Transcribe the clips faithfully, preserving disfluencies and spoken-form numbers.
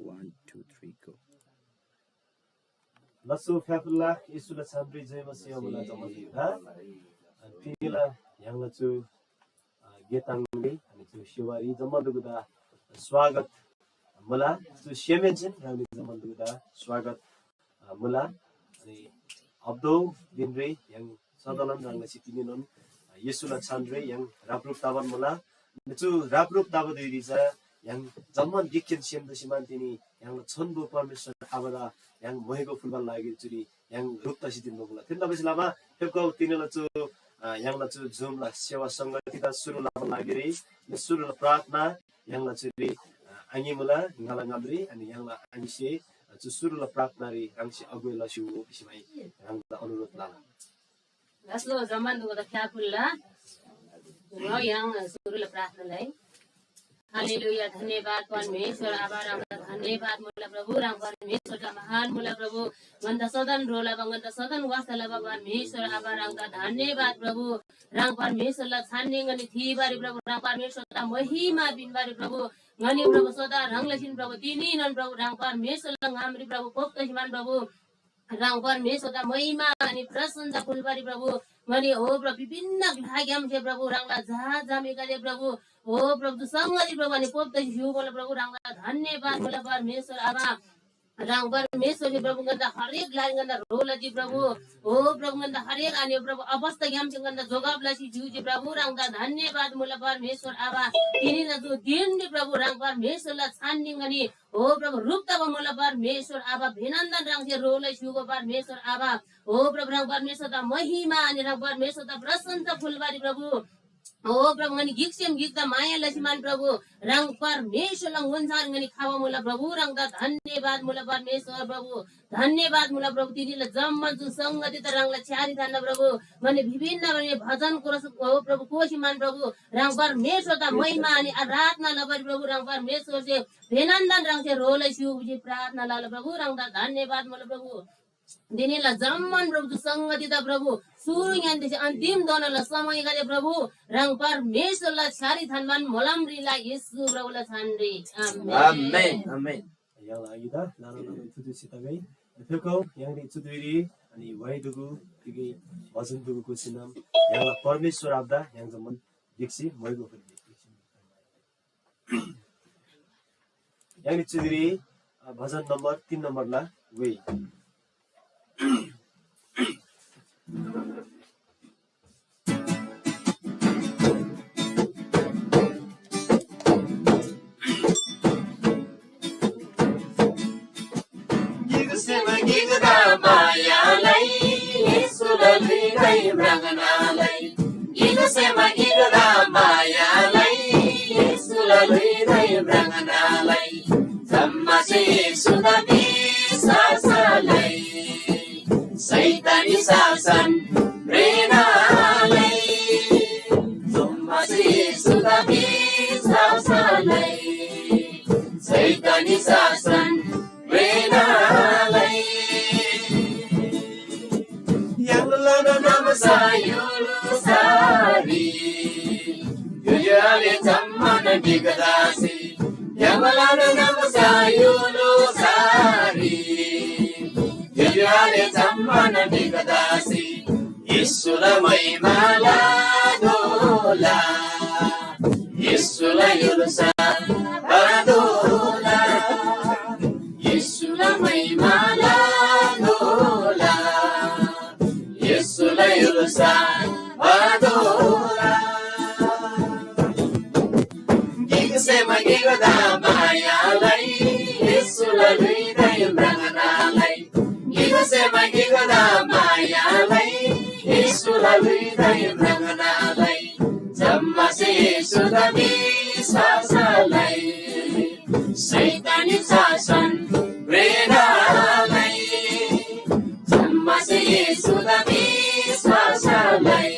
One, two, three, go. लसु फ्याफुल्ला येशूला छानरी जय मसीह मुला जम्‍मा हा। अनि तिनीला य्‍हाङला चु, अ, गेताङरी अनि चु सेवारी जम्‍मा दुगुदा स्वागत मुला। चु सेमेन्‍सेन ह्राङनी जम्‍मा दुगुदा स्वागत, अ, मुला। अनि अब्दो दिनरी य्‍हाङ सदलन ह्राङला सितिनीनोन येशूला छानरी य्‍हाङ रापरुप ताबान मुला। चु रापरुप ताबा धुइरी चा य्‍हाङ जम्‍मान गिकखेन सेम तसी मान तिनी य्‍हाङला छोन्‍बो परमेश्‍वर आबादा य्‍हाङ मोहेको फुल्‍बाला लागिरी चुरी य्‍हाङ रुप तसी तिन्‍बा मुला। थेन तबासे लमा फेप्‍गौ तिनीला चु, अ, य्‍हाङला चु जुमला सेवा संगतिदा सुरु लबा लागिरी सुरुला प्रार्थना य्‍हाङला चुरी, अ, आङी मुला ङाला ङामरी अनि य्‍हाङला आङीसे चु सुरुला प्रार्थनारी ह्राङसे अगुवाई लस्‍यु भिसी माइ ह्राङदा अनुरोध लला। लास्‍लो जम्‍मान दुगुदा फ्‍याफुल्‍ला। ङाउ य्‍हाङ सुरुला प्रार्थनालाई। हालेलुया, धन्‍यवाद परमेश्‍वर आबा, ह्राङदा धन्‍यवाद मुला प्रभु, ह्राङ परमेश्‍वरदा महान मुला प्रभु, ङन्‍दा सदन ह्रो लबा, ङन्‍दा सदन वास्‍ता लबा परमेश्‍वर आबा, ह्राङदा धन्‍यवाद प्रभु, ह्राङ परमेश्‍वरला छान्‍नी ङनी थीबारी प्रभु, ह्राङ परमेश्‍वरदा महिमा पिन्‍बारी प्रभु, ङनी प्रभु सदा ह्राङ लसीन प्रभु, तिनीनन प्रभु, ह्राङ परमेश्‍वरला ङामरी प्रभु, पोप तसीमान प्रभु, ह्राङ परमेश्‍वरदा महिमा अनि प्रशंसा फुल्‍बारी प्रभु, ङनी हो प्रभु, विभिन्न ग्‍लाग्‍यामसे प्रभु, ह्राङला झा झामेगदे प्रभु, हो प्रभु, संगति प्रभु, अनि पोप तसी स्‍य्‍हू मुला प्रभु, ह्राङदा धन्‍यवाद मुला परमेश्‍वर आबा। ह्राङ परमेश्‍वरसे प्रभु, ङन्‍दा हरेक ग्‍लारी ङन्‍दा ह्रो लजी प्रभु, हो प्रभु, ङन्‍दा हरेक अनि प्रभु, अवस्थाग्‍यामसे ङन्‍दा जोगब लसी जिउजी प्रभु, ह्राङदा धन्‍यवाद मुला परमेश्‍वर आबा। तिनीला जो दिनरी प्रभु, ह्राङ परमेश्‍वरला छान्‍नी ङनी हो प्रभु, रुप तबा मुला परमेश्‍वर आबा, भिनन्‍दन ह्राङसे ह्रो लसी स्‍य्‍हूगो परमेश्‍वर आबा। हो प्रभु, ह्राङ परमेश्‍वरदा महिमा अनि ह्राङ परमेश्‍वरदा प्रशंसा फुल्‍बारी प्रभु। हो प्रभु, ङनी गिकसेम गिकदा माया लसी मान प्रभु, ह्राङ परमेश्‍वरला ङोन्‍सार ङनी खबा मुला प्रभु, ह्राङदा धन्‍यवाद मुला परमेश्‍वर प्रभु, धन्‍यवाद मुला प्रभु, तिनीला जम्‍मान जुन संगति त ह्राङला छ्‌यारी थान्‍ना प्रभु, ङनी विभिन्न ङनी भजन कोरस हो प्रभु, कोसी मान प्रभु, ह्राङ परमेश्‍वरदा महिमा अनि आराधना लबारी प्रभु, ह्राङ परमेश्‍वरसे भिनन्‍दन ह्राङसे ह्रो लसी स्‍य्‍हू भिसी प्रार्थना लला प्रभु, ह्राङदा धन्‍यवाद मुला प्रभु। तिनीला जम्‍मान प्रभु संगतिदा प्रभु, सुरु ङ्‌यान्‍देसे अन्‍तिम दोनाला समयगदे प्रभु, ह्राङ परमेश्‍वरला छ्‌यारी थान्‍बान मोलमरीला येशू प्रभुला छानरी। आमेन। आमेन, आमेन। य्‍हाङला आङिदा नाना नाना थुथु सितगै फेकौ य्‍हाङरी चुधुइरी अनि वाइ दुगु तिगै भजन दुगुको सिनम य्‍हाङला परमेश्‍वर आबादा य्‍हाङ जम्‍मान ढिक्‍सी मोइगो फुल्‍गे। य्‍हाङनी चुदिरी, अ, भजन नम्बर तीन नम्बरला वे। गिकसेमा गिकदा माया लइ, येशूला ल्‍हुइदाइ म्राङ्ना लइ। गिकसेमा गिकदा माया लइ, येशूला ल्‍हुइदाइ म्राङ्ना लइ। जम्‍मासे येशूदा विश्‍वास लइ, शैतानी शासन म्रेना लइ। जम्‍मासे येशूदा विश्‍वास लइ, शैतानी शासन म्रेना लइ। य्‍हाङला नामसा य्‍हुलुसारी ज्‍योज्‍यो आले जम्‍मान म्‍हिगदासे य्‍हाङला नामसा य्‍हुलुसारी ज्‍योज्‍यो आले जम्‍मान म्‍हिगदासे येशूला महिमा लतोःला। येशूला य्‍हुल्‍सा बढतोःला। येशूला महिमा लतोःला। येशूला य्‍हुल्‍सा बढतोःला। गिकसेमा गिकदा माया लइ, येशूला ल्‍हुइदाइ म्राङ्ना लइ। गिकसेमा गिकदा माया लइ, येशूला ल्‍हुइदाइ म्राङ्ना लइ। जम्‍मासे येशूदा विश्‍वास लइ, शैतानी शासन म्रेना लइ। जम्‍मासे येशूदा विश्‍वास लइ,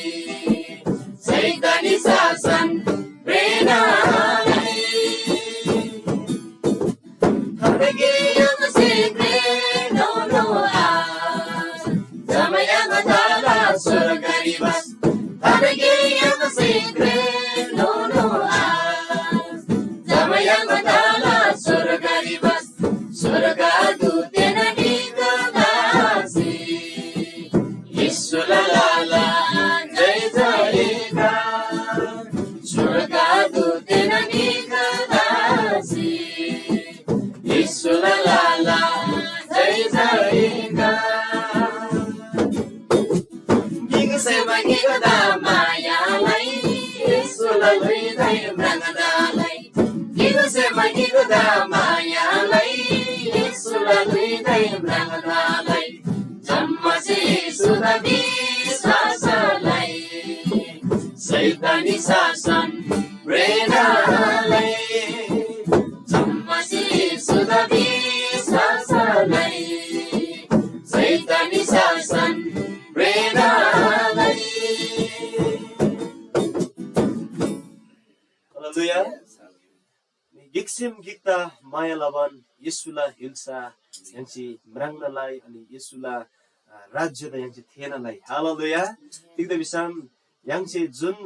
शैतानी शासन म्रेना लइ। थार्गे य्‍हाङसे घ्रेनोनो आश, जम्‍मा य्‍हाङ तला स्‍वर्गरी वास। थार्गे य्‍हाङसे घ्रेनोनो आश, जम्‍मा य्‍हाङ तला स्‍वर्गरी वास। शासन प्रेरणालय, जम्मा शिशुदा विश्वासलाई, शैतानी शासन प्रेरणालय। हालेलुया। गिकसेम गिकदा माया लबान येशूला य्‍हुल्‍सा य्‍हाङसे म्राङ्ना लइ, अनि येशूला, अ, राज्‍यदा य्‍हाङसे थेःना लइ। हालेलुया। तिग्‍दा भिसम य्‍हाङसे जुन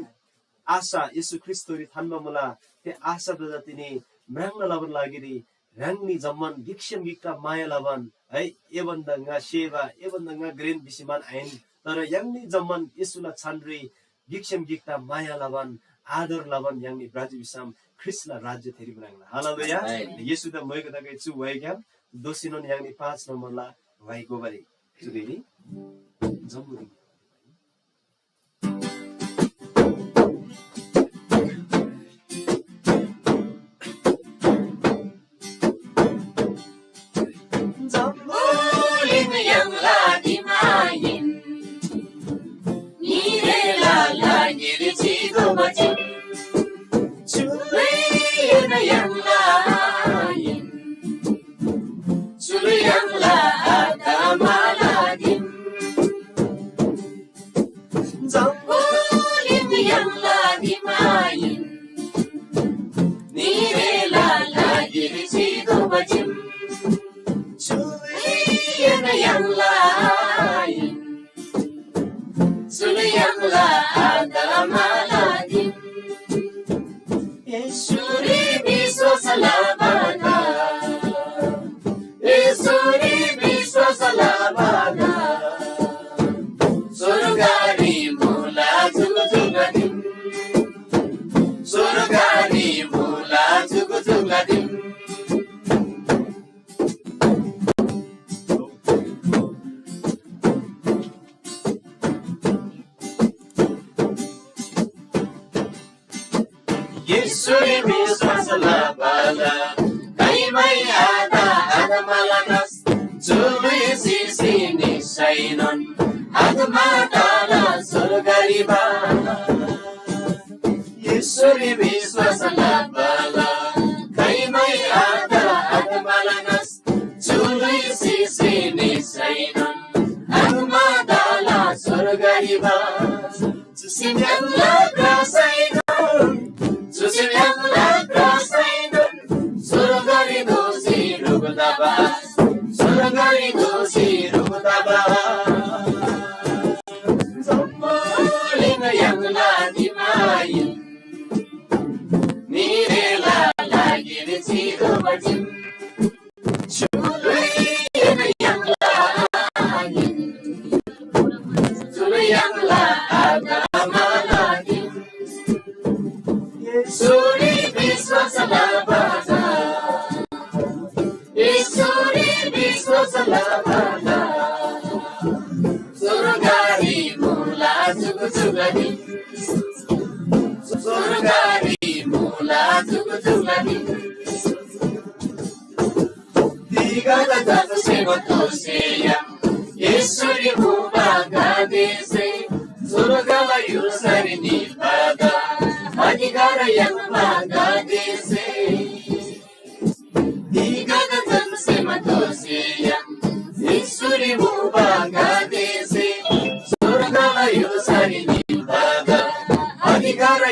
आशा येशू ख्रीष्‍टथोरी थान्‍बा मुला, थे आशादा चा तिनी म्राङ्ना लबान लागिरी ह्राङनी जम्‍मान गिकसेम गिकदा माया लबान, है, ए भन्‍दा ङा सेबा, ए भन्‍दा ङा घ्रेन भिसी मान आहिन, तर य्‍हाङनी जम्‍मान येशूला छानरी गिकसेम गिकदा माया लबान, आदर लबान य्‍हाङनी भ्रजी भिसम ख्रीष्‍टला राज्‍य थेरी म्राङ्ला। हालेलुया। आमेन। येशूदा मोइगो तगै चु व्‍हाइग्‍याम दोःसीनोन य्‍हाङनी पाँच नम्‍बरला व्‍हाइ गोबारी चुदेरी जम्‍बुलिङ। जम्‍बुलिङ य्‍हाङला दिमाइन, न्‍हीरेला लागिरी चितोःबा चीम। चुलैएन य्‍हाङला आहिन, चुल य्‍हाङला आत्‍माला दिम। जम्‍बुलिङ य्‍हाङला दिमाइन, न्‍हीरेला लागिरी चितोःबा चीम। चुलैएन य्‍हाङला आहिन, चुल य्‍हाङला आत्‍माला दिम। येशूरी विश्‍वास लबादा, येशूरी विश्‍वास लबादा, स्‍वर्गरी मुला जुगुजुगु दिम, स्‍वर्गरी मुला जुगुजुगु दिम। येशूरी विश्‍वास लबाला खाइमै आत आत्‍माला नाश, जुलुइ सिसी निसैनोन आत्‍मा तला स्‍वर्गरी बास। येशूरी विश्‍वास लबाला खाइमै आत आत्‍माला नाश, जुलुइ सिसी निसैनोन आत्‍मा तला स्‍वर्गरी बास। चुसे म्‍याङ्ला क्रासैनोन, चुसे म्‍याङ्ला क्रासैनोन, स्‍वर्गरी दोःसी ह्रुप तबा, स्‍वर्गरी दोःसी ह्रुप तबा। जम्‍बुलिङ य्‍हाङला दिमाइन, न्‍हीरेला लागिरी चितोःबा चीम। चुलैएन य्‍हाङला आहिन, चुल य्‍हाङला आत्‍माला दिम। येशूरी विश्‍वास लबादा, येशूरी विश्‍वास लबादा, स्‍वर्गरी मुला जुगुजुगु दिम, स्‍वर्गरी मुला जुगुजुगु दिम। तिगदा जससे मतोसेया येशूरी मुबा गादेसे, स्‍वर्गला य्‍हुल्‍सारी निबादा अधिकार याङ्बा गादेसे। तिगदा जससे मतोसेया येशूरी मुबा गादेसे, स्‍वर्गला य्‍हुल्‍सारी निबादा अधिकार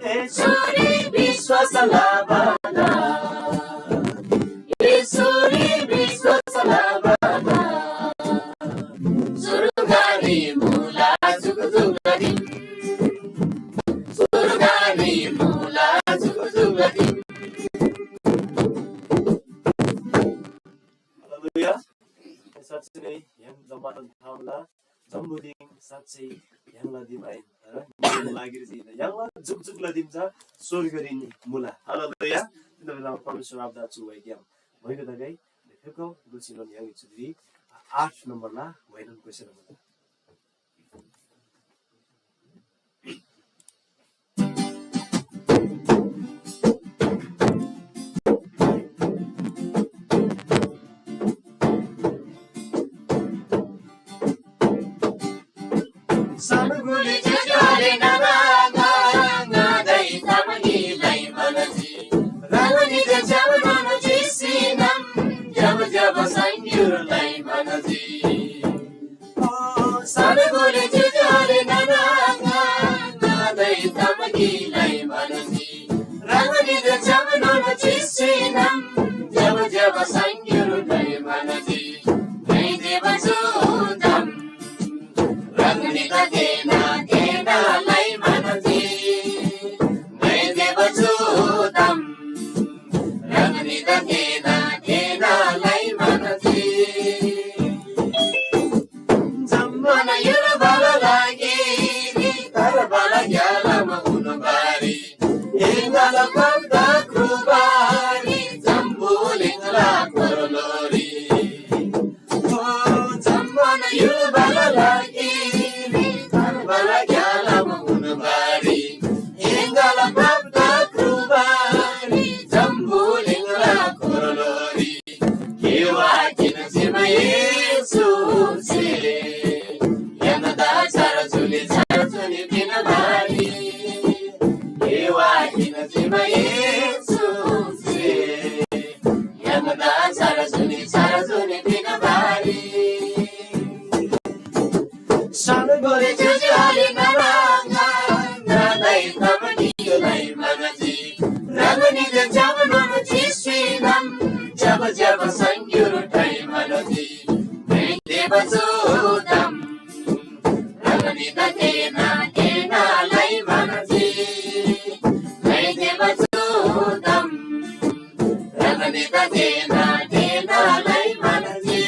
येशूरी विश्‍वास लबादा, येशूरी विश्‍वास लबादा, स्‍वर्गरी मुला जुगुजुगु दिम, स्‍वर्गरी मुला जुगुजुगु दिम। हालेलुया। साँच्‍चै नै य्‍हाङ जम्‍मान थाहा होला, चाहिँ य्‍हाङला दिम आहिन, तर म्‍हिगदेला लागिरी जे हिन्‍ना, य्‍हाङला जुकजुकला दिम चा स्‍वर्गरीन मुला। हालेलुया। तिनीला परमेश्‍वर आबादा चु वाइग्‍याम भ्‍योइगो तगै। फेप्‍खउ, दोःसीनोन य्‍हाङनी चुदिरी आठ नम्‍बरला वाइनोन कोइसेला मुला। सानो गुले ज्‍योज्‍यो आले नाना आङा, आङा, ङादै तामाङीलाई मनजी। राङनीदेन छ्‌याम नोनो चिसीनम, ज्‍यबा ज्‍यबा साङ्‌ग्‍युरलाई मनजी। ओ सानो गुले ज्‍योज्‍यो आले नाना आङा, ङादै तामाङीलाई मनजी। राङनीदेन छ्‌याम नोनो चिसीनम, ज्‍यबा ज्‍यबा साङ्‌ग्‍युरलाई मनजी। ङाइ देबा चु ताम राङनीदा तेना तेनालाई मनजी। ङाइ देबा चु ताम राङनीदा तेना तेनालाई मनजी। जम्‍मान य्‍हुलबाला लागिरी तरबाला ग्‍यालामा उन्‍बारी एङ्गाला पन्‍ता क्रुबारी जम्‍बुलिङला कोरलोरी। ओ जम्‍मान य्‍हुलबाला लागिरी तरबाला ग्‍यालामा उन्‍बारी एङ्गाला पन्‍ता क्रुबारी जम्‍बुलिङला कोरलोरी। केवा किन चिमा येशूसे य्‍हाङदा छार जुनी छार जुनी पिन्‍बारी। केवा किन चिमा येशूसे य्‍हाङदा छार जुनी छार जुनी पिन्‍बारी। सानो गोरे ज्‍योज्‍यो आले नाना आङा, ङादै तामाङीलाई मनजी। राङनीदेन छ्‌याम नोनो चिसीनम, ज्‍यबा ज्‍यबा साङ्‌ग्‍युरलाई मनजी। ङाइ देबा चु ताम राङनीदा तेना तेनालाई मनजी। ङाइ देबा चु ताम राङनीदा तेना तेनालाई मनजी।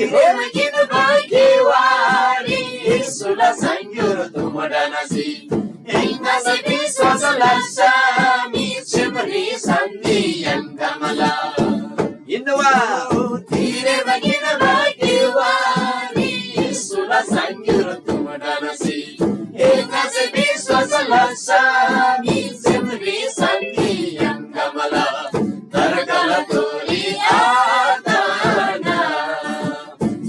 तिरेमा किन बाँकी वारी येशूला साङ्‌ग्‍युर तुमडा नासी। एङ्गासे विश्‍वास लसा मी चिमरी सन्‍दी यङ्‌गमला। हिन्‍दुवा। तिरेमा किन बाँकी वारी येशूला साङ्‌ग्‍युर तुमडा नासी। एङ्गासे विश्‍वास लसा मी चिमरी सन्‍दी यङ्‌गमला। नरकला तोरी आताना।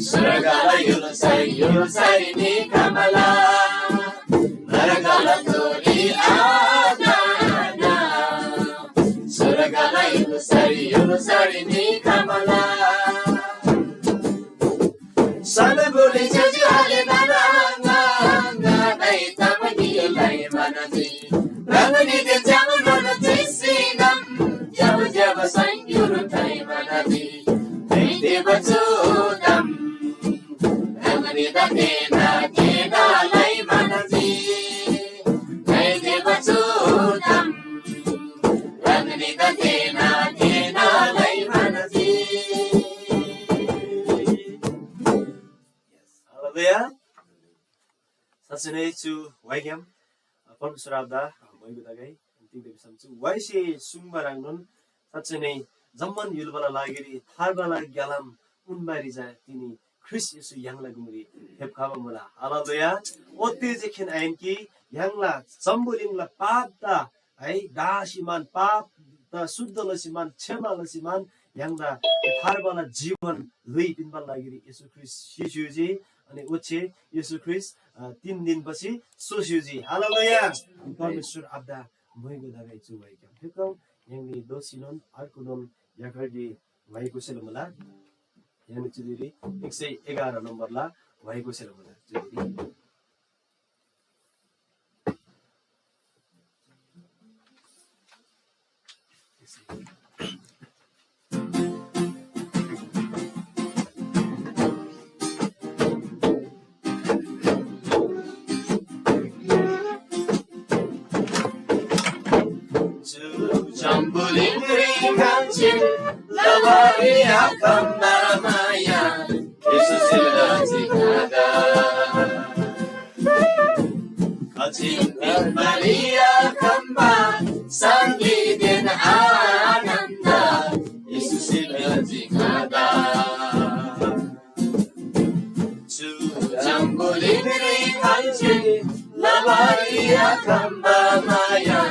स्वर्गला य्‍हुल्‍सारी य्‍हुल्‍सारी निखमला। नरकला तोरी आताना। स्वर्गला य्‍हुल्‍सारी य्‍हुल्‍सारी निखमला। सानो गोरे ज्‍योज्‍यो आले नाना आङा, ङादै तामाङीलाई मनजी। राङनीदेन छ्‌याम नोनो चिसीनम, ज्‍यबा ज्‍यबा साङ्‌ग्‍युरलाई मनजी। ङाइ देबा चु ताम राङनीदा तेना तेनालाई मनजी। ङाइ देबा चु ताम राङनीदा तेना तेनालाई मनजी। हालेलुया। साँच्चै नै चु वाइग्‍याम परमेश्‍वर आबादा भ्‍योइगो तगै। तिग्‍दा भिसम चु वाइसे सुङ्बा ह्रङ्नोन साँच्चै नै जम्‍मान य्‍हुलबाला लागिरी थार्बाला ग्‍यालाम उन्‍बारी चा तिनी ख्रीष्‍ट येशू य्‍हाङला गुङरी फेप्‍खबा मुला। हालेलुया। ओते जे खेन आहिन कि य्‍हाङला जम्‍बुलिङला पापदा है, डासी मान, पापदा शुद्ध लसी मान, क्षमा लसी मान, य्‍हाङदा थार्बाला जीवन ल्‍हुइ पिन्‍बाला लागिरी येशू ख्रीष्‍ट सिस्‍युजी, अनि ओच्‍छे येशू ख्रीष्‍ट, अ, तीन दिनपछि सोस्‍युजी। हालेलुया। परमेश्‍वर आबादा भ्‍योइगो तगै चु वाइग्‍याम फेप्‍खउ। य्‍हाङनी दोःसीनोन अर्गुनोन याकडी वाइ कोसेला मुला। य्‍हाङनी चुदिरी एक सय एघार नम्‍बरला वाइ कोसेला मुला। चुदिरी जम्‍बुलिङरी ङान्‍सेन लबारी आखम्‍बा माया, येशू सिलजी चिम्पिन्‍बारी आखम्‍बा शान्‍तिदेन आनन्‍द येशूसे पिन्‍जी ङादा। चु जम्‍बुलिङरी खल्‍सी लबारी आखम्‍बा माया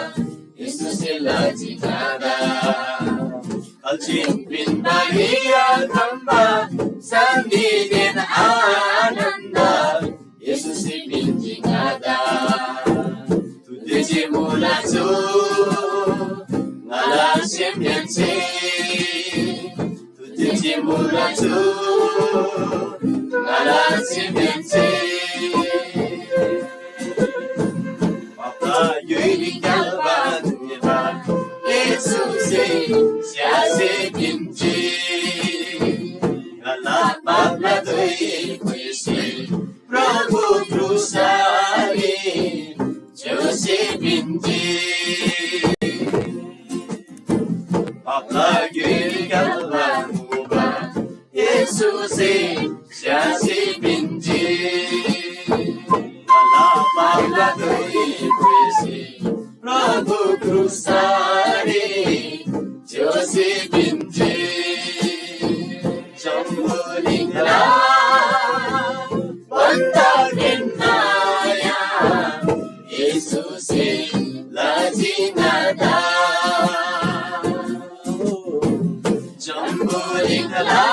येशूसे लजी ङादा। खल्‍सी पिन्‍बारी आखम्‍बा शान्‍तिदेन आनन्‍द येशूसे पिन्‍जी ङादा। तुदेजी मुला चु ङाला सेमहेन्‍से। तुदेजी मुला चु ङाला सेमहेन्‍से। पापला य्‍हुइरी क्‍याल्‍बा दुबा येशूसे स्‍यासी पिन्‍जी। ङाला पापला धुइ पुइसी प्रभु क्रुसरी च्‍योसी पिन्‍जी। पापला गिरी क्‍याल्‍बा मुबा येशूसे स्‍यासी पिन्‍जी। ङाला पापला धुइ पुइसी प्रभु क्रुसरी च्‍योसी पिन्‍जी। जम्‍बुलिङला भन्‍दा घ्रेन माया येशूसे लजी ङादा। जम्‍बुलिङला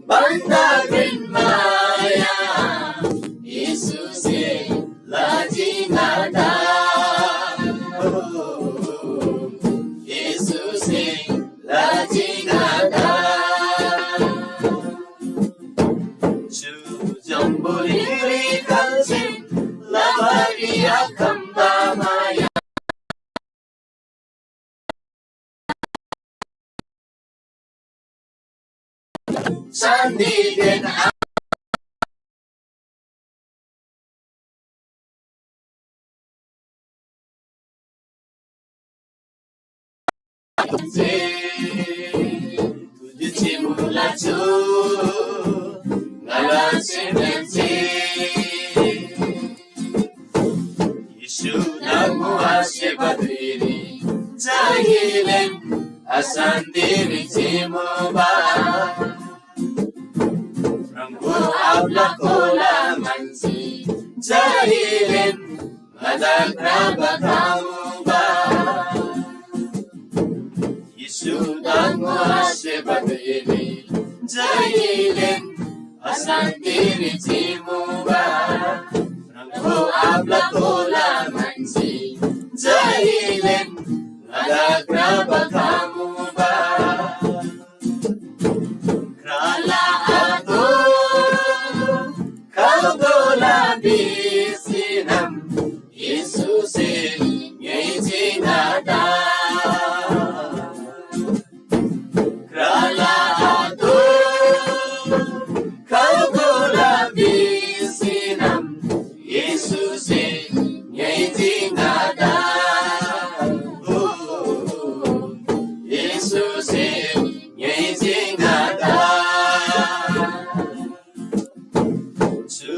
भन्‍दा घ्रेन माया येशूसे लजी ङादा। ओ, येशूसे लजी ङादा। चु जम्‍बुलिङरी खल्‍सी लबारी आखम्‍बा माया शान्‍तिदेन तुझे चिमुला छु ङाला सेमहेन्‍से। येशू धर्म आसेबा धुइरी जहिलेन अशान्‍तिरी चिमुबा। प्रभु आब्‍ला कोला म्‍हन्‍सी जहिलेन ङादा क्राबा खमुबा। येशू धर्म आसेबा धुइरी जहिलेन अशान्‍तिरी चिमुबा। प्रभु आब्‍ला कोला म्‍हन्‍सी जहिलेन ङादा क्राबा खमुबा। क्राला आतो खल्‍तोःला भिसीनम येशूसे ङ्‌योइजी ङादा। क्राला आतो खल्‍तोःला भिसीनम येशूसे ङ्‌योइजी ङादा। ओ, येशूसे ङ्‌योइजी ङादा। चु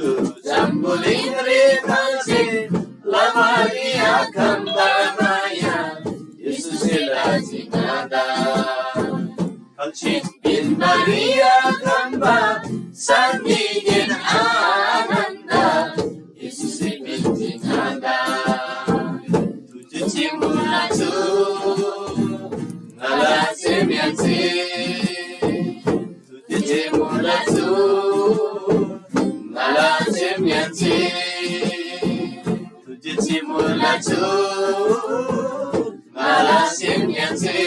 जम्‍बुलिङरी खल्‍सी लबारी आखम्‍बा माया येशूसे लजी ङादा। खल्‍सी पिन्‍बारी आखम्‍बा शान्‍तिदेन आनन्‍द येशूसे पिन्‍जी ङादा। तुझे चिमुला छु ङाला सेमहेन्‍से। तुझे चिमुला छु ङाला सेमहेन्‍से। तुझे चिमुला छु ङाला सेमहेन्‍से।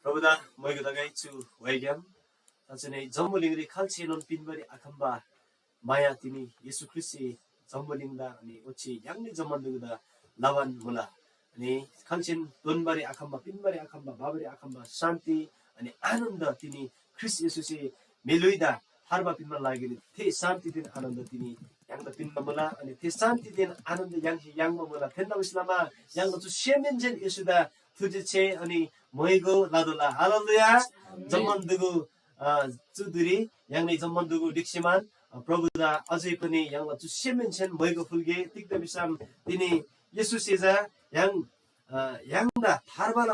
प्रभुदा मोइगो तगै चु व्‍हाइग्‍याम तचुनै जम्‍बुलिङरी खाल्‍सेनोन पिन्‍बारी आखम्‍बा माया तिनी येशू ख्रीष्‍टसे जम्‍बुलिङदा अनि ओच्‍छे य्‍हाङनी जम्‍मान दुगुदा लबान मुला। अनि खाल्‍सेन तोन्‍बारी आखम्‍बा, पिन्‍बारी आखम्‍बा, बाबारी आखम्‍बा शान्‍ति अनि आनन्‍द तिनी ख्रीष्‍ट येशूसे म्‍हिलुइदा थार्बा पिन्‍बा लागिरी थे शान्‍तिदेन आनन्‍द तिनी य्‍हाङदा पिन्‍बा मुला। अनि थे शान्‍तिदेन आनन्‍द य्‍हाङसे याङ्बा मुला। थेन्‍दा उस लमा य्‍हाङला चु सेमहेन्‍सेन येशूदा थुर्जी छे अनि मोइगो लादोला। हालेलुया। जम्‍मान दुगु, अ, चु धुइरी य्‍हाङनी जम्‍मान दुगु ढिक्‍सीमान, अ, प्रभुदा अझै पनि य्‍हाङला चु सेमहेन्‍सेन म्‍हाइगो फुल्‍गे। तिग्‍दा भिसम तिनी येशूसे चा य्‍हाङ, अ, य्‍हाङदा थार्बाला,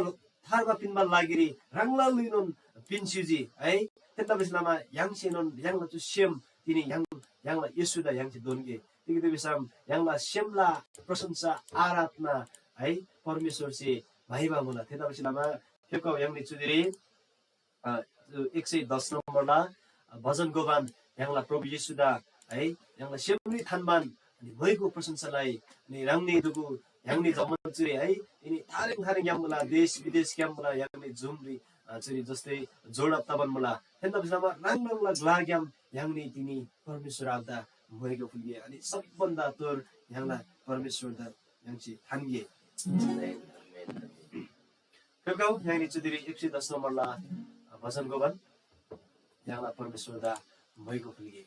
थार्बा पिन्‍बाला लागिरी ह्राङला ल्‍हुइनोन पिन्‍स्‍युजी है। थेतबासेलमा य्‍हाङसेनोन य्‍हाङला चु सेम तिनी य्‍हाङ, य्‍हाङला येशूदा य्‍हाङसे दोन्‍गे। तिग्‍दा भिसम य्‍हाङला सेमला प्रशंसा, आराधना है परमेश्‍वरसे म्‍हाइबा मुला। थेतबासेलमा फेप्‍खउ य्‍हाङनी चुदिरी, अ, एक सय दस नम्‍बरला भजन गोबान य्‍हाङला प्रभु येशूदा है य्‍हाङला सेमरी थान्‍बान अनि म्‍हाइगो प्रशंसालाई अनि ह्राङनी दुगु य्‍हाङनी जम्‍मान चुरी है यिनी थारेङ थारेङ ग्‍याम मुला, देश विदेश ग्‍याम मुला, य्‍हाङनी जुमरी, अ, चुरी जस्तै जोडब तबान मुला। थेन्‍दा भिसमा ह्राङ ह्राङला ग्‍लाग्‍याम य्‍हाङनी तिनी परमेश्‍वर आबादा म्‍हाइगो फुल्‍गे अनि सबभन्दा तोर य्‍हाङला परमेश्‍वरदा य्‍हाङसे थान्‍गे। फेप्‍खउ य्‍हाङनी चुदिरी एक सय दस नम्‍बरला भजन गोबान य्‍हाङला परमेश्‍वरदा म्‍हाइगो फुल्‍गे।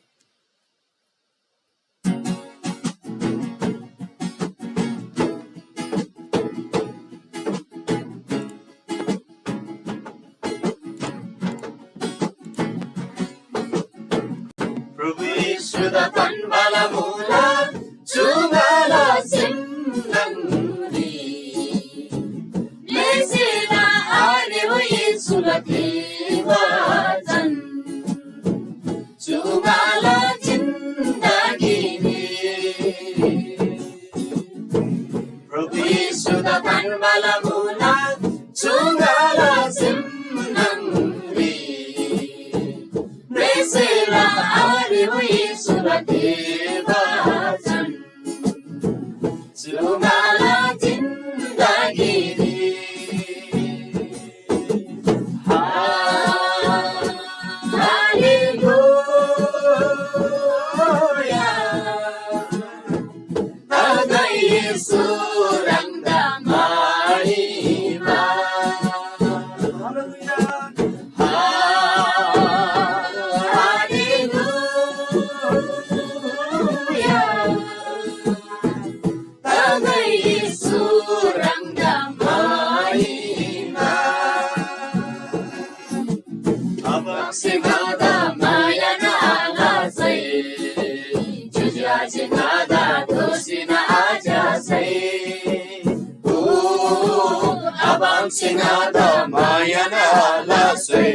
प्रभु येशूदा थान्‍बाला मुला चुङ्गाला सेम न्‍हङरी। ब्‍लेसेला आरेउ येशूला वचन। चुङ्गाला जिन्दगीरी। प्रभु येशूदा थान्‍बाला मुला चुङ्गाला सेम न्‍हङरी। ब्‍लेसेला आरेउ येशूला वचन। चुङ्गाला जिन्दगीरी। हालेलुया। तगै येशू ह्राङदा महिमा। हालेलुया। तगै येशू ह्राङदा महिमा। आबासे ङादा माया आलसै, ज्‍योज्‍यो आछे ङादा दोःसीन आच्‍यासै। ओ, आबासे ङादा माया आलसै,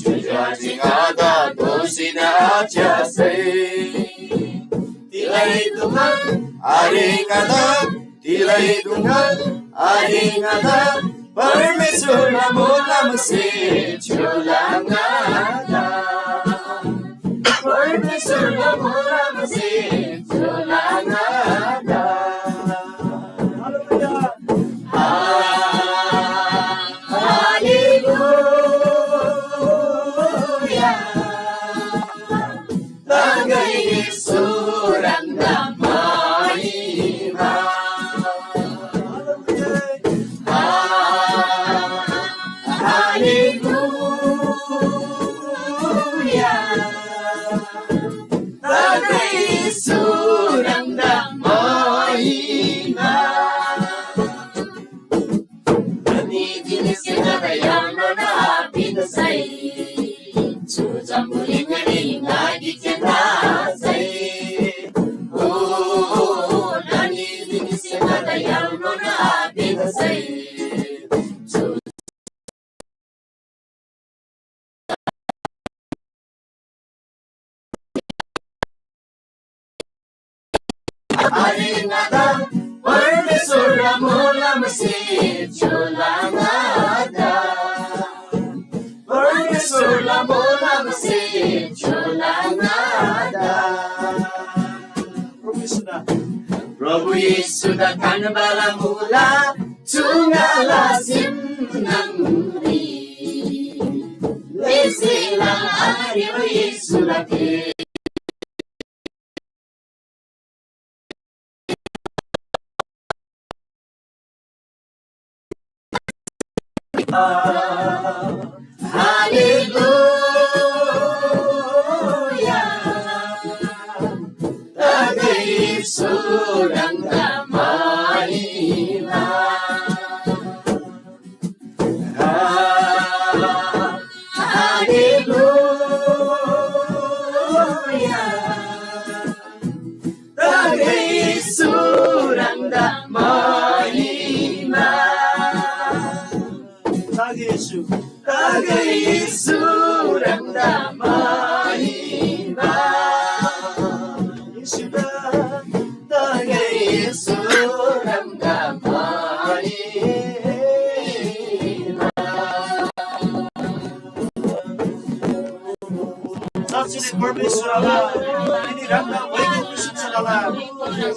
ज्‍योज्‍यो आछे ङादा दोःसीन आच्‍यासै। तिलै दुख आरे ङादा, तिलै दुख आरे ङादा, परमेश्‍वरला मोलमसे छ्‌योला ङादा। परमेश्‍वरला मोलमसे छ्‌योला ङादा। हालेलुया। हालेलुया। तगै येशू ह्राङदा महिमा। हालेलुया। तगै येशू ह्राङदा महिमा। अनि जिनिससे ङादा याङ्नोन आपिन्‍सै, चु जम्‍बुलिङरी ङा गिकसे थासै। ओ, अनि जिनिससे ङादा याङ्नोन आपिन्‍सै, चु आरे ङादा परमेश्‍वरला मोलमसे छ्‌योला ङादा। परमेश्‍वरला मोलमसे छ्‌योला ङादा। प्रभु येशूदा थान्‍बाला मुला चुङ्गाला सेम न्‍हङरी। ब्‍लेसेला आरेउ येशूला हालेलुया। तगै येशू ह्राङदा महिमा। हालेलुया। तागै सुरंदा महिमा। तागै सु, तागै सुरंदा महिमा। येशूदा, तागै सुरंदा महिमा। साँच्चै नै परमेश्‍वर आबा, तिनी ह्राङदा भोइको प्रशंसा लला।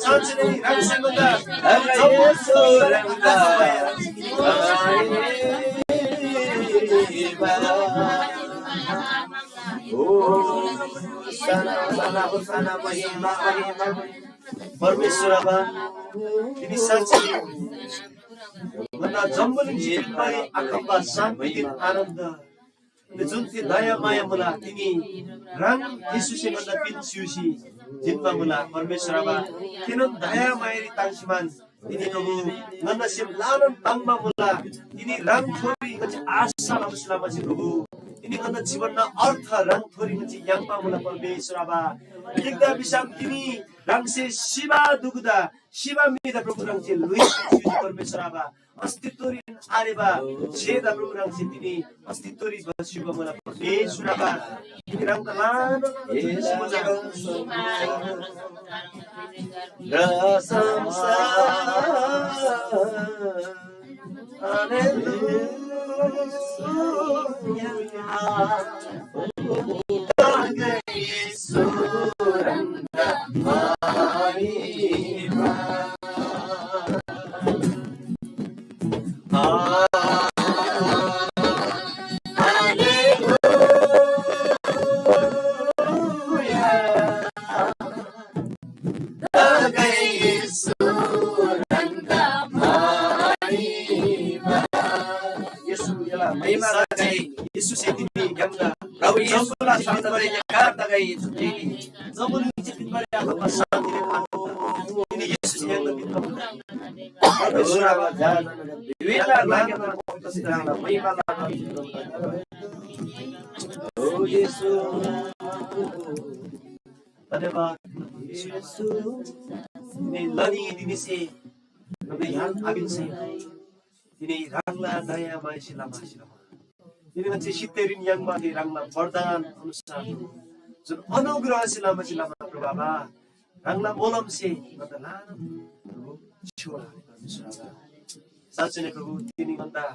साँच्चै नै ह्राङसे भन्दा जम्‍मान परमेश्‍वर आबा, तिनी साँच्चै नै भन्दा जम्‍मान जिन्दगी आखम्‍बा शान्ति आनन्द जुन थे दयामाया मुला, तिनी ह्राङ येशूसे ङन्‍ना पिन स्‍युसी जिन्‍बा मुला। परमेश्‍वर आबा, थेनोन दयामायारी ताङ्सी मान तिनी प्रभु ङन्‍ना सेम ल्‍हानान ताङ्‍बा मुला। तिनी ह्राङथोरी ङन्‍से आशा लबासे लमा छि प्रभु, तिनी ङन्‍ना जीवनना अर्थ ह्राङथोरी ङन्‍से याङ्बा मुला। परमेश्‍वर आबा, तिग्‍दा भिसम तिनी ह्राङसे सिबा दुगुदा सिबा म्‍हिदा प्रभु ह्राङसे ल्‍हुइ स्‍युजी। परमेश्‍वर आबा, अस्तित्वरीन आरेबा छेदा प्रभु ह्राङसे तिनी अस्तित्वरी बस्‍युबा मुला। परमेश्‍वर आबा, तिनी ह्राङदा ल्‍हानान प्रशंसा। हालेलुया। येशू एला महिमा तगै। येशूसे तिनी य्‍हाङदा प्रभु येशूला शब्दबारे जयकार तगै। जम्‍बुलिङसे पिन्‍बारी आखम्‍बा शान्तिले आखम्‍बा। तिनी येशूसे य्‍हाङदा पिन्‍बा परमेश्‍वर आबा, जा विभिन्न लागिन पवित्र सिद्धांत महिमा लागिन। ओ येशू। धन्यवाद येशू। तिनी लनी दिनीसे नबे यान आबिन से तिनी ह्राङला दयामायासे लमा, तिनी ङन्‍से सित्तैरीन याङ्बा थे ह्राङला वरदान अनुसार जुन अनुग्रहसे लमा, लमा प्रभु आबा, ह्राङला मोलमसे ङन्‍दा ल्‍हानान प्रभु छ्‌योला परमेश्‍वर आबा। साँच्‍चै नै प्रभु, तिनी ङन्‍दा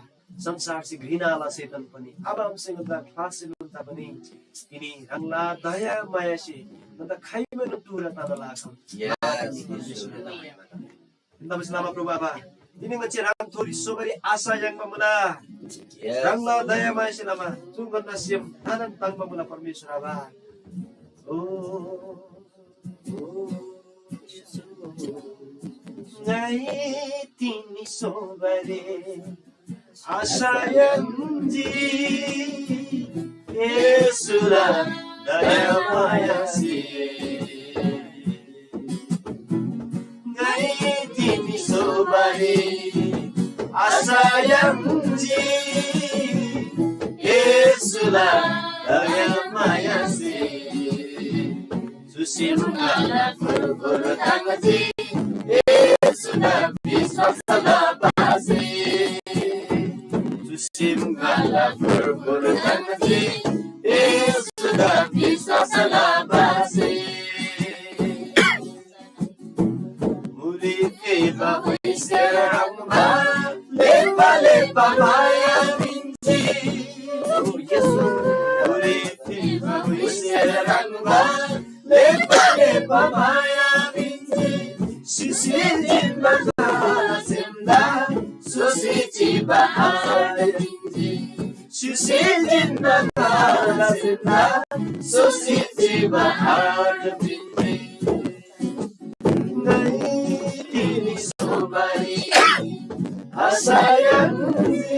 संसारसे घृणा लसेतन पनि, आबा आमासे ङन्‍दा ख्‍लासेनोन तापनि तिनी ह्राङला दयामायासे ङन्‍दा खाइमानोन टुरा तना लागम। Yes। परमेश्‍वर आबा। तबसे लमा प्रभु आबा, तिनी ङन्‍से ह्राङथोरी सोबारी आशा याङ्बा मुला। Yes। ह्राङला दयामायासे लमा चु ङन्‍ना सेम आनन्द ताङ्बा मुला परमेश्‍वर आबा। ओ, ओ, ङाइ तिनी सोबारी आशा याङ्जी, येशूला दयामायासे। ङाइ तिनी सोबारी आशा याङ्जी, येशूला दयामायासे। चुसे ङाला फुर्फुर ताङ्जी, येशूदा विश्‍वास लबासे। चुसे ङाला फुर्फुर ताङ्जी, येशूदा विश्‍वास लबासे। मुरी फेबा हुइसे ह्रङ्‌बा, लेपा लेपा माया पिन्‍जी। ओ येशू, मुरी फेबा हुइसे ह्रङ्‌बा, लेपा लेपा माया पिन्‍जी। सिसी जिन्‍बा सेमदा, सुसी चिबा आर पिन्‍जी। सिसी जिन्‍बा सेमदा, सुसी चिबा आर पिन्‍जी। ङाइ तिनी सोबारी आशा याङ्जी,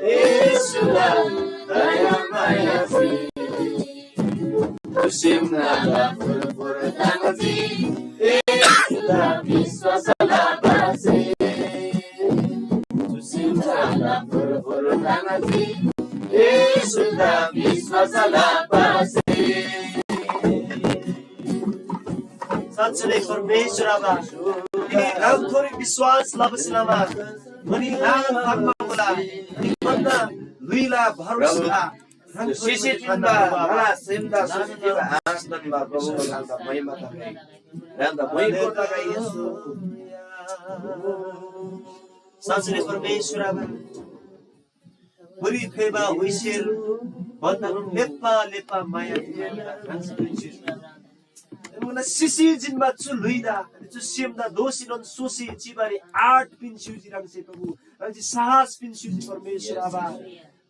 येशूला दयामायासे। चुसे ङाला फुर्फुर ताङ्जी, येशूदा विश्‍वास लबासे। चुसे ङाला फुर्फुर ताङ्जी, येशूदा विश्‍वास लबासे। साँच्‍चीनै परमेश्‍वर आबा, तिनी ह्राङथोरी विश्‍वास लबासे लमा ङनी ल्‍हानान ताङ्‍बा मुला। अनि भन्‍दा ल्‍हुइला भरोसा ह्राङथोरी सिसी पिन्‍बा ङाला सेमदा सुसी पिन्‍बा आश ताङ्‍बा प्रभु ह्राङदा महिमा तगै। ह्राङदा महिमा तगै येशू। साँच्‍चीनै परमेश्‍वर आबा, बुरी फैबा हुइसेल भन्‍दा लेप्‍पा लेप्‍पा माया ह्राङसे पिन्‍सी। ङन्‍ना सिसी जिन्‍बा चु ल्‍हुइदा, अनि चु सेमदा दोःसीनोन सोसी चिबारी आँट पिन्‍स्‍युजी ह्राङसे प्रभु, ह्राङसे साहस पिन्‍स्‍युजी परमेश्‍वर आबा।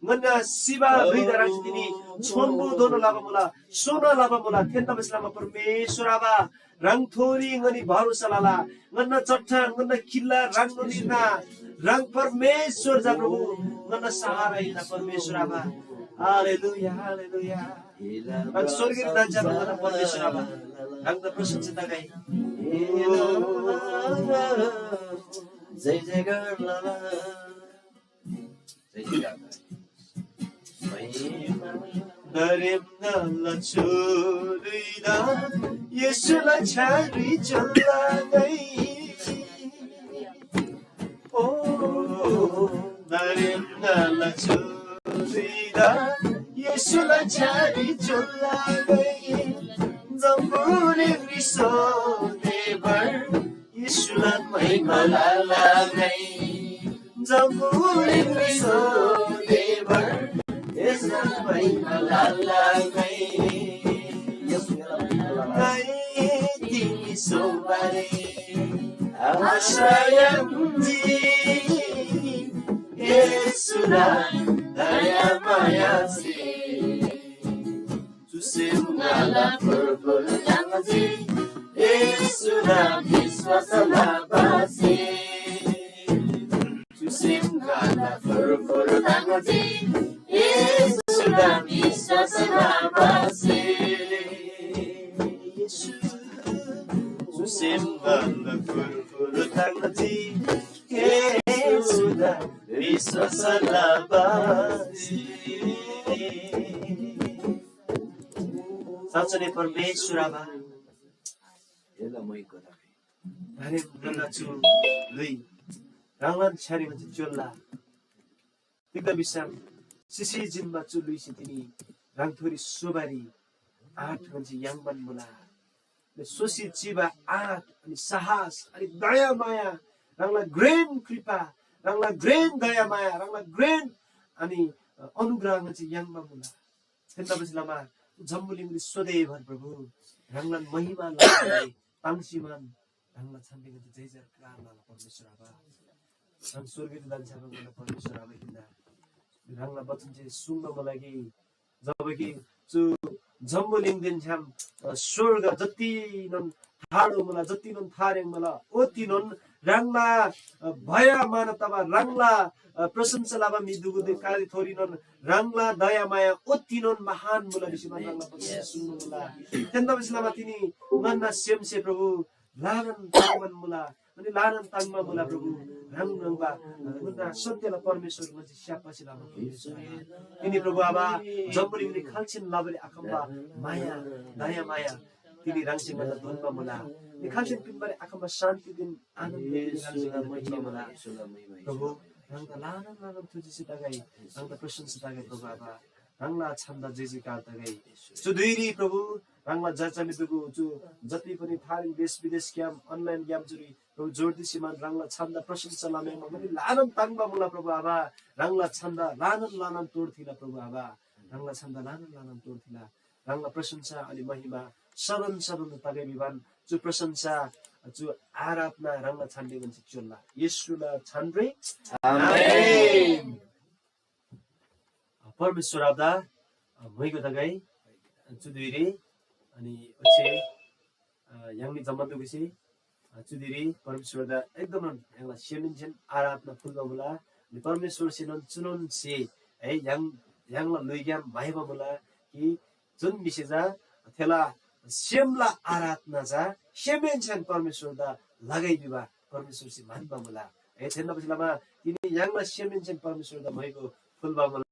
ङन्‍ना सिबा ल्‍हुइदा ह्राङसे तिनी छोन्‍बु दोना लबा मुला, सोना लबा मुला, थेन्‍दा बसी लमा परमेश्‍वर आबा, ह्राङथोरी ङनी भरोसा लला। ङन्‍ना चट्टान, ङन्‍ना किल्‍ला ह्राङनोन हिन्‍ना। ह्राङ परमेश्‍वर जा प्रभु, ङन्‍ना सहारा हिन्‍ना परमेश्‍वर आबा। Hallelujah, hallelujah. ह्राङ स्‍वर्गरी धन्‍छ्‌याबा ङन्‍ना परमेश्‍वर आबा, ह्राङदा प्रशंसा तगै। जय जयकार लला। दारेम ङाला चुरुइदा येशूला छ्‌यारी चुल्‍ला ङाइ। ओ, दारेम ङाला चुरुइदा येशूला छ्‌यारी चुल्‍ला ङाइ। जम्‍बुलिङरी सोतेबर येशूला महिमा लला ङाइ। जम्‍बुलिङरी सोतेबर येशूला महिमा लला ङाइ। ङाइ तिमी सोबारी आश्रय हुन्‍जी। येशूला दया मायासे चुसे ङाला फुरफुर ताङ्जी, येशूदा विश्‍वास लबासे। चुसे ङाला फुरफुर ताङ्जी, येशूदा विश्‍वास लबासे। येशू, चुसे ङाला फुरफुर ताङ्जी, येशूदा विश्‍वास लबासे। साँच्‍चीनै परमेश्‍वर आबा, एला मैको दाखै। अरे, ङन्‍ना चु ल्‍हुइ ह्राङलान छ्‌यारी ङन्‍से च्‍योल्‍ला। तिग्‍दा भिसम सिसी जिन्‍बा चु ल्‍हुइसे तिनी ह्राङथोरी सोबारी आँट ङन्‍से याङ्बान मुला। सोसी चिबा आँट अनि साहस अनि दयामाया, ह्राङला घ्रेन कृपा, ह्राङला घ्रेन दयामाया, ह्राङला घ्रेन अनि अनुग्रह ङन्‍से याङ्बा मुला। थेतबासेलमा जम्‍बुलिङरी सधैँभर प्रभु ह्राङलान महिमा लबारी ताङ्सीमान ह्राङला छानरी ङन्‍से जय जयकार लला परमेश्‍वर आबा। ह्राङ स्‍वर्गरी धन्‍छ्‌याबा ङन्‍ना परमेश्‍वर आबा हिन्‍ना। ह्राङला वचन चाहिँ सुङ्बा मुला कि जबकि चु जम्‍बुलिङदेन छ्‌याम, अ, स्‍वर्ग जतिनोन ठाडो मुला, जतिनोन थारेङ मुला, ओतिनोन ह्राङला, अ, भया मान तबा ह्राङला, अ, प्रशंसा लबा म्‍हि दुगुदे कारी थोरीनोन ह्राङला दयामाया ओतिनोन महान मुला भिसी मान ह्राङला वचन सुङ्बा मुला। थेन्‍दा भिसी लमा तिनी ङन्‍ना सेमसे प्रभु ल्‍हानान ताङ्बान मुला, अनि ल्‍हानान ताङ्बा मुला प्रभु, ह्राङ ह्रङ्‌बा, अ, ङन्‍ना सत्यला परमेश्‍वर ङन्‍से स्‍याप्‍बासे लमा परमेश्‍वर। तिनी प्रभु आबा, जम्‍बुलिङरी खाल्‍सेन लबारी आखम्‍बा माया, दयामाया, तिनी ह्राङसे ङन्‍दा दोन्‍बा मुला। नि खाल्‍सेन पिन्‍बारी आखम्‍बा शान्‍तिदेन आनन्‍द तिनी ह्राङसे ङन्‍दा पिन्‍बा मुला। प्रभु, ह्राङदा ल्‍हानान ल्‍हानान थुजिसी तगै, ह्राङदा प्रशंसा तगै प्रभु आबा। ह्राङला छन्‍दा जय जयकार तगै। चु धुइरी प्रभु, ह्राङला जाचामी दुगु चु जति पनि थारिङ देश विदेशग्‍याम, online ग्‍याम चुरी प्रभु जोर दिसीमान ह्राङला छन्‍दा प्रशंसा लम्‍याङ्बा ङनी ल्‍हानान ताङ्बा मुला प्रभु आबा। ह्राङला छन्‍दा ल्‍हानान ल्‍हानान तोड थिला प्रभु आबा। ह्राङला छन्‍दा ल्‍हानान ल्‍हानान तोड थिला। ह्राङला प्रशंसा अनि महिमा सदन सदन तगै भिबान चु प्रशंसा, चु आराधना ह्राङला छानरी ङन्‍से च्‍योल्‍ला। येशूला छानरी आमेन। परमेश्‍वर आबादा, अ, म्‍हुइको तगै, अ, चु धुइरी, अनि ओच्‍छे, अ, य्‍हाङनी जम्‍मान दुगुसे, अ, चु धुइरी परमेश्‍वरदा एकदमन य्‍हाङला सेमहेन्‍सेन आराधना फुल्‍बा मुला। अनि परमेश्‍वरसेनोन चुनोन स्‍हे, है, य्‍हाङ, य्‍हाङला ल्‍हुइग्‍याम म्‍हाइबा मुला कि जुन म्‍हिसे चा थेला सेमला आराधना चा सेमहेन्‍सेन परमेश्‍वरदा लगै भिबा परमेश्‍वरसे म्‍हन्‍बा मुला। है, थेन्‍दा भिसी लमा तिनी य्‍हाङला सेमहेन्‍सेन परमेश्‍वरदा म्‍हाइगो फुल्‍बा मुला।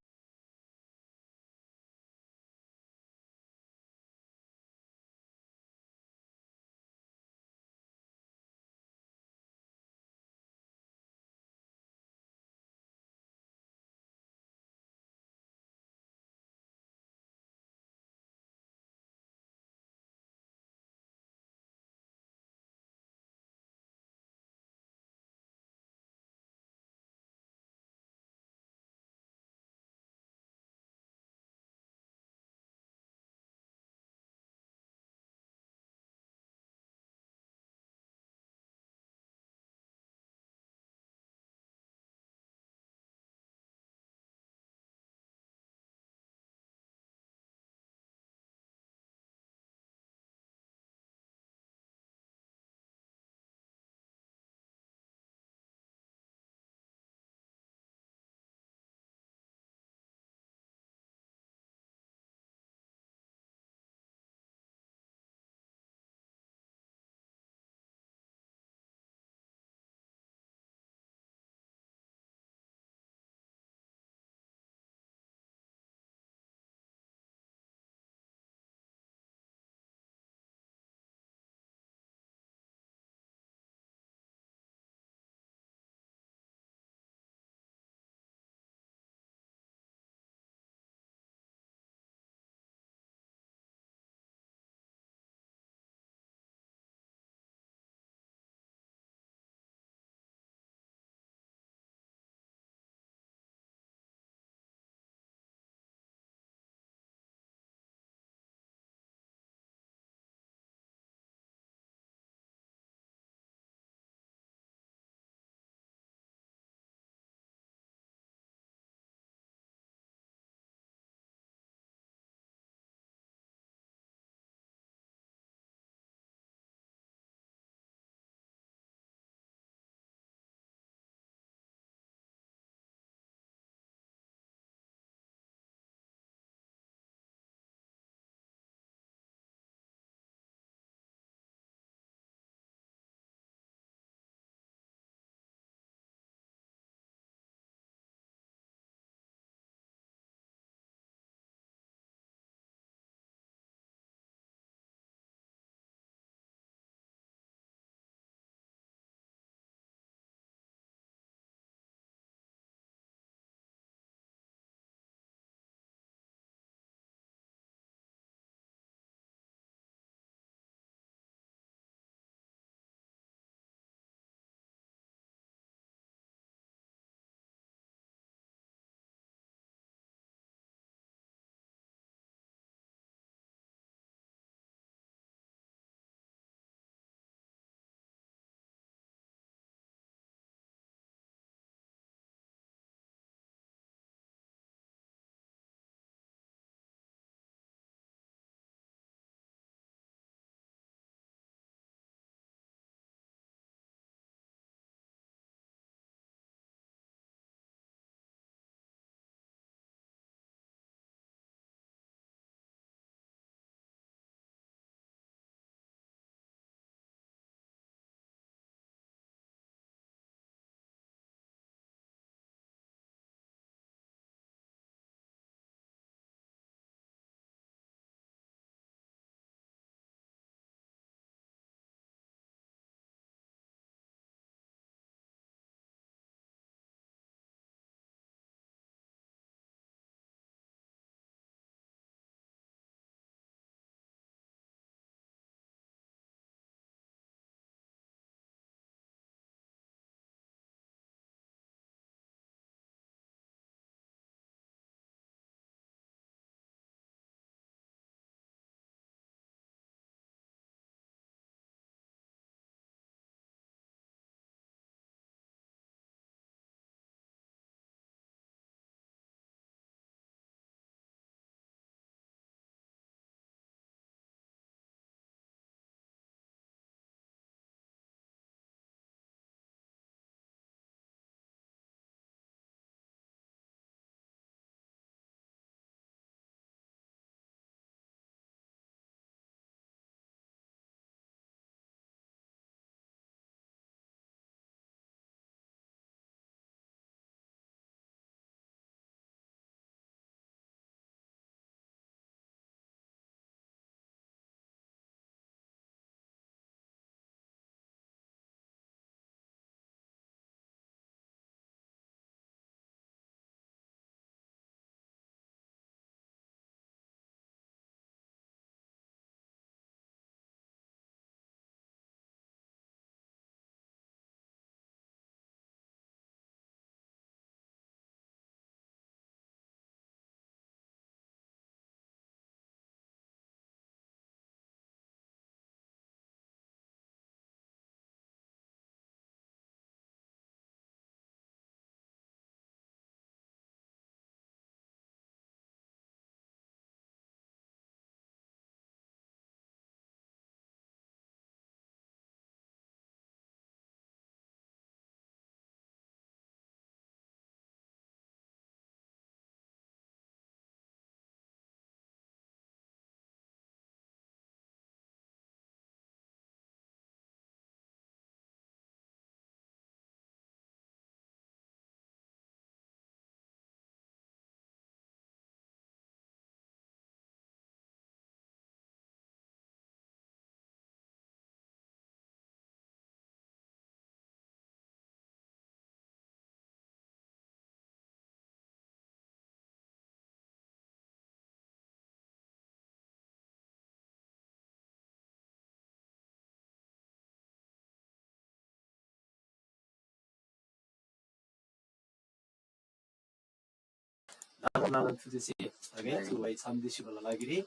नाना नाना थुजेसे अगे चु वाइ छाम दिसी बला लागिरी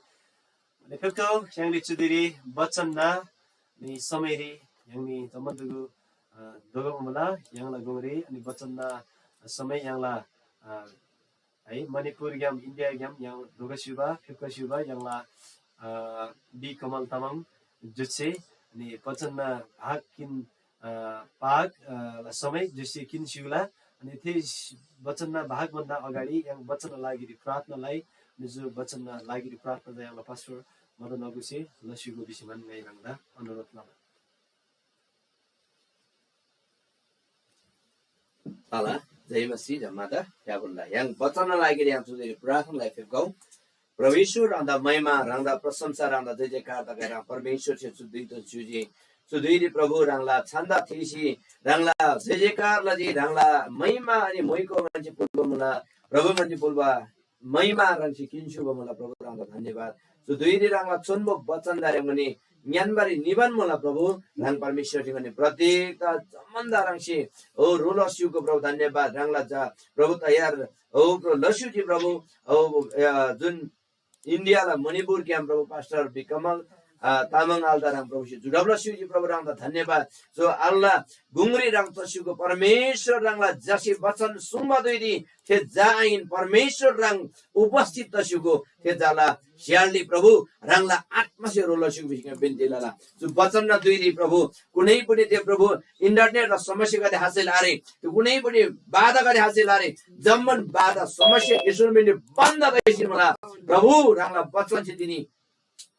अनि फेप्तो य्‍हाङनी चुदिरी बचन ना नि समयरी य्‍हाङनी जम्मन दुगु दोगम मुला य्‍हाङला गुङरी अनि बचन ना समय य्‍हाङला है मणिपुरग्याम इन्डियाग्याम य्‍हाङ दोगस्युबा फेप्कस्युबा य्‍हाङला बी कमल तामाङ जुत्से अनि बचन ना भाग किन पाक समय जुसे किन सिउला अनि थे बचनना भाग भन्दा अगाडि य्‍हाङ बचनना लागिरी प्रार्थनालाई अनि जो बचनना लागिरी प्रार्थना य्‍हाङला पास्टर मदन अगुसे लसीको विषयमा ङाइ ह्राङदा अनुरोध लमा तला जय मसीह जम्मादा याबुल्ला य्‍हाङ बचनना लागिरी य्‍हाङ चुदेरी प्रार्थनालाई फेप्गौ। परमेश्वर ह्राङदा महिमा ह्राङदा प्रशंसा ह्राङदा जय जयकार तगै ह्राङ परमेश्वर छे चु दुइतोन स्‍युजी। चु दुइरी प्रभु ह्राङला छन्‍दा थीसी ह्राङला जय जयकार लजी ह्राङला महिमा अनि मोइको मान्छे पुल्‍बा मुला प्रभु मान्छे पुल्‍बा महिमा ह्राङसे किन्‍सुबा मुला प्रभु ह्राङदा धन्यवाद। चु दुइरी ह्राङला चोन्‍बो बचनदारे मुनि ङ्यान्‍बारी निबान मुला प्रभु ह्राङ परमेश्वर ठिगने प्रत्येकता जम्‍मन्दा ह्राङसे ओ रोल स्‍युको प्रभु धन्यवाद ह्राङला जा प्रभु तयार ओ प्रभु लस्‍युजी प्रभु ओ जुन इन्डियाला मणिपुर क्याम्प प्रभु पास्टर बिकमल तामाङ आलदा ह्राङ प्रभुसे जुडब लस्‍युजी प्रभु ह्राङदा धन्यवाद। जो आल्ला गुङरी ह्राङ तस्‍युको परमेश्वर ह्राङला जसे वचन सुम्‍बा धुइरी थे जा आहिन परमेश्वर ह्राङ उपस्थित तस्‍युको थे जाला स्यालरी प्रभु ह्राङला आत्मासे रोल स्‍युक भिसी बिन्ती लला। चु वचन न धुइरी प्रभु कुनै पनि त्यो प्रभु इन्टरनेट र समस्यागदे हासिल आरे, त्यो कुनै पनि बाधागदे हासिल आरे, जम्मन बाधा समस्या येशून मिन्‍दी बन्द भइसी मुला। प्रभु ह्राङला वचनसे तिनी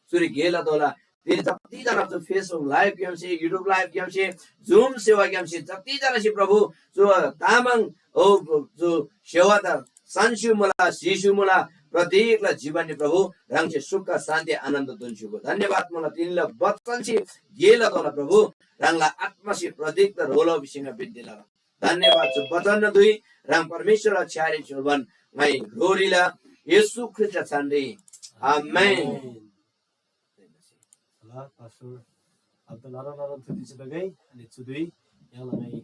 चुरी गे लतोःला। तिनी जतिजना चु Facebook live ग्‍यामसे, YouTube live ग्‍यामसे, Zoom सेवा ग्‍यामसे जतिजनासे प्रभु चु तामाङ ओ चु सेवा त सन्स्‍यु मुला, सिस्‍यु मुला, प्रत्येकला जीवनले प्रभु ह्राङसे सुख शान्ति आनन्द दोन्‍स्‍युगो। धन्यवाद मुला तिनीला वचनसे गे लतोःला प्रभु ह्राङला आत्मासे प्रत्येक त रोलो भिसिङ बिन्ती लला। धन्यवाद चु वचन दुई ह्राङ परमेश्‍वरला छ्‌यारी छ्‌योल्‍बान ङाइ रोरीला येशू ख्रीष्‍टला छानरी। आमेन। ल पास्टर अब त नरम नरम थुति चाहिँ लगै अनि चुदुई यहाँलाई नै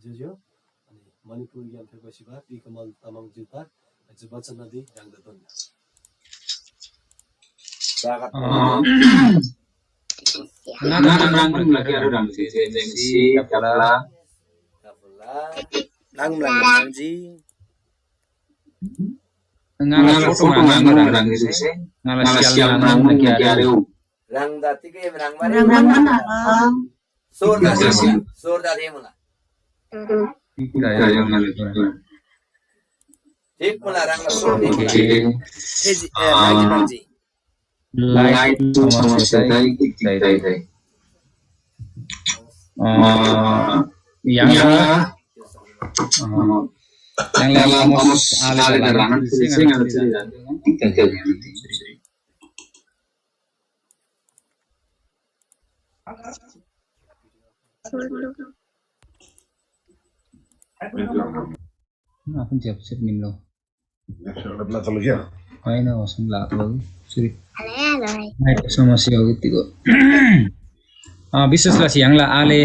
ज्योज्यो अनि मणिपुर ज्ञान फेको सिबा पिकमल तामाङ जुता जो वचन नदी ह्राङदा दोन स्वागत। Ngala foto ma ngala rang sese, ngala sial ma ngala kiareu. Rang da tike rang mari. Rang mana. Sor da sor da de mula. Thik mula rang sor de. Thik. Like समस्या चाहिँ ठीक ठीक है। यहाँ यहाँ almost आले आले राना से से गाना से ठीक है। Apa siap siap nih lo? होइन होस् लाग्लो सुरी माइक समस्या हो यतिको। विशेष लसी य्हाङला आले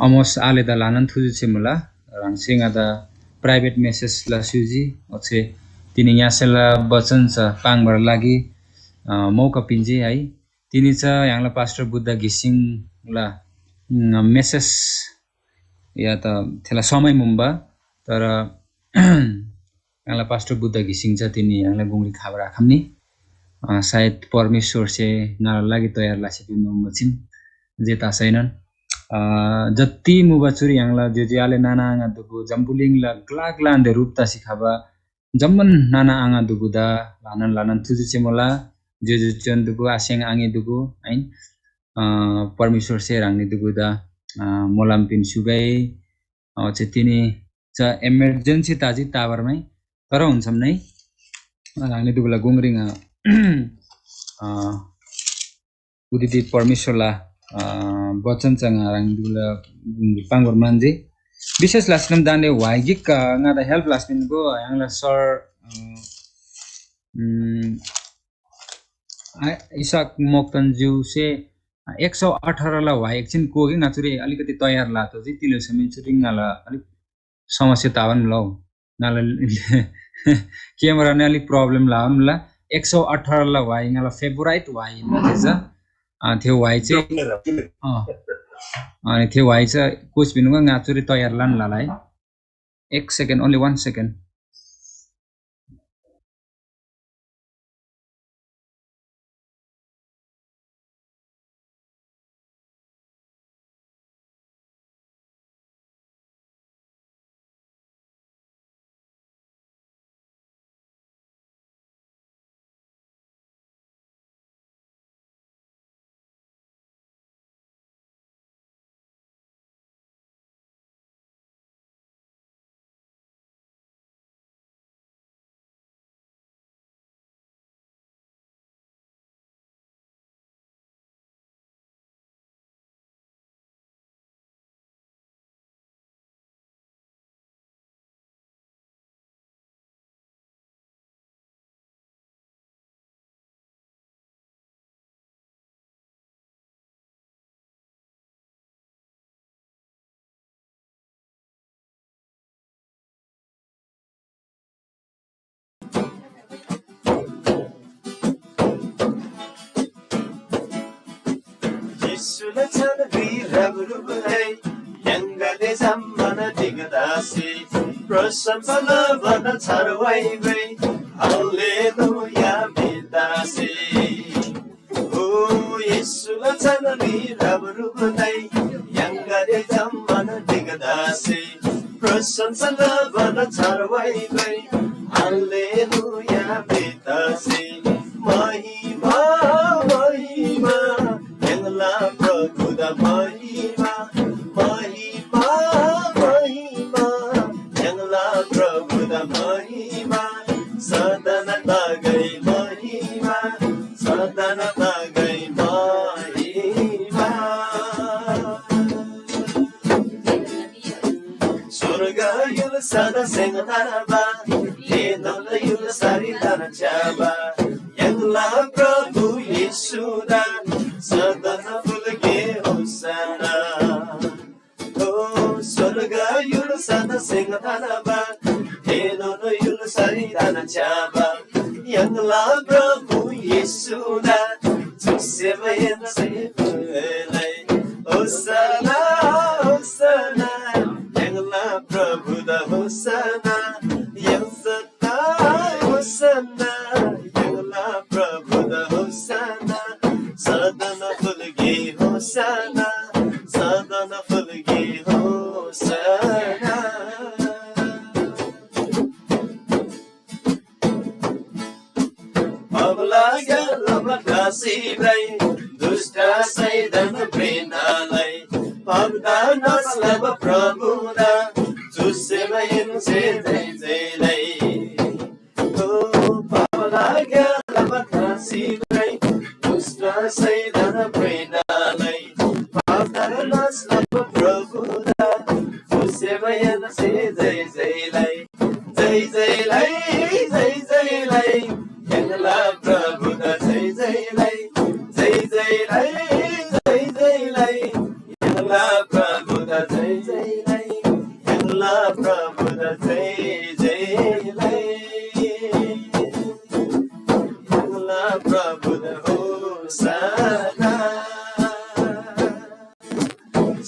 अमोस आले द लानन थुजु छे मुला ह्राङसे ङादा प्राइभेट मेसेज लस्युजी ओच्‍छे तिनी ङ्यासेला बचन छ पाङबर लागि मौका पिन्‍जी है। तिनी चा य्‍हाङला पास्टर बुद्ध घिसिङला मेसेज या त थेला समय मुम्बा तर य्‍हाङला पास्टर बुद्ध घिसिङ चा तिनी य्‍हाङला गुङरी खबर आखम्‍नी। सायद परमेश्‍वरसे ङाला लागि तयार लसी पिन्‍बा मुबा चीम। जे तसैनोन जति मुबा चुरी य्‍हाङला ज्‍योज्‍यो आले नाना आङा दुगु जम्‍बुलिङला ग्‍ला ग्‍लानदे रूप तसी खबा जम्‍मान नाना आङा दुगुदा ल्‍हानान ल्‍हानान थुजु चिमुला। ज्‍योज्‍यो च्‍योन दुगु आस्‍याङ आङे दुगु आइन। परमेश्‍वरसे ह्राङनी दुगुदा मोलम पिन्‍सुगै। ओच्‍छे तिनी चा इमर्जेन्सी ताजी ताबरमै तर हुन्छम नै ह्राङनी दुगुला गुङरिङ उदिति परमेश्‍वरला बचन चा ङा ह्राङनी दुगुला गुङरी पाङ्‌गोर मान्‍जी। विशेष लास्‍कम दान्‍दे व्‍हाइ गिक ङादा हेल्प लास्‍कम गो ह्राङला सर इसाक मोक्तन ज्यूसे एक सौ अठारला व्‍हाइ एकछिन कोगे ङाचुरी अलिकति तयार लातो जी तिलो समिन चुरी ङाला अलिक समस्या तावन लौ। ङाला क्यामेरा ने अलिक प्रब्लम लाउनुला। एक सौ अठारला वाइ ङाला फेभराइट वाइ हिन्ना थे चा। अँ, थे वाइ चाहिँ अँ, अनि थे वाइ चा कुछ भिनुगा ङा चुरी तयार लान लाला है। एक सेकेन्ड, ओन्ली वान सेकेन्ड। येशूला छानरी रबरुबलै य्‍हाङगदे जम्‍मान ढिक्‍दासे प्रशंसा लबान छार वाइगै। हालेलुया भिदासे। ओ येशूला छानरी रबरुबलै य्‍हाङगदे जम्‍मान ढिक्‍दासे प्रशंसा लबान छार वाइगै। हालेलुया भिदासे। महिमा, महिमा, य्‍हाङला प्रभुदा महिमा, महिमा, महिमा, य्‍हाङला प्रभुदा महिमा, सदन तागै महिमा, सदन तागै महिमा। स्वर्ग य्‍हुल्‍सादा सेङ थान्‍बा, थेनोन य्‍हुल्‍सारी धन च्‍याबा। य्‍हाङला प्रभु येशूदा सदन फुल्‍गे होसाना। ओ स्वर्ग य्‍हुल्‍सादा सेङ थान्‍बा, थेनोन य्‍हुल्‍सारी धन च्‍याबा। य्‍हाङला प्रभु येशूदा चुसेमाहेन्‍से फुल्‍गै होसाना, होसाना, य्‍हाङला प्रभुदा होसाना, य्‍हाङ सत्ता होसाना, य्‍हाङला प्रभुदा होसाना, सदन फुल्‍गे होसाना, सदन फुल्‍गे होसाना। पापला ग्‍यालामा ख्लासी भ्रइ, दुष्‍ट शैतान प्रेरणालाई। पापदा नाश लबा प्रभुदा, चुसेमाहेन्‍से जय जय लै। ओ पापला ग्‍यालामा ख्लासी भ्रइ, दुष्‍ट शैतान प्रेरणालाई। पापदा नाश लबा प्रभुदा, चुसेमाहेन्‍से जय जय लै। जय जय लै, जय जय लै, य्‍हाङला प्रभुदा जय जय लै। जय जय लै, जय जय लै, य्‍हाङला प्रभुदा जय जय लै। य्‍हाङला प्रभुदा जय जय लै। य्‍हाङला प्रभुदा होसाना।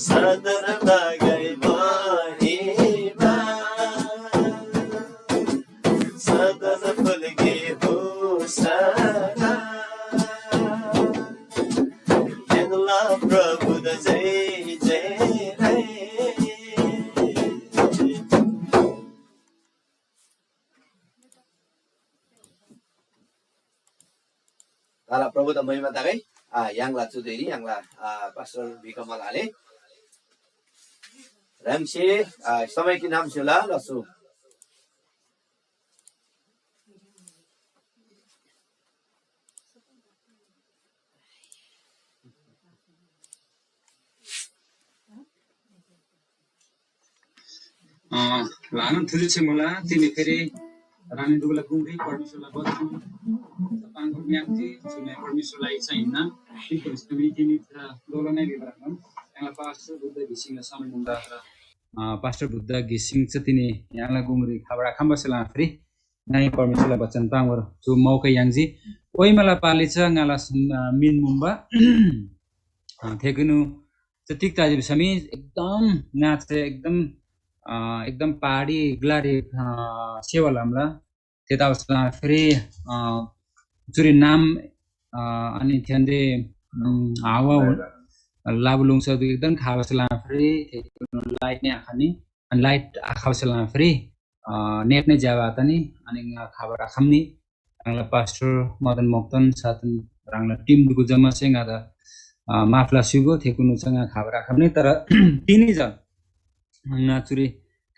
सदन तागै महिमा, सदन फुल्‍गे होसाना। य्‍हाङला प्रभुदा जय जय लै। ङाला प्रभुदा महिमा तगै। आ, य्‍हाङला चु धुइरी य्‍हाङला, आ, पास्टर भिकमल आले। ह्राङसे, आ, समय किनाम स्‍युला लसु। अँ, ल्‍हानान थुर्जी छे मुला, तिनी फेरी ह्राङनी दुगुला गुङरी परमेश्‍वरला वचन ताङ्‍बान म्‍याङ्सी चुम्‍या परमेश्‍वरला इच्‍छा हिन्‍ना। तिग भिसम तिनी थेला दोला नै भिबा ह्रङ्‌बान, य्‍हाङला पास्‍टर बुद्ध घिसिङला समय मुन्‍दा पास्टर बुद्ध घिसिङ च तिनी य्‍हाङला गुङरी खबर आखम्‍बासे लमा फेरि ङाइ परमेश्‍वरला बचन पाङ्‌बार चु मौका याङ्जी। ओइमाला पालि च ङाला मिन मुम्बा थेकुनु च तिग ताजी भिसमी एकदम ङा च एकदम एकदम पहाडी ग्लारी सेवा लमला। थेतबासेलमा फेरि चुरी नाम अनि थ्‍यान्‍दे हावा लाबुलुङस एकदम खाबासेलमा फेरि लाइट नै आखनी। अनि लाइट आखबासेलमा फेरि नेट नै ज्‍याबा तनी। अनि ङा खबर आखम्‍नी। ह्राङला पास्टर मदन मोक्तन साथन ह्राङला टिम दुगु जम्मा से ङादा माफ लस्‍युगो थेकुनु च ङा खबर आखम्‍नी। तर तिनी जन ङा चुरी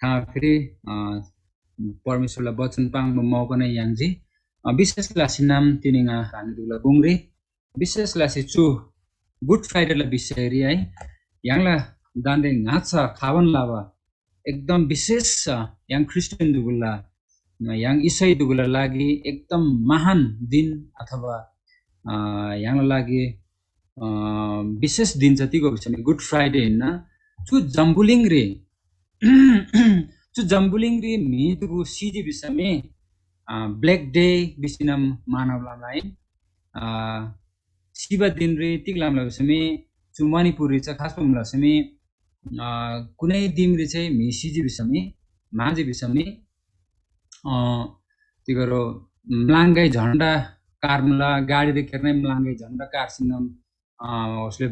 खमा फेरि परमेश्‍वरला वचन पाङ्बा मौका नै याङ्जी। विशेष लसी नाम तिनी ङा ह्राङनी दुगुला गुङरी विशेष लसी चु गुड फ्राइडेला विषयरी है य्‍हाङला दान्‍दे ङाच्‍छा खाबान लबा एकदम विशेष य्‍हाङ ख्रिस्टियन दुगुला य्‍हाङ इसाई दुगुला लागि एकदम महान दिन अथवा य्‍हाङला लागि विशेष दिन च तिगो भिसम गुड फ्राइडे हिन्‍ना। चु जम्‍बुलिङरी चु जम्‍बुलिङरी म्‍हि दुगु सिजी भिसमी ब्ल्याक डे भिसीनम मानव लमा आहिन। सिबा दिनरी तिग लमला भिसमी चु मणिपुररी च खास लमला भिसमी कुनै दिमरी चाहिँ म्‍हि सिजी भिसमी म्‍हाजी भिसमी तिगरो म्‍लाङगै झन्डा कार्मुला गाडीरी खेर्नै म्‍लाङगै झन्डा कार्सिनम उसले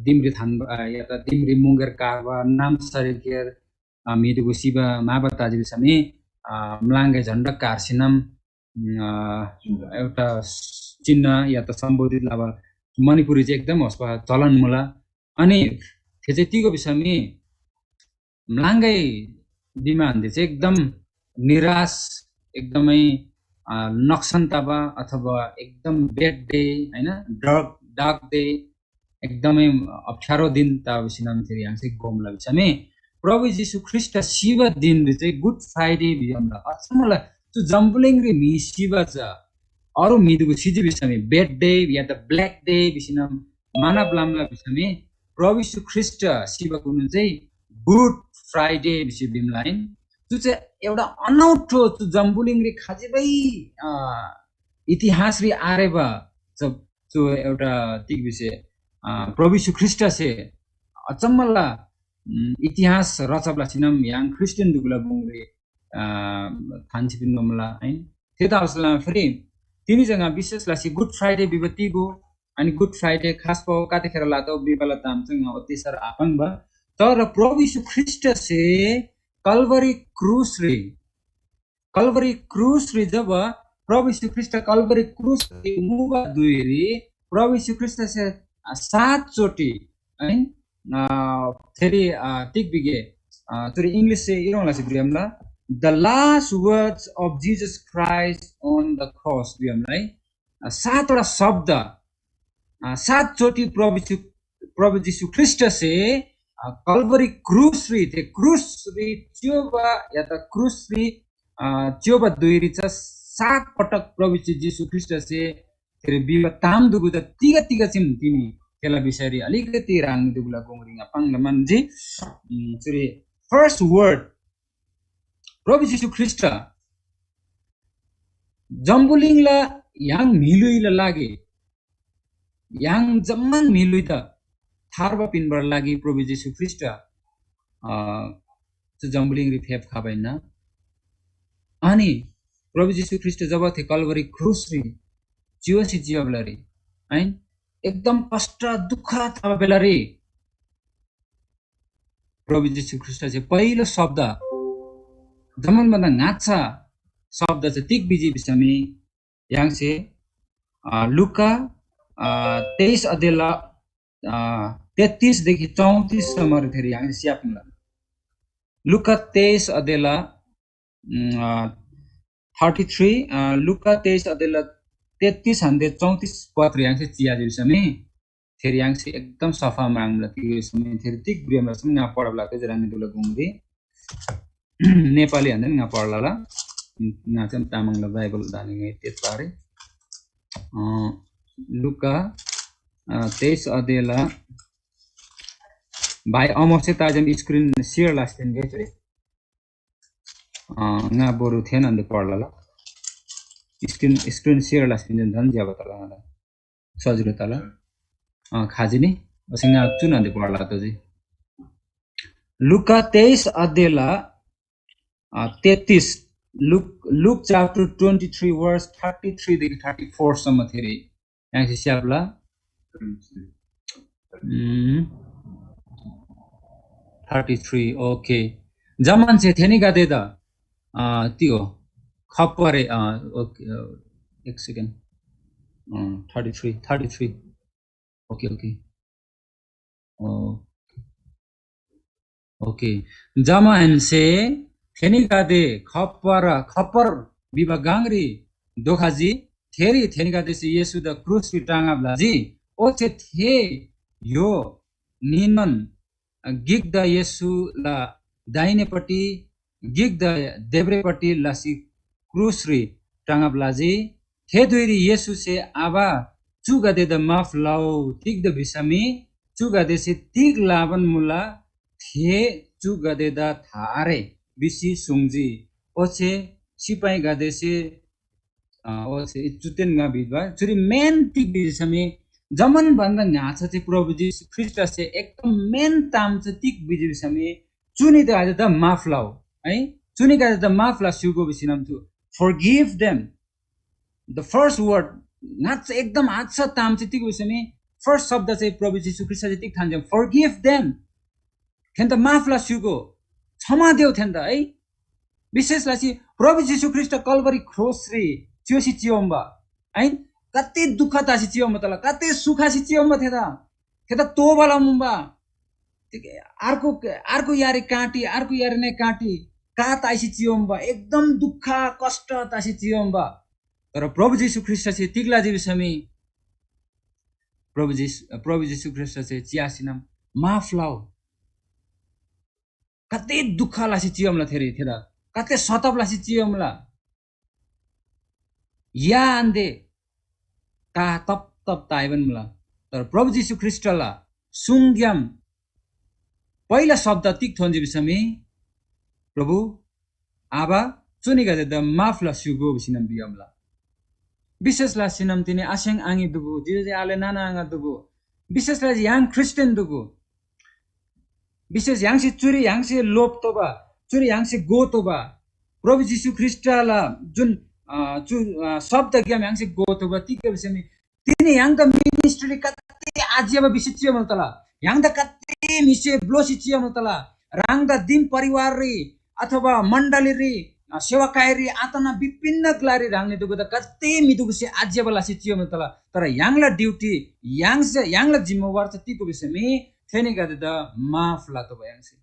दिमरी थान्बा या त दिमरी मुङ्गेर कार्बा नाम सरिकेर म्‍हिदुगु सिबा म्‍हाबा ताजी भिसमी म्‍लाङगै झन्डा कार्सिनम एउटा चिन्ह या त सम्बोधित लबा मणिपुरी चाहिँ एकदम होस्पा चलन मुला। अनि थे चाहिँ तिगो भिसमी म्‍लाङगै बिमानदे चाहिँ एकदम निराश, एकदमै नक्सन तबा अथवा एकदम ब्याड डे, होइन, डार्क डार्क डे, एकदमै अप्ठ्यारो दिन तबा भिसम थेरी य्‍हाङसे गोमला भिसमी प्रभु येशू ख्रीष्‍ट सिबा दिनरी चाहिँ गुड फ्राइडे भिसमला अचम्मला चु जम्बुलिङरी म्‍हि सिबा चा अरू म्‍हिदुगु सिजी भिसमी ब्याड डे या त ब्ल्याक डे भिसिनम मानब लमला भिसमी प्रभु येशू ख्रीष्‍ट सिबा कुनु चाहिँ गुड फ्राइडे भिसी भिमला आहिन। चु चाहिँ एउटा अनौठो चु जम्बुलिङरी खजिबै इतिहासरी आरेबा चु एउटा तिग भिसे प्रभु येशू ख्रीष्‍टसे अचम्मला इतिहास रचब लसीनम य्‍हाङ ख्रिस्टियन दुगुला गुङरी थान्‍सी पिन्‍बा मुला आहिन। थेतबासेलमा फेरि तिनी चा ङा विशेष लसी गुड फ्राइडे भिबा तिगो अनि गुड फ्राइडे खास पाउ काते खेर लातौ भिबाला ताम चाहिँ ङा अति साह्रो आपाङ्बा। तर प्रभु येशू ख्रीष्‍टसे कल्वरी क्रुसरी कल्वरी क्रुसरी जब प्रभु येशू ख्रीष्‍ट कल्वरी क्रुसरी मुबा धुइरी प्रभु येशू ख्रीष्‍टसे सात चोटि है थेरी तिग बिगे चुरी इङ्ग्लिससे इरोङ लसी भ्रियमला the last words of Jesus Christ on the cross भ्रियमला है सातवटा शब्द सात चोटि प्रभु प्रभु जीशु ख्रीष्‍टसे कल्वरी क्रुसरी थे क्रुसरी च्‍योबा या त क्रुसरी च्‍योबा धुइरी चा सात पटक प्रभु जीशु ख्रीष्‍टसे तेरे बिबा ताम दुगु त तिग तिग चिम तिनी तेला विषयरी अलिकति राङ दुगुला गोङरी ङा पाङ्ला मान्‍जी। चुरी फर्स्ट वर्ड प्रभु जीशु ख्रीष्‍ट जम्बुलिङला य्‍हाङ म्‍हिलुइला लागि य्‍हाङ जम्‍मान म्‍हिलुइदा थार्बा पिन्‍बाला लागि प्रभु येशू ख्रीष्‍ट चु जम्‍बुलिङरी फेप खबा हिन्‍ना। अनि प्रभु येशू ख्रीष्‍ट जब थे कल्वरी क्रुसरी चिओसी चिअबलारी आइन एकदम कष्ट दुःख तबा बेलारी प्रभु येशू ख्रीष्‍ट चाहिँ पहिलो शब्द जम्‍मान भन्दा ङाच्‍छा शब्द चाहिँ तिग भिजी भिसमी य्‍हाङसे लुका तेइस अध्यायला तेत्तिसदेखि चौतिससम्म थेरी य्‍हाङसे स्याप्‍मुला। लुका तेइस अध्यायला थर्टी थ्री लुका तेइस अध्यायला तेत्तिस हान्‍दे चौतिस पत्र य्‍हाङसे चिया दिल्समी थेरी य्‍हाङसे एकदम सफा माङ्ला तिग्‍समी थेरी तिग ब्रियमला सम ङा पढब लाग्‍यो जरा निदुला गुङरी नेपाली हान्‍दे ङा पढलाला। ङा चाहिँ तामाङला बाइबल दानी ङै तेत पारे लुका तेइस अध्यायला भाइ अमरसे ताजम स्क्रिन सेयर लास्टिन गे चुरे। अ, ङा बरु थेन अन्ते पढ्ला ल। स्क्रिन, स्क्रिन सेयर लास्टिन झन् ज्याबा तला ङादा। सजिलो तला। अ, खाजी नि? असे ङा चुन अन्ते पढ्ला त जी। लुका तेइस अध्यायला, अ, तेत्तिस, look, look chapter twenty three verse thirty three देखि थर्टी फोर सम्म थेरी। यहाँसे स्याप्ला। Thirty three, okay. जमानसे थेनीगदेदा, अ, त्यो खप्परे, अ, ओके, अ, एक सेकेन्ड। अ, thirty three, thirty three. Okay, okay. अ, ओके। जमाहेन्‍से थेनीगदे खप्पर, खप्पर भिबा गङरी धोखजी। थेरी थेनीगदेसे येशूदा क्रुसरी टाँगब लजी। ओच्‍छे थे य्‍हो न्‍हीनोन गिकदा येशूला दाहिनेपट्टि, गिकदा देब्रेपट्टि लसी क्रुसरी टाँगब लजी। थे धुइरी येशूसे, "आबा, चुगदेदा माफ लउ, तिग्‍दा भिसम चुगदेसे तिग लबान मुला, थे चुगदेदा था आरे" भिसी सुङ्जी। ओच्‍छे सिपाहीगदेसे, अ, ओच्‍छे चुदेन ङा भिबा, चुरी मेन तिग भिसम जम्‍मान भन्‍दा ङाच्‍छा चाहिँ प्रभु येशू ख्रीष्‍टसे एकदम मेन ताम चाहिँ तिग भिजी भिसम, चुनीगदेदा माफ लउ, है, चुनीगदेदा माफ लस्‍युगो भिसीनम छु, forgive them। The first word, ङाच्‍छा एकदम आच्छा ताम चाहिँ तिग भिसम, फर्स्ट शब्द चाहिँ प्रभु येशू ख्रीष्‍टसे तिग थान्‍ज्‍याम, forgive them। थेन्‍दा माफ लस्‍युगो, क्षमा देउ थेन्‍दा, है। विशेष लसी प्रभु येशू ख्रीष्‍ट कलवरी क्रुसरी चियोसी चियोम्‍बा, है। कति दुःख तासी चियोम्‍बा तला, कति सुखसी चियोम्‍बा थेदा, थेदा तोबा लमुम्‍बा। तिग-, अर्को, अर्को यारी काटी, अर्को यारी नै काटी, का तासी चियोम्‍बा, एकदम दुःख कष्ट तासी चियोम्‍बा। तर प्रभु येशू ख्रीष्‍टसे तिग लजी भिसम, प्रभु येशू, प्रभु येशू ख्रीष्‍टसे चियासीनम माफ लउ। कति दुःख लसी चियोमला थेरी थेदा, कति सताब लसी चियोमला। या आन्‍दे का तप तप ताइबान मुला। तर प्रभु येशू ख्रीष्‍टला सुङग्‍याम पहिला शब्द तिग थोन्‍जी भिसम, "प्रभु, आबा, चुनीगदेदा माफ लस्‍युगो" भिसीनम भियोमला। विशेष लसीनम तिनी आसेङ आङी दुगु, जिजे आले नाना आङा दुगु, विशेष लसी य्‍हाङ ख्रीष्‍टियन दुगु। विशेष य्‍हाङसे चुरी य्‍हाङसे लोभ तोबा, चुरी य्‍हाङसे गो तोबा, प्रभु येशू ख्रीष्‍टला जुन, अ, चु, अ, शब्दग्‍याम य्‍हाङसे गो तोबा, तिग्‍दा भिसम तिनी य्‍हाङदा मिनिस्ट्रीरी कति आज्‍यबा भिसी चियोमल तला। य्‍हाङदा कति म्‍हिसे ब्‍लोसी चियोमल तला। ह्राङदा दिम परिवाररी अथवा मण्‍डलीरी, अ, सेवाकाईरी आतना विभिन्न ग्‍लारी ह्राङनी दुगुदा कति म्‍हि दुगुसे आज्‍यबा लसी चियोमल तला। तर य्‍हाङला ड्‍युटी, य्‍हाङसे, य्‍हाङला जिम्‍मेवार चा तिग भिसम थेनीगदेदा माफ लतोःबा य्‍हाङसे।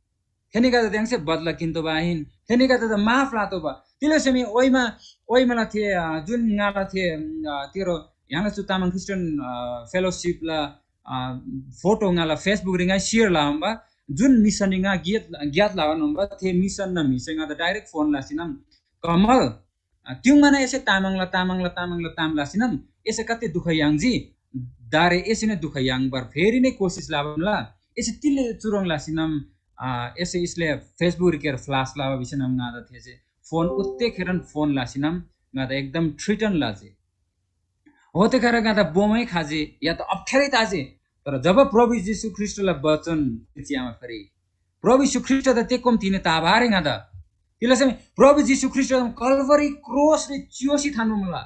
थेनीगदेदा य्‍हाङसे बदला किन्तोःबा आहिन, थेनीगदेदा माफ लतोःबा। तिले सेमी ओइमा, ओइमाला थे, अ, जुन ङाला थे, अ, तेरो य्‍हाङला चु तामाङ ख्रीष्‍टियन, अ, फेलोसिपला, अ, फोटो ङाला Facebook री ङाइ सेयर लबा, जुन मिसन ङा ग्‍यात, ग्‍यात लबा नम्बर थे मिसन न म्‍हिसे ङादा डाइरेक्ट फोन लासिनम, "कमल, अ, तिउङमा एसे तामाङला, तामाङला, तामाङला ताम लासिनम, एसे कति दुःख याङ्जी, दारे एसे नै दुःख याङ्बार फेरि नै कोसिस लाबमला, एसे तिले चुरङ लासिनम, अ, एसे इसले Facebook री केर फ्लास लाबा भिसेनम ङादा थेसे फोन उत्ते खेरन फोन लासिनम ङादा एकदम थ्रिटन लाजी।" होते गर ङादा बोमै खाजी या त अप्ठ्यारै ताजी। तर जब प्रभु येशू ख्रीष्‍टला वचन चियामा फेरि प्रभु येशू ख्रीष्‍ट त तेकोम तिने ताबारे ङादा। तिलसमी प्रभु येशू ख्रीष्‍ट कलवरी क्रोसरी चियोसी थान्‍बा मुला।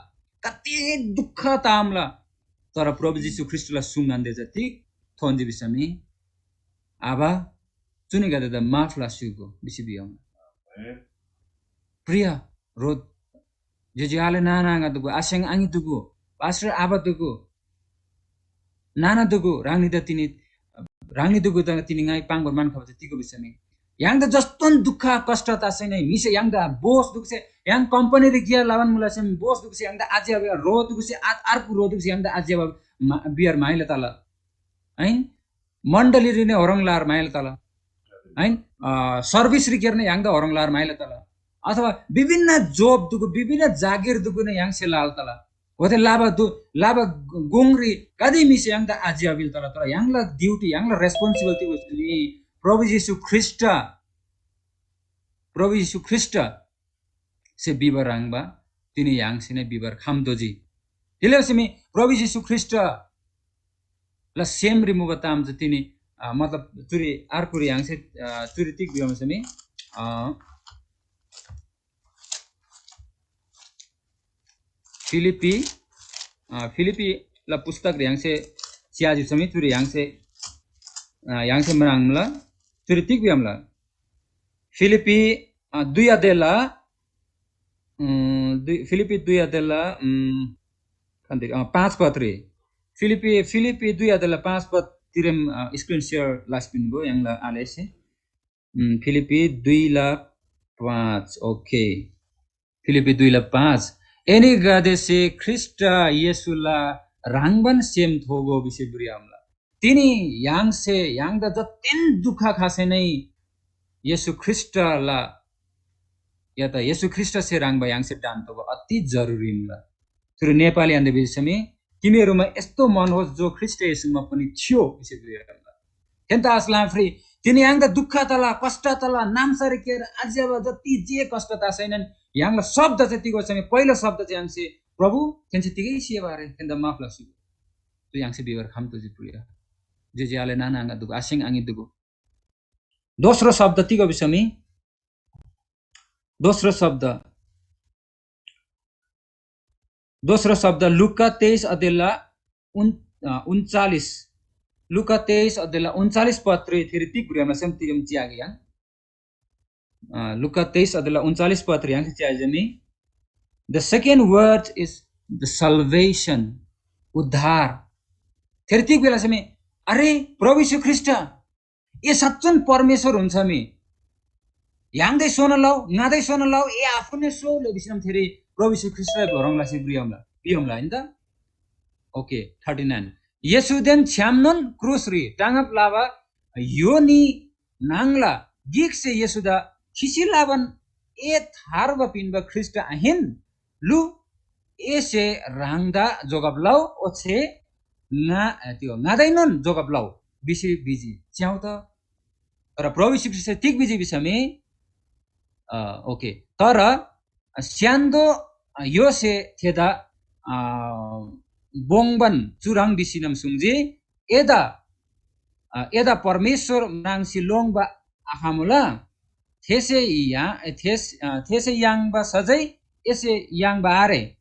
कति दुःख तामला। तर प्रभु येशू ख्रीष्‍टला सुङन्‍दे जति थोन्‍जी भिसमी, "आबा, चुनीगदेदा माफ लस्‍युगो" भिसी भियोम। प्रिय रोध, ज्‍योज्‍यो आले नाना आङा दुगु, आस्‍याङ आङी दुगु, पास्‍टर आबा दुगु, नाना दुगु, ह्राङनीदा तिनी, ह्राङनी दुगुदा तिनी ङाइ पाङ्‌बार मान खबा तिगो भिसमी। य्‍हाङदा जस्तोन दुःख कष्ट तसैनै म्‍हिसे य्‍हाङदा बोस दुगुसे, य्‍हाङ कम्‍पनीरी गिया लबान मुलासे बोस दुगुसे य्‍हाङदा आज्‍या रो दुगुसे आ-, अर्को रो दुगुसे य्‍हाङदा आज्‍या मा-, बिहार माइला तला। है? मण्डलीरी नै होरङ लार माइला तला। है? अ, सर्भिसरी केर नै य्‍हाङदा होरङ लार माइला तला। अथवा विभिन्न जोब दुगु, विभिन्न जागिर दुगु नै य्‍हाङसे लाल तला। होते लाबा दु-, लाबा गु-, गुङरी कदे म्‍हिसे य्‍हाङदा आज्‍या बिल तला, तर य्‍हाङला ड्युटी, य्‍हाङला रेस्पोन्सिबिलिटी उस नि प्रभु येशू ख्रीष्‍ट, प्रभु येशू ख्रीष्‍ट से भिबा ह्रङ्‌बा तिनी य्‍हाङसेन भिबार खम्‍तोःजी। तिले भिसम प्रभु येशू ख्रीष्‍टला सेमरी मुबा ताम चा तिनी, अ, मतलब चुरी अर्गुरी य्‍हाङसे, अ, चुरी तिग भिबा भिसम, अ, फिलिप्पी, अ, फिलिप्पीला पुस्तकरी य्‍हाङसे च्‍याजी भिसम चुरी य्‍हाङसे, अ, य्‍हाङसे म्राङ्ला। चुरी तिग भिबा मुला? फिलिप्पी, अ, दुई अध्यायला, उम्, दुई, फिलिप्पी दुई अध्यायला, उम्, कन्‍ती, अ, पाँच पदरी। फिलिप्पी, फिलिप्पी दुई अध्यायला पाँच पदतिरेम, अ, screen share लसी पिन्‍गो य्‍हाङला आलेसे। उम्, फिलिप्पी दुईला पाँच, OK। फिलिप्पी दुईला पाँच, एनीगदेसे ख्रीष्‍ट येशूला ह्रङ्‌बान सेम थोगो भिसी भ्रियामला। तिनी य्‍हाङसे य्‍हाङदा जतिन दुःख खसै नै येशू ख्रीष्‍टला, या त येशू ख्रीष्‍टसे ह्रङ्‌बा य्‍हाङसे ढान्‍तोःबा अति जरुरी मुला। चुरी नेपाली आन्‍दे भिसमी तिमीहरूमा यस्तो मन होस् जो ख्रीष्‍ट येशूमा पनि थियो भिसी भ्रियामला। थेन्‍दा आस्‍लाम फ्री तिनी य्‍हाङदा दुःख तला, कष्ट तला, नाम्‍सारी केर आज्‍यबा जति जे कष्‍ट तसैनन य्‍हाङला शब्द चाहिँ तिगो चाहिँ पहिलो शब्द चाहिँ य्‍हाङसे प्रभु थेन्‍से तिगै सेवा आरे थेन्‍दा माफ लसी। तु य्‍हाङसे भिबर खम तुजी प्रिय। जे जे आले नाना आङा दुगो, आसिङ आङी दुगो। दोस्रो शब्द तिगो भिसमी, दोस्रो शब्द, दोस्रो शब्द लुका तेइस अदेला उन-, अ, उन्चालिस, लुका तेइस अदेला उन्चालिस पत्री थेरी तिग गुरियामला सेम तिगम चियागे याङ। अ, लुका तेइस अदेला उन्चालिस पत्री याङ चिया जमी। The second word is the salvation, उद्धार। थेरी तिग बेला सेमी, अरे, प्रभु यीशु ख्रीष्ट, ए साँच्चन परमेश्वर हुन्छ मी। य्‍हाङदै सोना लउ, ङादै सोना लउ, ए आफुने सो ले भिसिनम थेरी प्रभु यीशु ख्रीष्टलाई भरोङ लसी बियमला, बियमला, होइन त? OK, thirty nine। येशूदेन छ्‌यामनोन क्रुसरी टाँगब लबा यो न्‍ही न्‍हङला गिकसे येशूदा खिसी लबान ए थार्बा पिन्‍बा ख्रीष्‍ट आहिन? लु, एसे ह्राङदा जोगब लउ, ओच्‍छे ङा, त्यो ङादाएनोन जोगब लउ, भिसी भिजी। च्‍याउ त। तर प्रभु यीशु ख्रीष्‍टसे तिग भिजी भिसमी, अ, OK, तर स्‍य्‍हान्‍दो य्‍होसे थेदा, अ, बोङ्‌बान चुह्रङ् भिसीनम सुङ्जी, एदा, अ, एदा परमेश्‍वर म्राङ्सी लोङ्‌बा आखमुला? थेसे या-, थेस-, अ, थेसे याङ्बा सजै एसे याङ्बा आरे।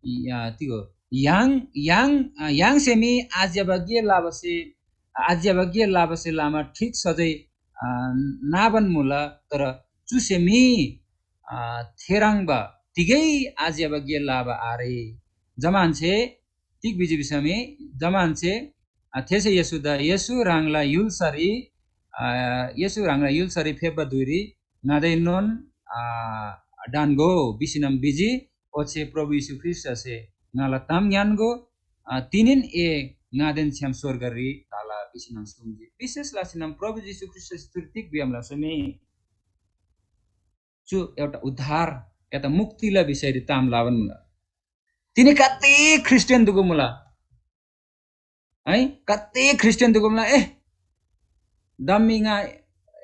या, तिगो, य्‍हाङ, य्‍हाङ, अ, य्‍हाङसे मी आज्‍यबा गे लबासे, आज्‍यबा गे लबासे लमा ठिक सजै, अ, नाबान मुला, तर चुसे मी, अ, थेह्रङ्बा तिगै आज्‍यबा गे लबा आरे। जमाहेन्‍से तिग भिजी भिसमी, जमाहेन्‍से, अ, थेसे येशूदा, येशू ह्राङला य्‍हुल्‍सारी, अ, येशू ह्राङला य्‍हुल्‍सारी फेप्‍बा धुइरी ङादाएनोन, अ, ढन्‍गो भिसीनम भिजी। ओच्‍छे प्रभु येशू ख्रीष्‍टसे ङाला ताम ङ्‌यान्‍गो, अ, तिनीन ए ङादेन छ्‌याम स्‍वर्गरी तला भिसीनम सुङ्जी। विशेष लसीनम प्रभु येशू ख्रीष्‍टसे चुरी तिग भियामला सुमी? चु एउटा उद्धार, एउटा मुक्तिला विषयरी ताम लाबान मुला। तिनी कति ख्रीष्‍टियान दुगु मुला? है, कति ख्रीष्‍टियान दुगु मुला? ए, दम्मी ङा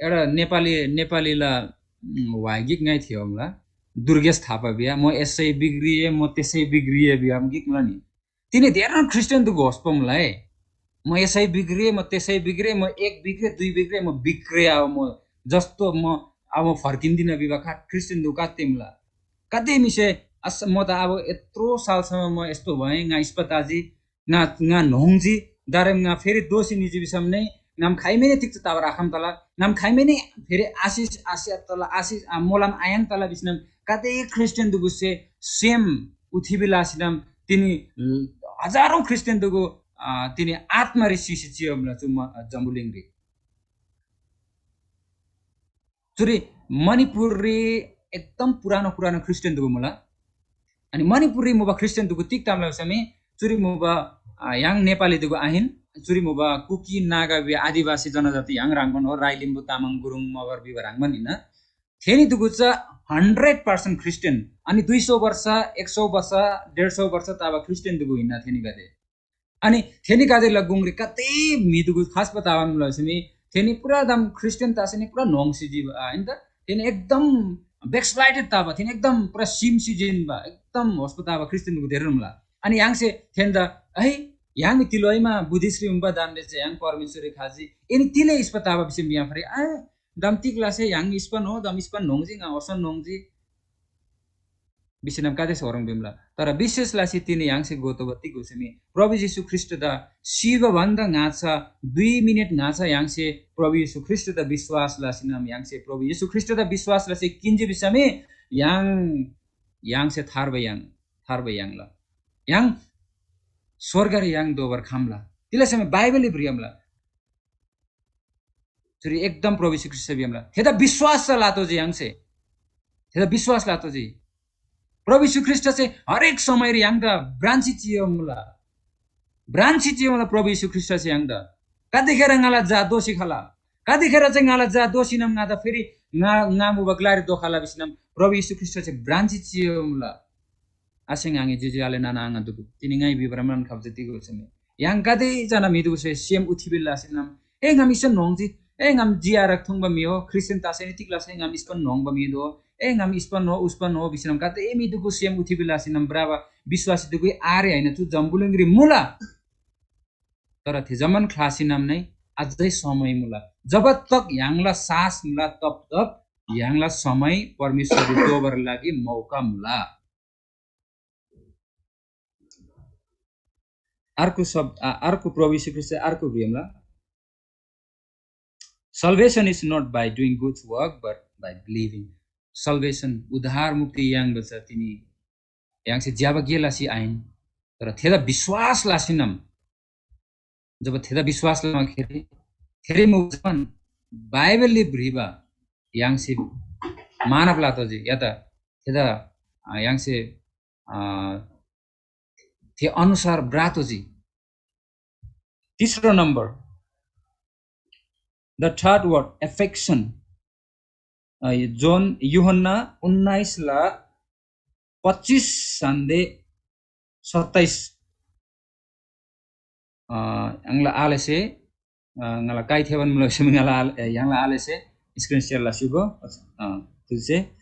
एउटा नेपाली, नेपालीला, उम्, वाइ गिक ङाइ थियो मुला। दुर्गेश थापा बिया, म यसै बिग्रिए, म त्यसै बिग्रिए बिया गिक मुला नि। तिनी धेरैन ख्रीष्‍टियान दुगु होस्‍पो मुला है। म यसै बिग्रिए, म त्यसै बिग्रिए, म एक बिग्रिए, दुई बिग्रिए, म बिग्रिए, अब म जस्तो म अब फर्किन्दिनँ बिबा खा ख्रीष्‍टियान दुगु कति मुला। कति मिसे अस-, म त अब यत्रो सालसम्म म यस्तो भएँ, ङा स्पताजी, ङा, ङा न्‍होङ्जी, दारेम ङा फेरी दोःसी निजी भिसम नै, ङाम खाइमेने तिक्‍च तबर आखम तला, ङाम खाइमेने फेरी आशिष, आशिष तला, आशिष, आ, मोलम आयान तला भिसनम कति ख्रीष्‍टियान दुगुसे सेम उथि बिलासिनम तिनी हजारौं ख्रीष्‍टियान दुगु, आ, तिनी आत्मारी सिसी चियोमला चु म-, जम्बुलिङरी। चुरी मणिपुररी एकदम पुरानो, पुरानो ख्रीष्‍टियान दुगु मुला। अनि मणिपुररी मुबा ख्रीष्‍टियान दुगु तिग ताम लसमी चुरी मुबा, आ, य्‍हाङ नेपाली दुगु आहिन। चुरी मुबा कुकी, नागा, बे आदिवासी जनजाति य्‍हाङ ह्रङ्‌बान हो, राई, लिम्बू, तामाङ, गुरुङ, मगर बिबा ह्रङ्‌बान हिन्‍ना। थेनी दुगु चा hundred percent ख्रीष्‍टियान। अनि दुई सौ वर्ष, एक सौ वर्ष, डेढ सौ वर्ष ताबा ख्रीष्‍टियान दुगु हिन्‍ना थेनीगदे। अनि थेनीगदेला गुङरी कति म्‍हि दुगु खास बतावन लसमी थेनी पुरा दम ख्रिस्टियन तासेनी पुरा न्होङ्सी जिबा, आइन त? थेनी एकदम ब्याकस्लाइडेड ताबा, थेनी एकदम पुरा सिमसी जिन्‍बा, एकदम होस्‍पो ताबा ख्रिस्टियन गुदेर रुमला। अनि य्‍हाङसे थेन्‍दा, "है, य्‍हाङ तिलोइमा बुद्धिश्री उम्बा दान्‍दे चे य्‍हाङ परमेश्‍वररी खजी। एनी तिले इस्‍पा ताबा बिसेम बियाफरी, आ, दम तिग लासे य्‍हाङ इस्‍पा नो, दम इस्‍पा न्होङ्जी ङा ओसन न्होङ्जी।" बिसिनम कादेसे होरङ बिमला। तर विशेष लासी तिनी य्‍हाङसे गोतोबा तिग गोसेमी प्रभु येशू ख्रीष्‍टदा सिबा भन्दा ङाचा दुई मिनेट ङाचा य्‍हाङसे प्रभु येशू ख्रीष्‍टदा विश्‍वास लासीनम य्‍हाङसे प्रभु येशू ख्रीष्‍टदा विश्‍वास लासी किन्‍जी भिसमी य्‍हाङ य्‍हाङसे थार्बा य्‍हाङ थार्बा य्‍हाङला। य्‍हाङ स्‍वर्गरी य्‍हाङ दोबर खम्‍ला। तिला समय बाइबलले भ्रियमला। चुरी एकदम प्रभु येशू ख्रीष्‍ट भियमला। थेदा विश्‍वास लातो जे य्‍हाङसे। थेदा विश्‍वास लातो जे। प्रभु येशू ख्रीष्‍ट चाहिँ हरेक समयरी य्‍हाङदा ब्रान्ची चियोमुला। ब्रान्ची चियोमुला प्रभु येशू ख्रीष्‍ट चाहिँ य्‍हाङदा। कतिखेर ङाला जा दोषी खला। कतिखेर चाहिँ ङाला जा दोषीनम ङादा फेरि ङा ङा मुबा ग्‍लारी दोखाला भिसिनम प्रभु येशू ख्रीष्‍ट चाहिँ ब्रान्ची चियोमुला। आसेङ आङे जे जे आले नाना आङा दुगु। तिनी ङाइ भिबरमान खब्जे तिगु छमे। य्‍हाङ गाते जना म्‍हिदुगुसे सेम उथिबिल लासिनम। ए ङाम इसन न्‍होङ्जी। ए ङाम जियारक थुङ्बा म्‍हि हो। ख्रीष्‍टियन तासेनी तिग लासे ङाम इस्पन न्‍होङ्बा म्‍हि हो। ए ङाम इस्पन हो, उस्पन हो भिसिनम गाते म्‍हिदुगु सेम उथिबिल लासिनम ब्राबा विश्‍वासी दुगु आरे हैन चु जम्बुलिङरी मुला। तर थे जम्‍मान ख्लासिनम नै अझै समय मुला। जब तक य्‍हाङला सास मुला तब तक य्‍हाङला समय परमेश्‍वरले दोबर लागि मौका मुला। अर्को शब्द आ, अर्को प्रभु यीशु ख्रीष्‍ट चाहिँ अर्को भ्रियमला। Salvation is not by doing good work but by believing। Salvation उद्धार मुक्ति याङ्बा छ तिनी य्‍हाङसे ज्‍यबा गे लसी आहिन, तर थेदा विश्‍वास लसीनम जब थेदा विश्‍वास लमाखेरी थेरी मुबा जम्‍मान बाइबलले भ्रिबा य्‍हाङसे मानब लातोःजी या त थेदा अ, य्‍हाङसे अ, थे अनुसार ब्रातोःजी। तिस्रो number, the third word, affection। अ, जोन यूहन्‍ना उन्‍नाइसला पच्‍चिस सान्‍दे सत्ताइस। अ, य्‍हाङला आलेसे, अ, ङाला काइ थेबान मुला भिसम ङाला आले-, ए, य्‍हाङला आलेसे screen share लसीगो। अ, तुझे,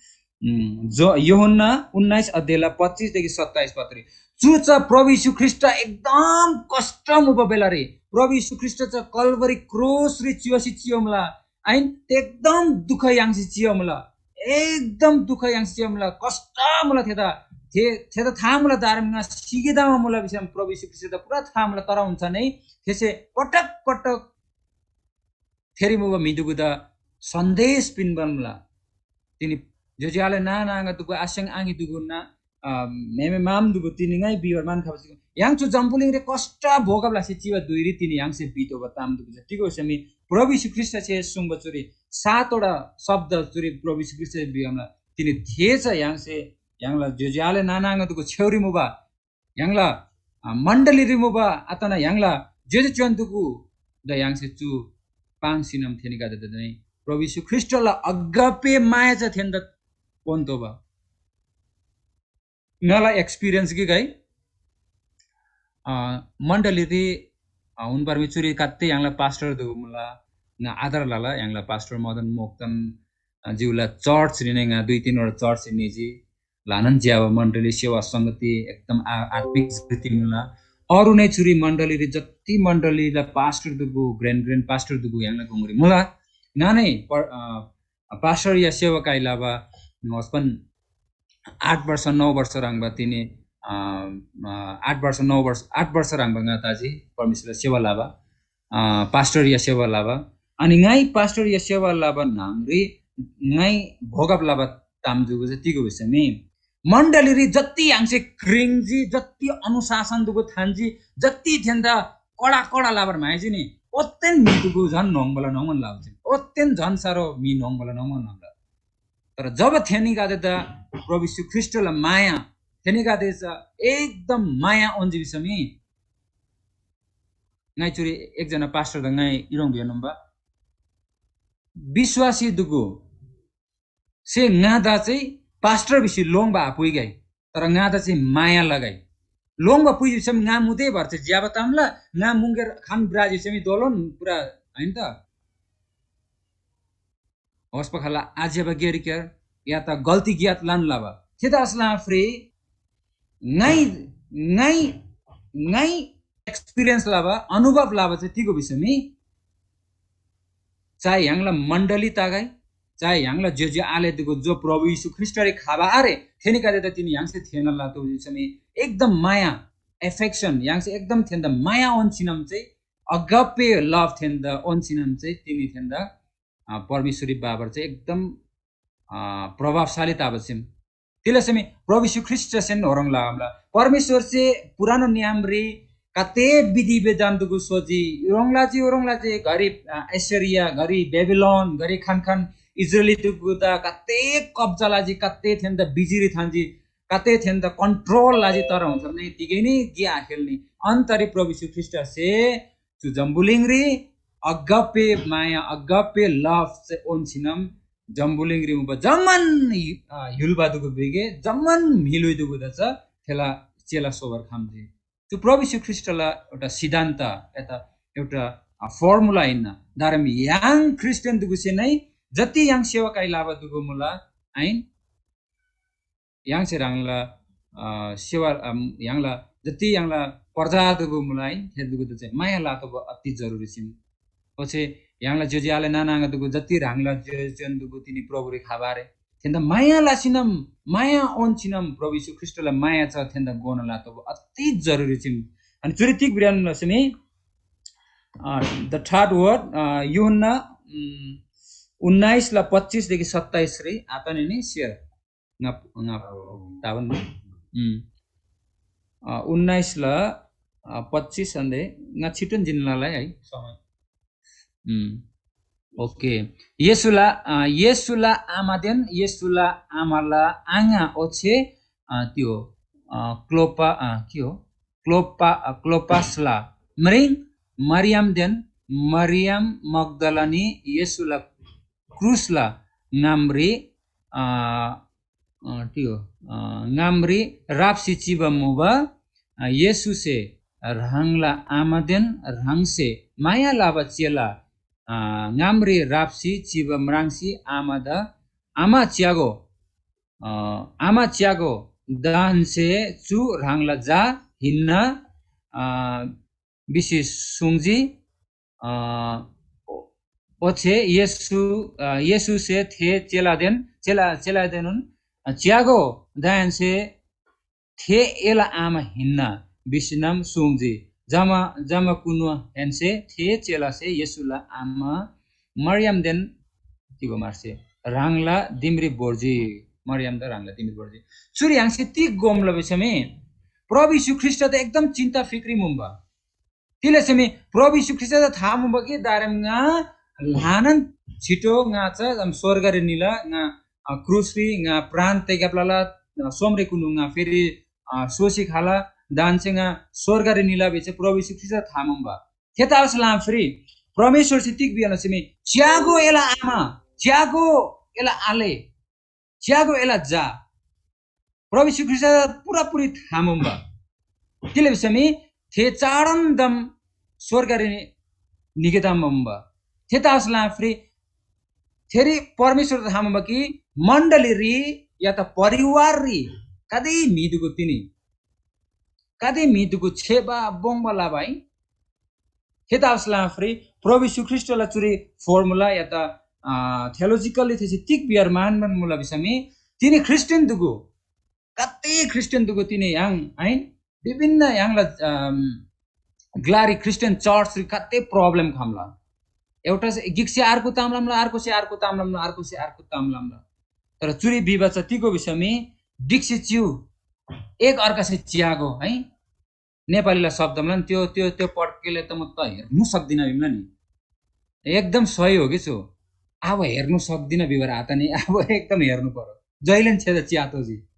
उम्, जो, यूहन्‍ना उन्‍नाइस अध्यायला पच्‍चिसदेखि सत्ताइस पत्री। चु चा प्रभु यीशु ख्रीष्‍ट एकदम कष्‍ट मुबा बेलारी प्रभु यीशु ख्रीष्‍ट चा कल्‍वरी क्रुसरी चियोसी चियोमला। आइन, एकदम दुःख याङ्सी चियोमला। एकदम दुःख याङ्सी चियोमला। कष्‍ट मुला थेदा। थे, थेदा था मुला दारम ङा सिगेदामा मुला भिसम प्रभु यीशु ख्रीष्‍टदा पुरा था मुला। तर हुन्छ नै थेसे पटक पटक थेरी मुबा म्‍हिदुगुदा सन्‍देश पिन्‍बान मुला। तिनी ज्‍योज्‍यो आले नाना आङा दुगु आस्‍याङ आङी दुगु ना, अ, म्‍हेमे माम दुगु तिनी ङाइ बिबर मान खबा। य्‍हाङ चु जम्‍बुलिङरे कष्‍ट भोगब लसी चिबा धुइरी तिनी य्‍हाङसे बितोबा ताम दुगु छ। तिगो सेमी प्रभु यीशु ख्रीष्‍टसे सुङ्बा चुरी सातवटा शब्द चुरी प्रभु यीशु ख्रीष्‍टसे बिगमला। तिनी थे छ य्‍हाङसे य्‍हाङला ज्‍योज्‍यो आले नाना आङा दुगु छेउरी मुबा य्‍हाङला, अ, मण्‍डलीरी मुबा अथवा य्‍हाङला ज्‍योज्‍यो च्‍योन्‍दुगु द य्‍हाङसे चु पाङ्सीनम थेनीगदेदा नै प्रभु येशू ख्रीष्‍टला अगापे माया चा थेन्‍दा पोन्‍तोःबा। ङाला experience गिक है, अ, मण्‍डलीरी, अ, हुन परमेश्‍वररी कत्ते य्‍हाङला pastor दुगु मुला, ङा आदर लला य्‍हाङला pastor मदन मोक्तन, अ, ज्‍यूला church री नै ङा दुई तीनवटा church री निजी। ल्‍हानान ज्‍यबा मण्‍डली सेवा संगति एकदम आ-, आत्‍मिक स्थिति मुला। अरू नै चुरी मण्‍डलीरी जति मण्‍डलीला pastor दुगु, grand grand pastor दुगु य्‍हाङला गुङरी मुला। ङा नै प-, अ, pastor या सेवकाई लबा हस्बैन्ड आठ वर्ष, नौ वर्ष ह्रङ्‌बा तिनी, अ, अ, आठ वर्ष, नौ वर्ष, आठ वर्ष ह्रङ्‌बा ङा ताजी परमेश्‍वरला सेवा लबा, अ, pastor या सेवा लबा। अनि ङाइ pastor या सेवा लबा न्‍हङरी ङाइ भोगब लबा ताम दुगु चा तिगु भिसमी मण्‍डलीरी जति य्‍हाङसे क्रिङ्जी, जति अनुशासन दुगु थान्‍जी, जति थेन्‍दा कडा कडा लबार म्‍हाइजी नि, ओत्‍तेन म्‍हि दुगु झन् न्‍होङ्बाला न्‍होङ्बान लबा चा। ओत्‍तेन झन् साह्रो म्‍हि न्‍होङ्बाला न्‍होङ्बान लबा। तर जब थेनीगदेदा प्रभु यीशु ख्रीष्‍टला माया, थेनीगदे चा एकदम माया ओन्‍जी भिसमी, ङाइ चुरी एकजना pastor दा ङाइ इरोङ भिएनोम्‍बा, विश्‍वासी दुगु से ङादा चाहिँ pastor भिसी लोङ्‌बा आपुइगै, तर ङादा चाहिँ माया लगै। लोङ्‌बा पुइजी भिसम ङा मुदे भर चाहिँ ज्‍यबा तामला, ङा मुङगेर खान ब्राजी चाहिँ दोलोन पुरा, हैन त? होस पखला आज्‍यबा गेरिक्‍यार या त गल्ती गियात लान लबा। थेतबासेलमा फ्री ङाइ ङाइ ङाइ एक्सपिरियन्स लबा, अनुभव लबा चाहिँ तिगो भिसमी, चाहे य्‍हाङला मण्डली तगै, चाहे य्‍हाङला ज्‍योज्‍यो आले दुगु जो प्रभु येशू ख्रीष्‍टरी खबा आरे, थेनीगदेदा तिनी य्‍हाङसे थेःना लतोःबा भिसमी एकदम माया, एफेक्सन, य्‍हाङसे एकदम थेन्‍दा माया ओन्‍छिनम चाहिँ अगापे लभ थेन्‍दा ओन्‍छिनम चाहिँ तिनी थेन्‍दा, अ, परमेश्‍वरी बाबर चाहिँ एकदम, अ, प्रभावशाली तबा सेम। तिलसमी प्रभु येशू ख्रीष्‍टसेन होरङ लआमला। परमेश्‍वरसे पुरानो नियमरी कते विधि विधान दुगु सोजी, उरङलाजी, उरङलाजी घरि, अ, एसिरिया, घरि बेबिलोन, घरि खान खान इस्राएली दुगुदा कते कब्जा लाजी, कते थेन्‍दा बिजिरी थान्‍जी, कते थेन्‍दा कन्ट्रोल लाजी, तर हुन्छ नि तिगै नि गे आखेल्‍नी। अन्तरी प्रभु येशू ख्रीष्‍टसे चु जम्‍बुलिङरी अगापे माया, अगापे लभ चाहिँ ओन्‍छिनम जम्‍बुलिङरी मुबा जम्‍मान यु-, अ, य्‍हुल्‍बा दुगु बेगे, जम्‍मान म्‍हिलुइ दुगुदा चा थेला चेला सोबार खम्‍जी। चु प्रभु येशू ख्रीष्‍टला एउटा सिद्धान्त, एता एउटा, अ, फर्मुला हिन्‍ना। दारम य्‍हाङ ख्रीष्‍टियन दुगुसे नै जति य्‍हाङ सेवा काइ लाबा दुगु मुला, आइन? य्‍हाङसे ह्राङला, अ, सेवा, अम, य्‍हाङला जति य्‍हाङला प्रजा दुगु मुला है, थे दुगुदा चाहिँ माया लातोःबा अति जरुरी छिम। ओच्‍छे य्‍हाङला ज्‍योज्‍यो आले नाना आङा दुगु जति ह्राङला ज्‍योज्‍योन दुगु तिनी प्रभुरी खबा आरे। थेन्‍दा माया लासिनम, माया ओन्‍छिनम प्रभु येशू ख्रीष्‍टला माया चा थेन्‍दा गोना लातोःबा अति जरुरी छिम। अनि चुरी तिग भिरान लसमी, अ, the third word, अ, यूहन्‍ना, उम्, उन्नाइस ला पच्चिस देखि सत्ताइस री आतनी नि share। ङा, ङा, तावन, उम्। अ, उन्नाइस ल, अ, पच्चिस अन्‍दे ङा छिटोन जिन्‍ना लला है, समय। उम्। ओके। येशूला, अ, येशूला आमादेन येशूला आमाला आङा ओच्‍छे, अ, त्यो, अ, क्लोपा, अ, के हो? क्लोपा, अ, क्लोपासला म्रिङ मरियमदेन मरियम मग्‍दलानी येशूला क्रुसला ङामरी, अ, अ, त्यो, अ, ङामरी राप्‍सी चिबा मुबा, अ, येशूसे ह्राङला आमादेन ह्राङसे माया लबा चेला, अ, ङामरी राप्‍सी चिबा म्राङ्सी आमादा, "आमा च्‍यागो, अ, आमा च्‍यागो, दान्‍से चु ह्राङला झा हिन्‍ना," अ, भिसी सुङ्जी। अ, ओ-, ओच्‍छे येशू, अ, येशूसे थे चेलादेन, चेला, चेलादेनोन, "च्‍यागो, दाहेन्‍से थे एला आमा हिन्‍ना," भिसीनम सुङ्जी। जमा, जमाकुनुहेन्‍से थे चेलासे येशूला आमा मरियमदेन तिगो मार्से ह्राङला दिमरी भोर्जी। मरियमदा ह्राङला दिमरी भोर्जी। चुरी य्‍हाङसे तिग गोम लबा भिसमी, प्रभु येशू ख्रीष्‍ट त एकदम चिन्ता फिक्री मुम्‍बा। तिलेसमी प्रभु येशू ख्रीष्‍ट त था मुम्‍बा कि दारेम ङा ल्‍हानान छिटो ङा चा स्‍वर्गरी निला, ङा, अ, क्रुसरी ङा प्राण तैगब लला, अ, सोमरे कुनु ङा फेरी, अ, सोसी खाला, दान्‍से ङा स्‍वर्गरी निला भिसे प्रभु येशू ख्रीष्‍ट त था मुम्‍बा। थेतबासेलमा फेरि परमेश्‍वरसे तिग भियान सिमी, "च्‍यागो एला आमा, च्‍यागो एला आले, च्‍यागो एला झा।" प्रभु येशू ख्रीष्‍ट पुरापुरी था मुम्‍बा। तिले भिसमी थे चाडन दम स्‍वर्गरी निगेताम मुम्‍बा। थेतबासेलमा फेरि थेरी परमेश्‍वर था मुम्‍बा कि मण्‍डलीरी या त परिवाररी कतै म्‍हि दुगु तिनी कतै म्‍हि दुगु छेबा बोङ्बा लबा है। थेतबासेलमा फेरि प्रभु येशू ख्रीष्‍टला चुरी फर्मुला या त, अ, theologically थेसे तिग बिहार मान मान मुला भिसमी तिनी ख्रीष्‍टियन दुगु, कति ख्रीष्‍टियन दुगु तिनी य्‍हाङ, है, विभिन्न य्‍हाङला, अम, ग्‍लारी ख्रीष्‍टियन चर्चरी कति प्रब्लम खम्‍ला। एउटा से, गिकसे अर्को ताम लम्‍ला, अर्को से अर्को ताम लम्‍ला, अर्को से अर्को ताम लम्‍ला। तर चुरी भिबा चा तिगो भिसमी गिकसे च्‍यु, एक अर्कासे च्‍यागो, है। नेपालीला शब्दमा नि त्यो, त्यो, त्यो पड्केले त म त हेर्नु सक्दिनँ भिमला नि। एकदम सही हो कि छु। अब हेर्नु सक्दिनँ भिबर आता नि, अब एकदम हेर्नु पर्‍यो। जहिले नि छेदा च्यातोजी।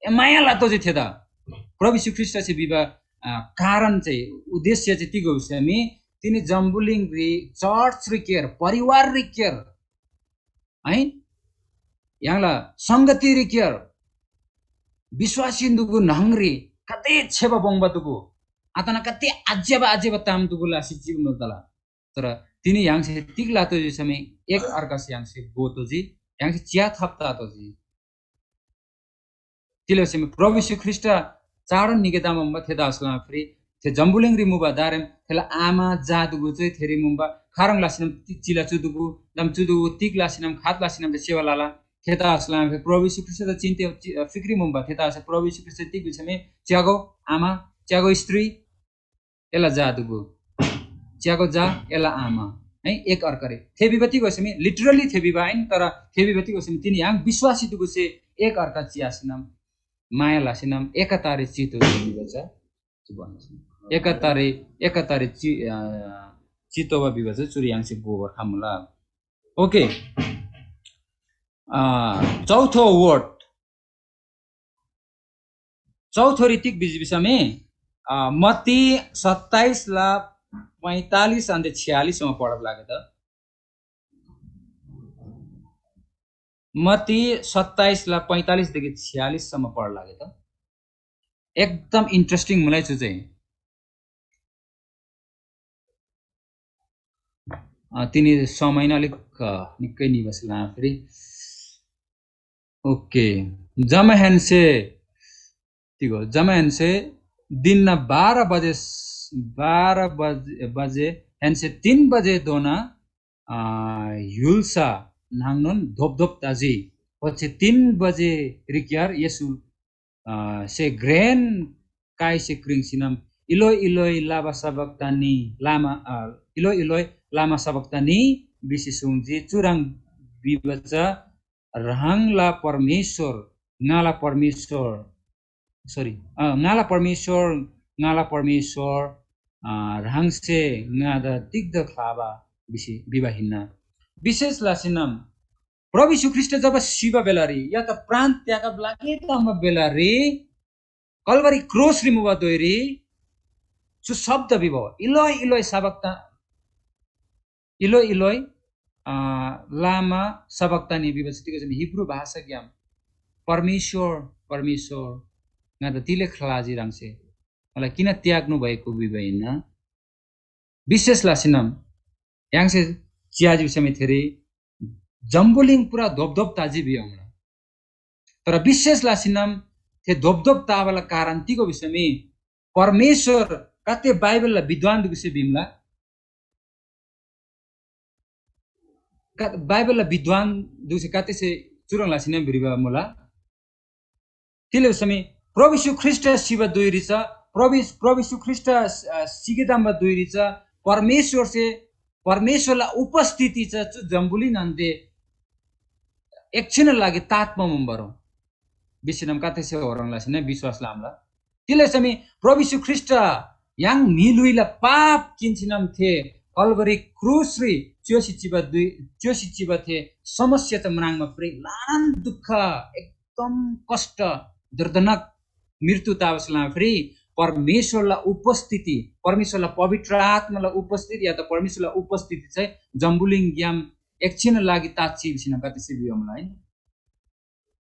ए, माया लातोजी थेदा। प्रभु यीशु ख्रीष्‍टसे भिबा, अ, कारण चाहिँ, उद्देश्य चाहिँ तिग हो भिसमी, तिनी जम्‍बुलिङरी चर्चरी केर, परिवाररी केर, है? य्‍हाङला संगतिरी केर, विश्‍वासीन दुगु न्‍हङरी कति छेबा बोङ्बा दुगु, आतना कति आज्‍यबा आज्‍यबा ताम दुगु लासी चिबा मुल तला। तर तिनी य्‍हाङसे तिग लतोःजी भिसम एक अर्कासे य्‍हाङसे गो तोःजी, य्‍हाङसे च्‍या थाप ततोःजी। तिले भिसम प्रभु येशू ख्रीष्‍ट चाडन निके तमा मुबा थेदा असलाम फ्री थे जम्बुलिङरी मुबा दारेम थेला आमा जादुगु चाहिँ थेरी मुबा खारङ लासिनम ति-, चिला चुदुगु दम चुदुगु तिग लासिनम खात लासिनम त सेवा लाला। थेदा असलाम फ्री प्रभु येशू ख्रीष्‍ट त चिन्ते चि-, फिक्री मुबा थेदा अस प्रभु येशू ख्रीष्‍ट तिग भिसम च्‍यागो आमा, च्‍यागो स्त्री, एला जादुगु च्‍यागो जा, एला आमा है। एक अर्कारे थे भिबा तिग भिसम literally थे भिबा आइन, तर थे भिबा तिग भिसम तिनी य्‍हाङ विश्वासी दुगुसे एक अर्का च्‍यासिनम माया लासिनम एकतारे चितो भिबा चा। एकतारे, एकतारे चि-, अ, चितोबा भिबा चाहिँ चुरी य्‍हाङसे गोबर खामुला। ओके। अ, चौथो वर्ड, चौथो रीतिक बिजी भिसम, अ, मत्ती सत्ताइस ला पैंतालिस अन्ते छ्यालिससम्म पढब लागे त। मत्ती सत्ताइस ला पैंतालिसदेखि छ्यालिससम्म पढ लागे त। एकदम इन्ट्रेस्टिङ मुला चु चाहिँ। अ, तिनी समय नै अलिक, अ, निकै निबस ला फेरि। ओके। जमाहेन्से, तिगो, जमाहेन्से दिनना बाह्र बजे, बाह्र बजे, बजे हेन्से तीन बजे दोना, अ, य्‍हुल्‍सा नाङनोन धोपधोप तजी। ओच्‍छे तीन बजे रिक्‍यार येशू, अ, से घ्रेन काइसे क्रिङ्सीनम, "इलोई, इलोई, लामा सबक्‍तानी?" लामा, अ, "इलोई, इलोई, लामा सबक्‍तानी?" भिसी सुङ्जी। चुह्रङ् भिबा चा, "ह्राङला परमेश्‍वर, ङाला परमेश्‍वर, सरी, अ, ङाला परमेश्‍वर, ङाला परमेश्‍वर, अ, ह्राङसे ङादा तिग्‍दा ख्‍लाबा?" भिसी भिबा हिन्‍ना। विशेष लसीनम प्रभु येशू ख्रीष्‍ट जब सिबा बेलारी या त प्राण त्यागब लागे तमा बेलारी कलवरी क्रोसरी मुबा धोइरी चु शब्द भिबो, "इलोई, इलोई, सबक्‍ता, इलोई, इलोई, अ, लामा सबक्‍तानी" भिबा चा तिग हिब्रू भाषाग्‍याम, "परमेश्‍वर, परमेश्‍वर, ङादा तिले ख्‍लाजी ह्राङसे? मलाई किन त्याग्‍नु भएको?" भिबा हिन्‍ना। विशेष लसीनम य्‍हाङसे च्‍याजी भिसम थेरी जम्‍बुलिङ पुरा धोपधोप ताजी भिबा मुला। तर विशेष लसीनम थे धोपधोप ताबाला कारण तिगो भिसम परमेश्‍वर कते बाइबलला विद्वान दुगुसे भिमला, का-, बाइबलला विद्वान दुगुसे कतेसे चुह्रङ् लसीनम भिबा मुला। तिले भिसम प्रभु येशू ख्रीष्‍ट सिबा धुइरी चा, प्रभु, प्रभु येशू ख्रीष्‍ट, अ, सिगे धम्‍बा धुइरी चा परमेश्‍वरसे, परमेश्‍वरला उपस्थिति चा चु जम्‍बुलिङनदे एकछिन लागि तात्‍मा मुम्‍बारो। भिसीनम कथेसे होरङ लसीन विश्‍वास लमुला। तिले भिसम प्रभु येशू ख्रीष्‍ट य्‍हाङ म्‍हि ल्‍हुइला पाप किन्‍सीनम थे कलवरी क्रुसरी च्‍योसी चिबा धुइ, च्‍योसी चिबा थे समस्या चा म्राङ्बा पुरै ल्‍हानान दुःख, एकदम कष्ट, दर्दनाक मृत्यु ताबसला फेरि परमेश्‍वरला उपस्थिति, परमेश्‍वरला पवित्र आत्‍माला उपस्थिति या त परमेश्‍वरला उपस्थिति चाहिँ जम्‍बुलिङग्‍याम एकछिन लागि ताच्‍छी भिसीन कतिसे भियोमला, है।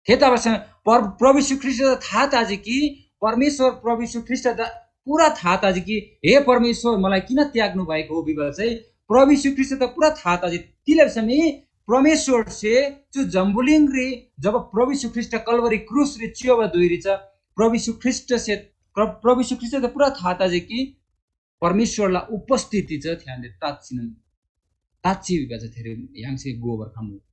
थेतबासेलमा पर-, प्रभु येशू ख्रीष्‍टदा था ताजी कि परमेश्‍वर प्रभु येशू ख्रीष्‍टदा पुरा था ताजी कि, "हे परमेश्‍वर, मलाई किन त्याग्‍नु भएको हो?" भिबा चाहिँ प्रभु येशू ख्रीष्‍टदा पुरा था ताजी। तिले भिसम परमेश्‍वरसे चु जम्‍बुलिङरी जब प्रभु येशू ख्रीष्‍ट कलवरी क्रुसरी चियोबा धुइरी चा प्रभु येशू ख्रीष्‍टसे, प्र-, प्रभु येशू ख्रीष्‍टदा पुरा था ताजी कि परमेश्‍वरला उपस्थिति चा थ्‍यानदे तात्‍छिनम, तात्‍छी भिबा चा थेरी य्‍हाङसे गोबर खम्‍बा।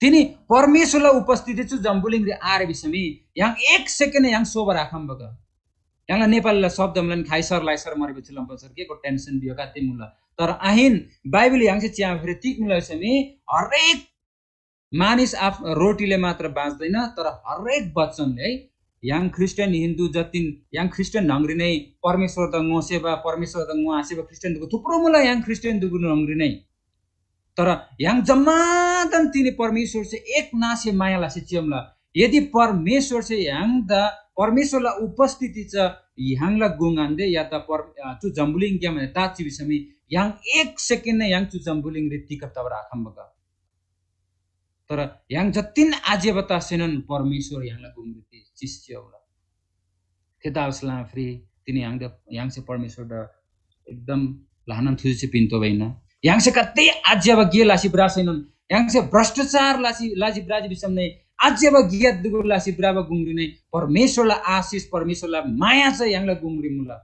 तिनी परमेश्‍वरला उपस्थिति चु जम्‍बुलिङरी आरे भिसमी य्‍हाङ एक सेकेन्‍ड य्‍हाङ सोबर आखम्‍बा ग। य्‍हाङला नेपालीला शब्दमलन खाइसर लाइसर मरेपछि लम्पसर केको टेन्सन बियो काते मुला। तर आहिन, बाइबल य्‍हाङसे च्‍यामा फेरि तिग मुला भिसमी हरेक मानिस आफ-, रोटीले मात्र बाँच्दैन, तर हरेक वचनले है, य्‍हाङ ख्रीष्‍टियान हिन्दू जतिन य्‍हाङ ख्रीष्‍टियान न्‍हङरी नै परमेश्‍वरदा ङोसेबा, परमेश्‍वरदा ङोआसेबा ख्रीष्‍टियान दुगु थुप्रो मुला य्‍हाङ ख्रीष्‍टियान दुगु न्‍हङरी नै। तर य्‍हाङ जम्‍मादान तिनी परमेश्‍वरसे एक नासे माया लसी चियमला। यदि परमेश्‍वरसे य्‍हाङदा परमेश्‍वरला उपस्थिति चा य्‍हाङला गुङ आन्‍दे या त पर-, अ, चु जम्‍बुलिङग्‍याम ताची भिसमी य्‍हाङ एक सेकेन्‍ड नै य्‍हाङ चु जम्‍बुलिङरी तिकब तबर आखम्‍बा ग। तर य्‍हाङ जतिन आज्‍यबा तसेनोन परमेश्‍वर य्‍हाङला गुङरी ति-, चिस चियाउला। थेतबासेलमा फेरि तिनी य्‍हाङदा, य्‍हाङसे परमेश्‍वरदा एकदम ल्‍हानान थुजिसे पिन्‍तोःबा हिन्‍ना। य्‍हाङसे कति आज्‍यबा गे लसी भ्रसैनोन, य्‍हाङसे भ्रष्टाचार लसी लसी भ्रजी भिसम नै, आज्‍यबा गे दुगु लसी भ्रबा गुङरी नै परमेश्‍वरला आशिष, परमेश्‍वरला माया चाहिँ य्‍हाङला गुङरी मुला।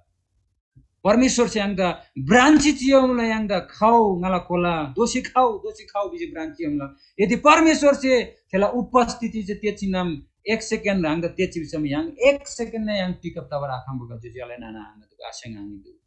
परमेश्‍वरसे य्‍हाङदा भ्रान्‍सी चियोमला, य्‍हाङदा खाउ ङाला कोला, दोःसी खाउ, दोःसी खाउ भिसी भ्रान्‍सी चियोमला। यदि परमेश्‍वरसे थेला उपस्थिति जे तेचिनम एक सेकेन्ड ह्राङदा तेची भिसम य्‍हाङ एक सेकेन्ड नै य्‍हाङ पिकअप तबर आखम्‍बा ज्‍योज्‍यो आले नाना आङा दुगु आस्‍याङ आङी दुगु।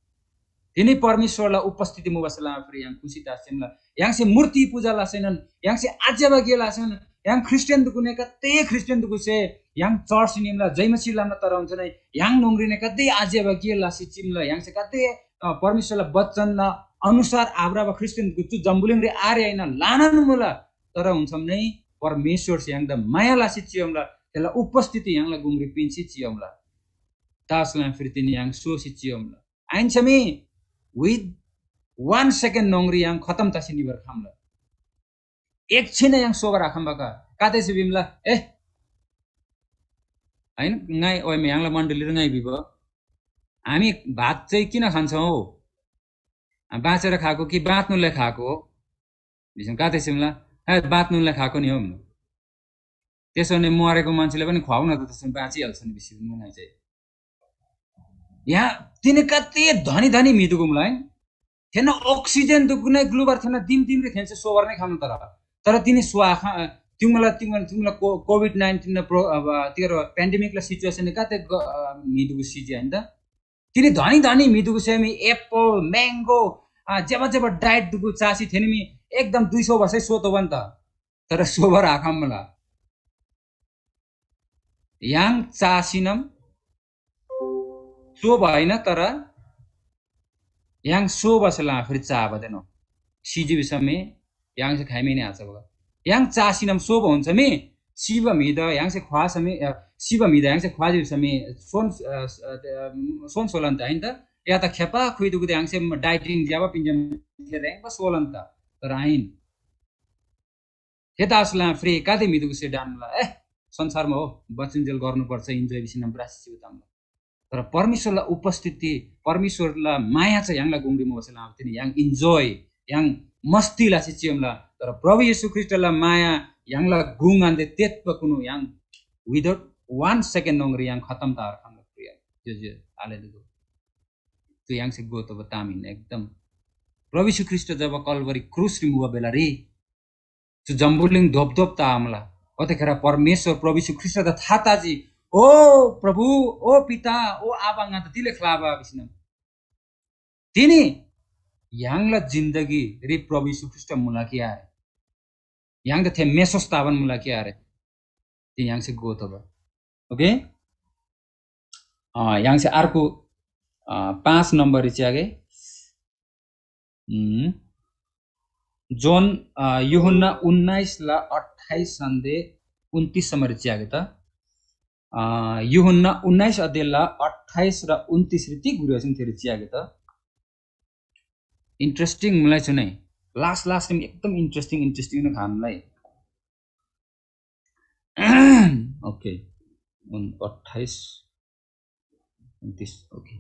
तिनी परमेश्‍वरला उपस्थिति मुबासे लमा फेरि य्‍हाङ खुसी तसेमला। य्‍हाङसे मूर्ति पूजा लसैनन, य्‍हाङसे आज्‍यबा गे लसैनन, य्‍हाङ ख्रीष्‍टियान दुगुने कते ख्रीष्‍टियान दुगुसे य्‍हाङ चर्च निमला जयमसी लमला तर हुन्छ नै य्‍हाङ नोङरीने कते आज्‍यबा गे लसी चिमला य्‍हाङसे कते, अ, परमेश्‍वरला वचनला अनुसार आभ्रबा ख्रीष्‍टियान दुगु चु जम्बुलिङरी आरे आइन लानान मुला। तर हुन्छम नै परमेश्‍वरसे य्‍हाङदा माया लसी चियोमला, थेला उपस्थिति य्‍हाङला गुङरी पिन्‍सी चियोमला। दासला फिर्तिनी य्‍हाङ सोसी चियोमला। आइन्‍समी with one second नोङरी य्‍हाङ खतम तसी निबर खम्‍ला। एकछिन य्‍हाङ सोबर आखम्‍बाका कातेसे भिमला, ए, होइन, ङाइ ओइमे य्‍हाङला मण्डलीर ङाइ भिब, हामी भात चाहिँ किन खान्छौँ हो? आ, बाँचेर खाएको कि बाँच्नुलाई खाएको हो? भिसम कातेसे भिमला, ए, बाँच्नुलाई खाएको नि हो। त्यसो भने मरेको मान्छेले पनि खुवाउ न त, त्यसमा बाँचिहाल्छ नि, भिसी भिमला ङाइ चाहिँ। यहाँ तिनी कति धनी धनी म्‍हि दुगुमला, होइन? थेन oxygen दुगुने ग्लुबर थेन दिम दिम रे थेन से सोबर नै खानु तर। तर तिनी स्वाखा, तिमीला, तिमीला, तिमीला को-, COVID nineteen न प्रो-, अब, तेरो pandemic ला situation का ते ग-, अ, म्‍हि दुगु सिजी, होइन त? तिनी धनी धनी म्‍हि दुगु सेमी apple, mango, आ, जेबा जेबा diet दुगु चासी थेन मी एकदम दुई सौ वर्षै सोतो बन त। तर सोबर आखम्‍ला। य्‍हाङ चासीनम सोब होइन, तर य्‍हाङ सोबसे लाफरी चाबदेनो। सिजी भिसमी य्‍हाङसे खाइमेनी आचबा। य्‍हाङ चासीनम सोब हुन्छ मी, सिबा म्‍हिदा य्‍हाङसे ख्‍वासमी, अ, सिबा म्‍हिदा य्‍हाङसे ख्‍वाजी भिसमी सोन, अ, अ, अ, सोन सोलन त आइन त? या त खेपा खुइदुगुदे य्‍हाङसे dieting ज्‍याबा पिन्‍जम थे ह्रेङ्बा सोलन त, तर आइन। थे दासला फ्री कादे म्‍हिदुगुसे डानला, ए, संसारमा हो, बचनजेल गर्नुपर्छ, enjoy भिसी नम्रासी चिउ तामला। तर परमेश्‍वरला उपस्थिति, परमेश्‍वरला माया चाहिँ य्‍हाङला गुङरी मुबासे लामा तिनी य्‍हाङ enjoy, य्‍हाङ मस्ती लासी चियमला। तर प्रभु येशू ख्रीष्‍टला माया य्‍हाङला गुङ आन्‍दे तेत्‍बा कुनु य्‍हाङ without one second नोङरी य्‍हाङ खतम तार खम्‍ला प्रिय। ज्‍यो, ज्‍यो, हालेलुया। त्यो य्‍हाङसे गोतोबा ताम हिन्‍ना एकदम। प्रभु येशू ख्रीष्‍ट जब कलवरी क्रुसरी मुबा बेलारी चु जम्‍बुलिङ धोपधोप तामला। ओतेखेर परमेश्‍वर प्रभु येशू ख्रीष्‍टदा था ताजी, "ओ प्रभु, ओ पिता, ओ आबा, ङादा तिले ख्‍लाबा?" भिसिनम। तिनी य्‍हाङला जिन्दगीरी प्रभु येशू ख्रीष्‍ट मुला कि आरे? य्‍हाङदा थे मेसोस ताबान मुला कि आरे? तिनी य्‍हाङसे गोतोबा। ओके? अ, य्‍हाङसे अर्को, अ, पाँच नम्बररी च्‍यागे। उम्, जोन, अ, यूहन्‍ना उन्नाइसला अट्ठाइस सन्‍दे उन्तिससम्मरी च्‍यागे त। अ, यूहन्‍ना उन्नाइस अध्यायला अट्ठाइस र उन्तिसरी तिग गुरेसन थेरी च्‍यागे त। Interesting मुलाई छु नै। Last, last time एकदम interesting, interesting नै खानुलाई। ओके। उन-, अट्ठाइस, उन्तिस, ओके।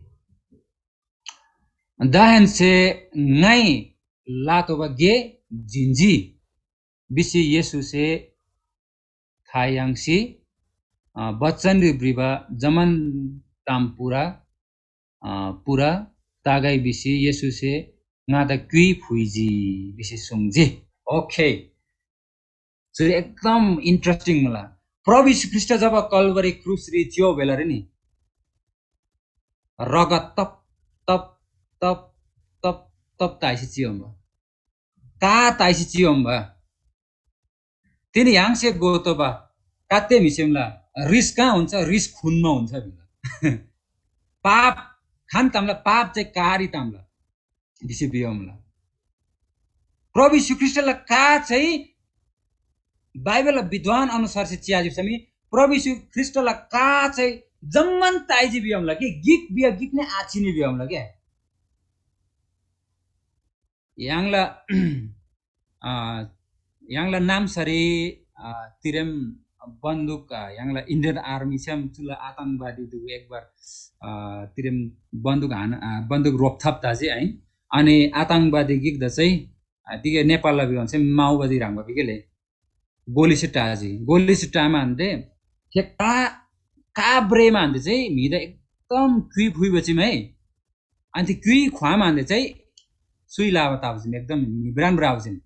दाहेन्‍से ङाइ लातोःबा गे जिन्‍जी भिसी येशूसे था याङ्सी, अ, बचनरी भ्रिबा जम्‍मान ताम पूरा, अ, पूरा तगै भिसी येशूसे ङादा क्‍युइ फुइजी भिसी सुङ्जी। ओके। चुरी एकदम interesting मुला। प्रभु येशू ख्रीष्‍ट जब कलवरी क्रुसरी चियो बेलारी नि, रगत तप, तप, तप, तप, तप ताइसी चियोम्‍बा। का ताइसी चियोम्‍बा। तिनी य्‍हाङसे गोतोबा, कात्ते म्‍हिसेमला रिस कहाँ हुन्छ? रिस खुनमा हुन्छ भिला। पाप खान तामला, पाप चाहिँ कारी तामला। भिसी भियोमला। प्रभु येशू ख्रीष्‍टला का चाहिँ बाइबलला विद्वान अनुसारसे च्‍याजी भिसमी प्रभु येशू ख्रीष्‍टला का चाहिँ जम्‍मान ताइजी भियोमला कि गिक बिया गिक नै आछिनी भियोमला क्या। य्‍हाङला, अ, य्‍हाङला नाम्‍सारी, अ, तिरेम बन्दुक, अ, य्‍हाङला Indian Army छ्‌याम चुला आतंकवादी दुगु एक बार, अ, तिरेम बन्दुक हान, अ, बन्दुक रोपथाप ताजी आइन। अनि आतंकवादी गिकदा चाहिँ तिगे नेपालला भिगन चाहिँ माओवादी ह्रङ्‌बा भिगेले गोलीसे टाजी। गोलीसे टामा हान्ते थे का का ब्रेमा हान्ते चाहिँ म्‍हिदा एकदम क्युइ फुइबा चिम है। अनि थे क्युइ ख्‍वामा हान्ते चाहिँ सुइ लाबा ताबा चिम एकदम निब्रान ब्राबा चिम।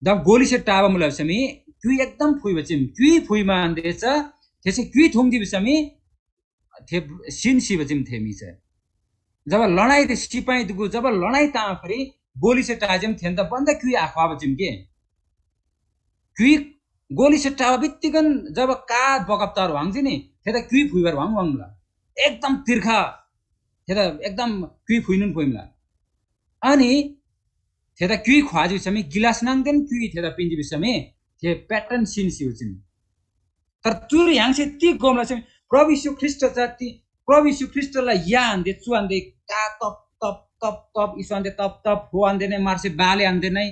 जब गोलीसे टाबा मुला भिसमी क्युइ एकदम फुइबा चिम। क्युइ फुइमा हान्ते च थेसे क्युइ थुङ्जी भिसमी थे सिन सिबा चिम थे म्‍हि चाहिँ। जब लडाइँ थे सिपाही दुगु जब लडाइँ तामाफरी गोलीसे टाजिम थेन्‍दा बन्‍दा क्युइ आख्‍वाबा चिम के। क्युइ गोलीसे टाबा बित्तिकन जब का बगप्‍तार व्‍हाङ्जी नि थेदा क्युइ फुइबार व्‍हाङ व्‍हाङला। एकदम तिर्खा थेदा एकदम क्युइ फुइनुन फुइमला। अनि थेदा क्युइ ख्‍वाजी भिसमी गिलास नाङदेन क्युइ थेदा पिन्‍जी भिसमी थे प्‍याटर्न सिन सिउ चिम। तर चुरी य्‍हाङसे तिग गोमला चाहिँ प्रभु यीशु ख्रीष्‍ट चा ति प्रभु यीशु ख्रीष्‍टला या आन्‍दे चु आन्‍दे का तप तप तप तप इसु आन्‍दे तप तप हो आन्‍दे नै मार्से बाले आन्‍दे नै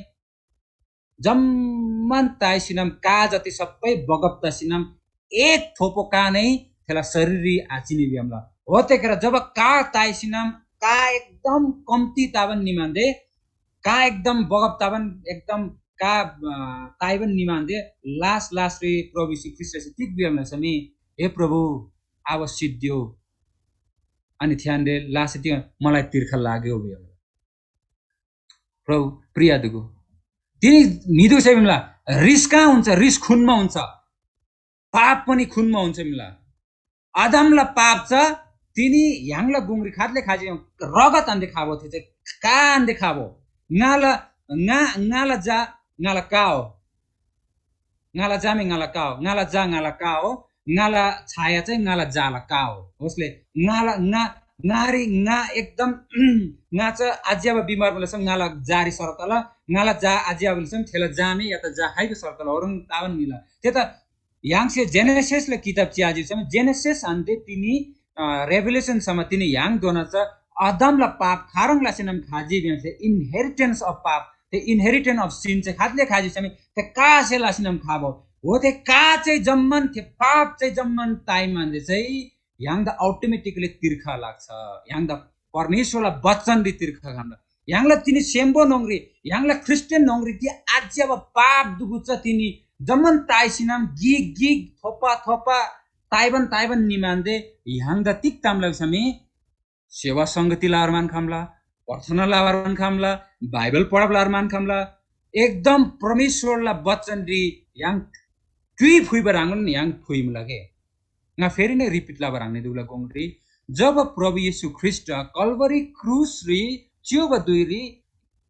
जम्‍मान ताइसिनम का जति सबै बगप तसिनम एक थोपो का नै थेला शरीररी आचिनी भियामला। हो तेकेर जब का ताइसिनम का एकदम कम्ती ताबन निमान्दे का एकदम बगप ताबन एकदम का अ, ताइबन निमान्दे लास लासरी प्रभु यीशु ख्रीष्‍टसे तिग भियामला समी हे प्रभु आव सिद्धियो अनि थ्यानरे लासे तिग मलाई तिर्खा लाग्यो भियामला। प्रभु प्रिय दुगु तिनी म्‍हिदुसे भिमला रिस कहाँ हुन्छ? रिस खुनमा हुन्छ। पाप पनि खुनमा हुन्छ मिला। आदमला पाप चा तिनी य्‍हाङला गुङरी खादले खाजी रगत आन्‍दे खाबो थे चाहिँ का आन्‍दे खाबो। ङाला ङा ङाला जा ङाला का हो। ङाला जामे ङाला का हो। ङाला जा ङाला का हो। ङाला छाया चाहिँ ङाला जाला का हो। उसले ङाला ङा ङारी ङा एकदम ङा चा आज्याबा बिमार बोले ङाला जारी सरतला ङाला जा आज्याबा बोले थेला जामे या त जा हाइबे सरतला ओरङ तावन मिला। ते त य्‍हाङसे जेनेसिसला किताब च्‍याजी भिसम जेनेसिस आन्‍ते तिनी अ, रेभेलेसनसम्म तिनी य्‍हाङधोना चा आदमला पाप खाह्रङ् लसीनम खाजी भिसम inheritance of पाप, the inheritance of sin चाहिँ खादले खाजी भिसम थे कासे लसीनम खाबो। हो थे का चाहिँ जम्‍मान थे पाप चाहिँ जम्‍मान ताइमानले चाहिँ य्‍हाङदा automatically तिर्खा लाग्छ। य्‍हाङदा परमेश्‍वरला वचनरी तिर्खा खम्‍ला। य्‍हाङला तिनी सेम्‍बो न्‍होङरी, य्‍हाङला ख्रीष्‍टियन न्‍होङरी ति आज्‍यबा पाप दुगु चा तिनी जम्‍मान ताइसिनम गिक गिक थोप्‍पा थोप्‍पा ताइबान ताइबान निमान्दे य्‍हाङदा तिग ताम लग्‍समी सेवा संगति लबार मान खम्‍ला, प्रार्थना लबार मान खम्‍ला, बाइबल पढब लबार मान खम्‍ला, एकदम परमेश्‍वरला वचनरी य्‍हाङ क्‍युइ फुइबा ह्रङ्नोन य्‍हाङ फुइमुला के। ङा फेरि नै रिपिट लबा ह्रङ्ने दुला कोङरी जब प्रभु येशू ख्रीष्‍ट कल्‍वरी क्रुसरी च्‍योबा धुइरी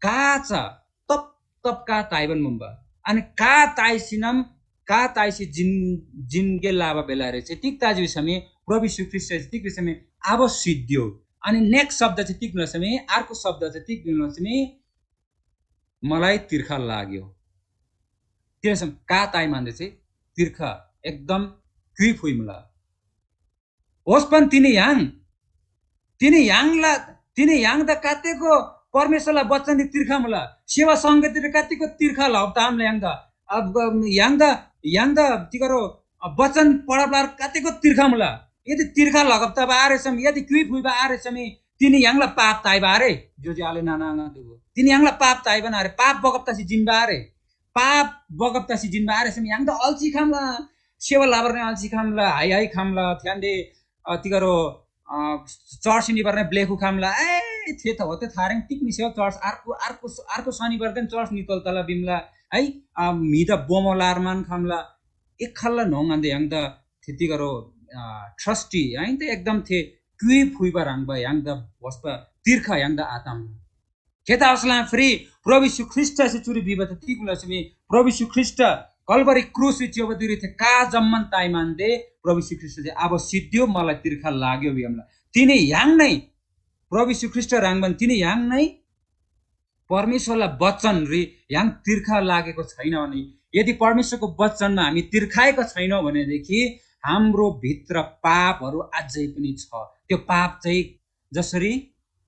का चा तप तप का ताइबान मुम्बा। अनि का ताइसिनम का ताइसी जिन जिनगे लाबा बेला रे चाहिँ तिग ताजी भिसमी प्रभु येशू ख्रीष्‍ट चाहिँ तिग भिसमी आब सिद्धियो। अनि नेक्स्ट शब्द चाहिँ तिग भिसमी अर्को शब्द चाहिँ तिग भिसमी मलाई तिर्खा लाग्यो। तिर्खा का ताइ मान्दे चाहिँ तिर्खा एकदम क्युइ फुइमुला। होस पण तिनी य्‍हाङ तिनी य्‍हाङला तिनी य्‍हाङदा कातेको परमेश्‍वरला वचनरी तिर्खा मुला। सेवा संगतिरी कातेको तिर्खा लहब तामला य्‍हाङदा। अब य्‍हाङदा य्‍हाङदा तिगरो वचन पढबलार कातेको तिर्खा मुला। यदि तिर्खा लगब तबा आरेसम यदि क्युइ फुइबा आरेसमी तिनी य्‍हाङला पाप ताइबा आरे। ज्‍योज्‍यो आले नाना आङा दुगु तिनी य्‍हाङला पाप ताइबान आरे। पाप बगब तसी जिन्‍बा आरे। पाप बगब तसी जिन्‍बा आरेसम य्‍हाङदा अल्छी खम्‍ला। सेवा लबार नै अल्छी खम्‍ला। हाइ हाइ खम्‍ला। थ्‍यान्‍दे अ, तिगरो अ, चर्च निबार नै ब्लेखु खम्‍ला। ए थे त होते थारेङ तिक निसेवा चर्च अर्को अर्को अर्को शनिबार देन चर्च नितोल तला बिमला। है अ, म्‍हिदा बोमो लार मान खम्‍ला। एक खल्ला न्‍होङ आन्‍दे य्‍हाङदा थे तिगरो अ, ट्रस्टी है त एकदम थे क्युइ फुइबा ह्रङ्बा य्‍हाङदा होस्‍बा तिर्खा य्‍हाङदा आताम। थेतबासेलमा फेरि प्रभु यीशु ख्रीष्‍टसे चुरी भिबा त तिग मुला भिसमी प्रभु यीशु ख्रीष्‍ट कल्‍वरी क्रुसरी च्‍योबा धुइरी थे का जम्‍मान ताइमानदे प्रभु यीशु ख्रीष्‍टसे अब सिद्धियो मलाई तिर्खा लाग्यो भियामला। तिनी य्‍हाङ नै प्रभु यीशु ख्रीष्‍ट ह्रङ्‌बान तिनी य्‍हाङ नै परमेश्‍वरला वचनरी य्‍हाङ तिर्खा लागेको छैन भने यदि परमेश्‍वरको वचनमा हामी तिर्खाएको छैनौँ भनेदेखि हाम्रो भित्र पापहरू अझै पनि छ। त्यो पाप चाहिँ जसरी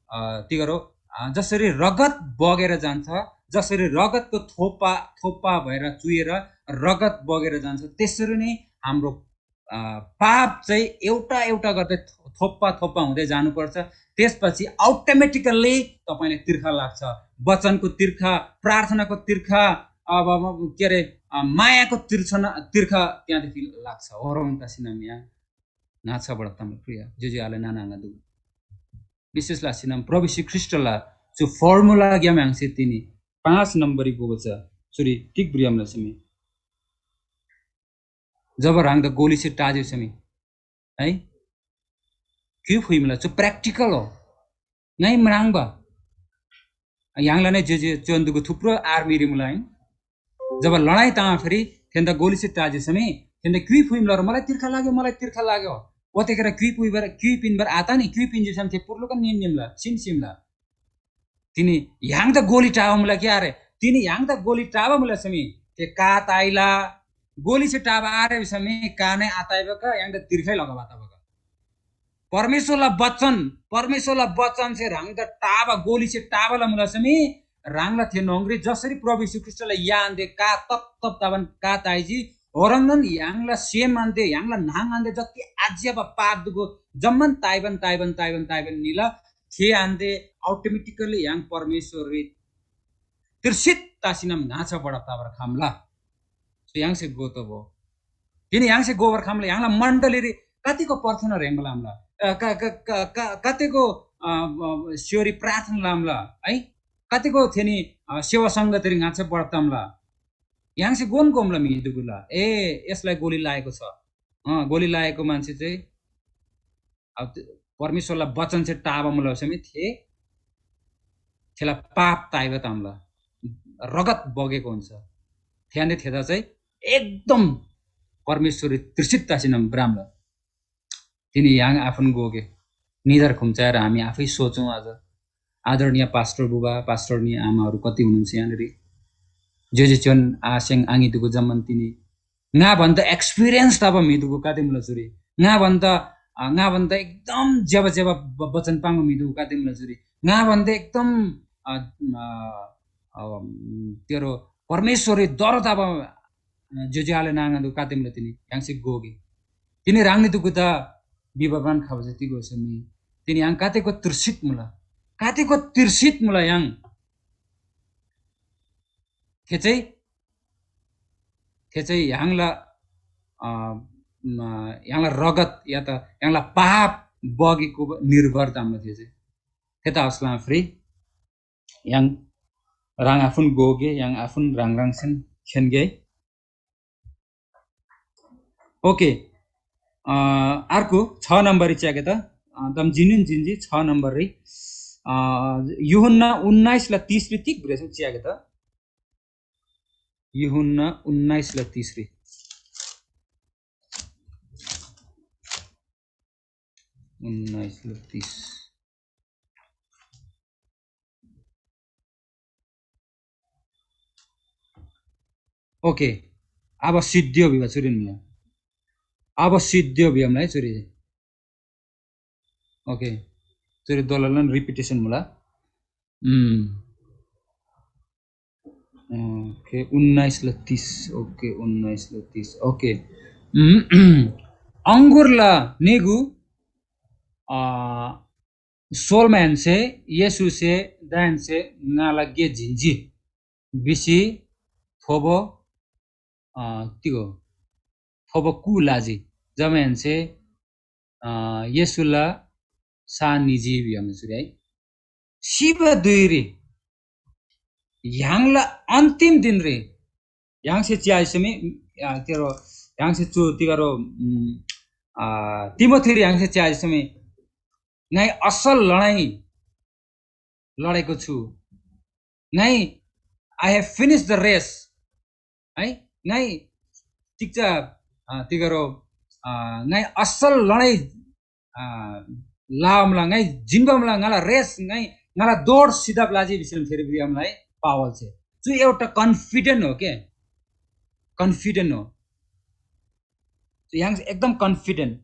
अ, तिगरो अ, जसरी रगत बगेर जान्छ, जसरी रगतको थोपा थोपा भएर चुहेर रगत बगेर जान्छ, त्यसरी नै हाम्रो अ, पाप चाहिँ एउटा एउटा गर्दै थो- थोप्पा थोप्पा हुँदै जानुपर्छ। त्यसपछि अटोमेटिकल्ली तपाईँले तिर्खा लाग्छ। वचनको तिर्खा, प्रार्थनाको तिर्खा, अब, अब, के अरे, अ, मायाको तिर्खा, तिर्खा त्यहाँदेखि लाग्छ। ओह्रङ् तसिनम यहाँ नाछाबाट तम प्रिय ज्योज्यो आले नाना आङादु। विशेष लासिनम प्रभु श्री ख्रीष्टला जो फर्मुला ग्याम ह्याङसे तिनी पाँच नम्बरी गोगो छ। चुरी तिग ब्रियम लसमी। जब ह्राङदा गोलीसे टाज्यो समी, है, क्यु फुइमला चु practical हो। ङाइ म्राङ्बा। य्‍हाङला नै जे जे चोन्दुगु थुप्रो आर्मी रिमुला आइन। जब लडाइँ तामा फेरि थेन्दा गोलीसे टाज्यो समी, थेन्दा क्युइ फुइमला र मलाई तिर्खा लाग्यो, मलाई तिर्खा लाग्यो। ओतेकेर क्युइ पुइबर, क्युइ पिन्बर आता नि, क्युइ पिन्जी सम थे पुर्लुक निम निमला, सिम सिमला। तिनी य्‍हाङदा गोली टाबा मुला कि आरे? तिनी य्‍हाङदा गोली टाबा मुला समी, थे का ताइला, गोलीसे टाबा आरे समी, का नै आताइबा का, य्‍हाङदा तिर्खै लगाबा तबा का। परमेश्‍वरला वचन, परमेश्‍वरला वचनसे ह्राङदा टाबा, गोलीसे टाबा लमुला समी, ह्राङला थे न्‍हङरी जसरी प्रभु येशू ख्रीष्‍टला या आन्‍दे का तप तप तबान का ताइजी, ओह्रङ्नोन य्‍हाङला सेम आन्‍दे, य्‍हाङला न्‍हङ आन्‍दे जति आज्‍यबा पाप दुगु जम्‍मान ताइबान, ताइबान, ताइबान, ताइबान निला थे आन्‍दे automatically य्‍हाङ परमेश्‍वररी तिर्सित तासिनम न्‍हाछा बढब तबर खम्‍ला। सो य्‍हाङसे गोतो भो। तिनी य्‍हाङसे गोबर खम्‍ला, य्‍हाङला मण्डलीरी कतिको प्रार्थना ह्रेङ्बा लामला, अ, क-, क-, क-, क-, कतिको, अ, अ, स्‍योरी प्रार्थना लामला, है? कतिको थेनी, अ, सेवा संगतिरी ङाच्‍छा बढब तम्‍ला। य्‍हाङसे गोन गोमला म्‍हि दुगुला। ए, यसलाई गोली लागेको छ। अँ, गोली लागेको मान्छे चाहिँ अब त्यो परमेश्‍वरला वचनसे टाबा मुला समी थे, थेला पाप ताइबा तामला रगत बगेको हुन्छ। थेन्‍दे थेदा चाहिँ एकदम परमेश्‍वररी तृषित तसीनम भ्रमला। तिनी य्‍हाङ आफन गोगे निधार खुम्चाएर हामी आफै सोचौँ। आज आदरणीय पास्टर बुबा, पास्टरनी आमाहरू कति हुनुहुन्छ यहाँनिर? जे जे चोन आस्याङ आङितुगु जम्‍मान तिनी ङा भन्‍दा experience तबा म्‍हिदुगु काते मुला चुरी। ङा भन्‍दा, अ, ङा भन्‍दा एकदम ज्‍यबा ज्‍यबा ब-, बचन पाङ्बा म्‍हिदुगु काते मुला चुरी। ङा भन्‍दा एकदम, अ, अ, अ, तेरो परमेश्‍वररी डर तबा, अ, ज्‍योज्‍यो आले नाङादु काते मुला तिनी य्‍हाङसे गोगे। तिनी ह्राङनीदुगु ता विभागन खबा जति गोसमी तिनी य्‍हाङ कातेको तृषित मुला। कातेको तृषित मुला य्‍हाङ। थे चाहिँ, थे चाहिँ य्‍हाङला, अ, म, य्‍हाङला रगत या त य्‍हाङला पाप बगेको निर्भर तामला थे चाहिँ। थे त असला फ्री य्‍हाङ ह्राङ आफुन गोगे, य्‍हाङ आफुन ह्राङ ह्राङसेन खेन्‍गे। ओके। अ, अर्को छ नम्बररी च्‍यागे त, अ, दम जिनिन जिन्‍जी छ नम्बररी। अ, यूहन्‍ना उन्नाइसला तीसरी तिग भ्रेसम च्‍यागे त। यूहन्‍ना उन्नाइसला तीसरी। उन्नाइसला तीस। ओके। अब सिद्धियो भिबा चुरिन मुला। अब सिद्धियो भिबा मुला है चुरी। ओके। चुरी दोलालन रिपिटेसन मुला। हम्म। ओके, उन्नाइसला तीस। ओके, उन्नाइसला तीस। ओके। हम्म। अङ्गुरला नेगु, अ, सोलमाहेन्‍से येशूसे दाहेन्‍से ङाला गे जिन्‍जी भिसी थोबो, अ, तिगो थोबो कु लाजी। जमाहेन्‍से, अ, येशूला सा निजी भियामसुरी है। सिबा धुइरी य्‍हाङला अन्‍तिम दिनरी य्‍हाङसे च्‍याजी समी, आ, तेरो, य्‍हाङसे चु तिगरो, उम्, आ, तिमोथीरी य्‍हाङसे च्‍याजी समी, ङाइ असल लडाइँ लडेको छु। ङाइ, I have finished the race। है, ङाइ ठिक छ, आ, तिगरो, आ, ङाइ असल लडाइँ, आ, लामला, ङाइ जिन्‍बामला, ङाला रेस, ङाइ, ङाला दौड सिधब लाजी भिसम फेरि बियामलाई पावल छे। चु एउटा कन्फिडेन्ट हो के, कन्फिडेन्ट हो। य्‍हाङ एकदम कन्फिडेन्ट।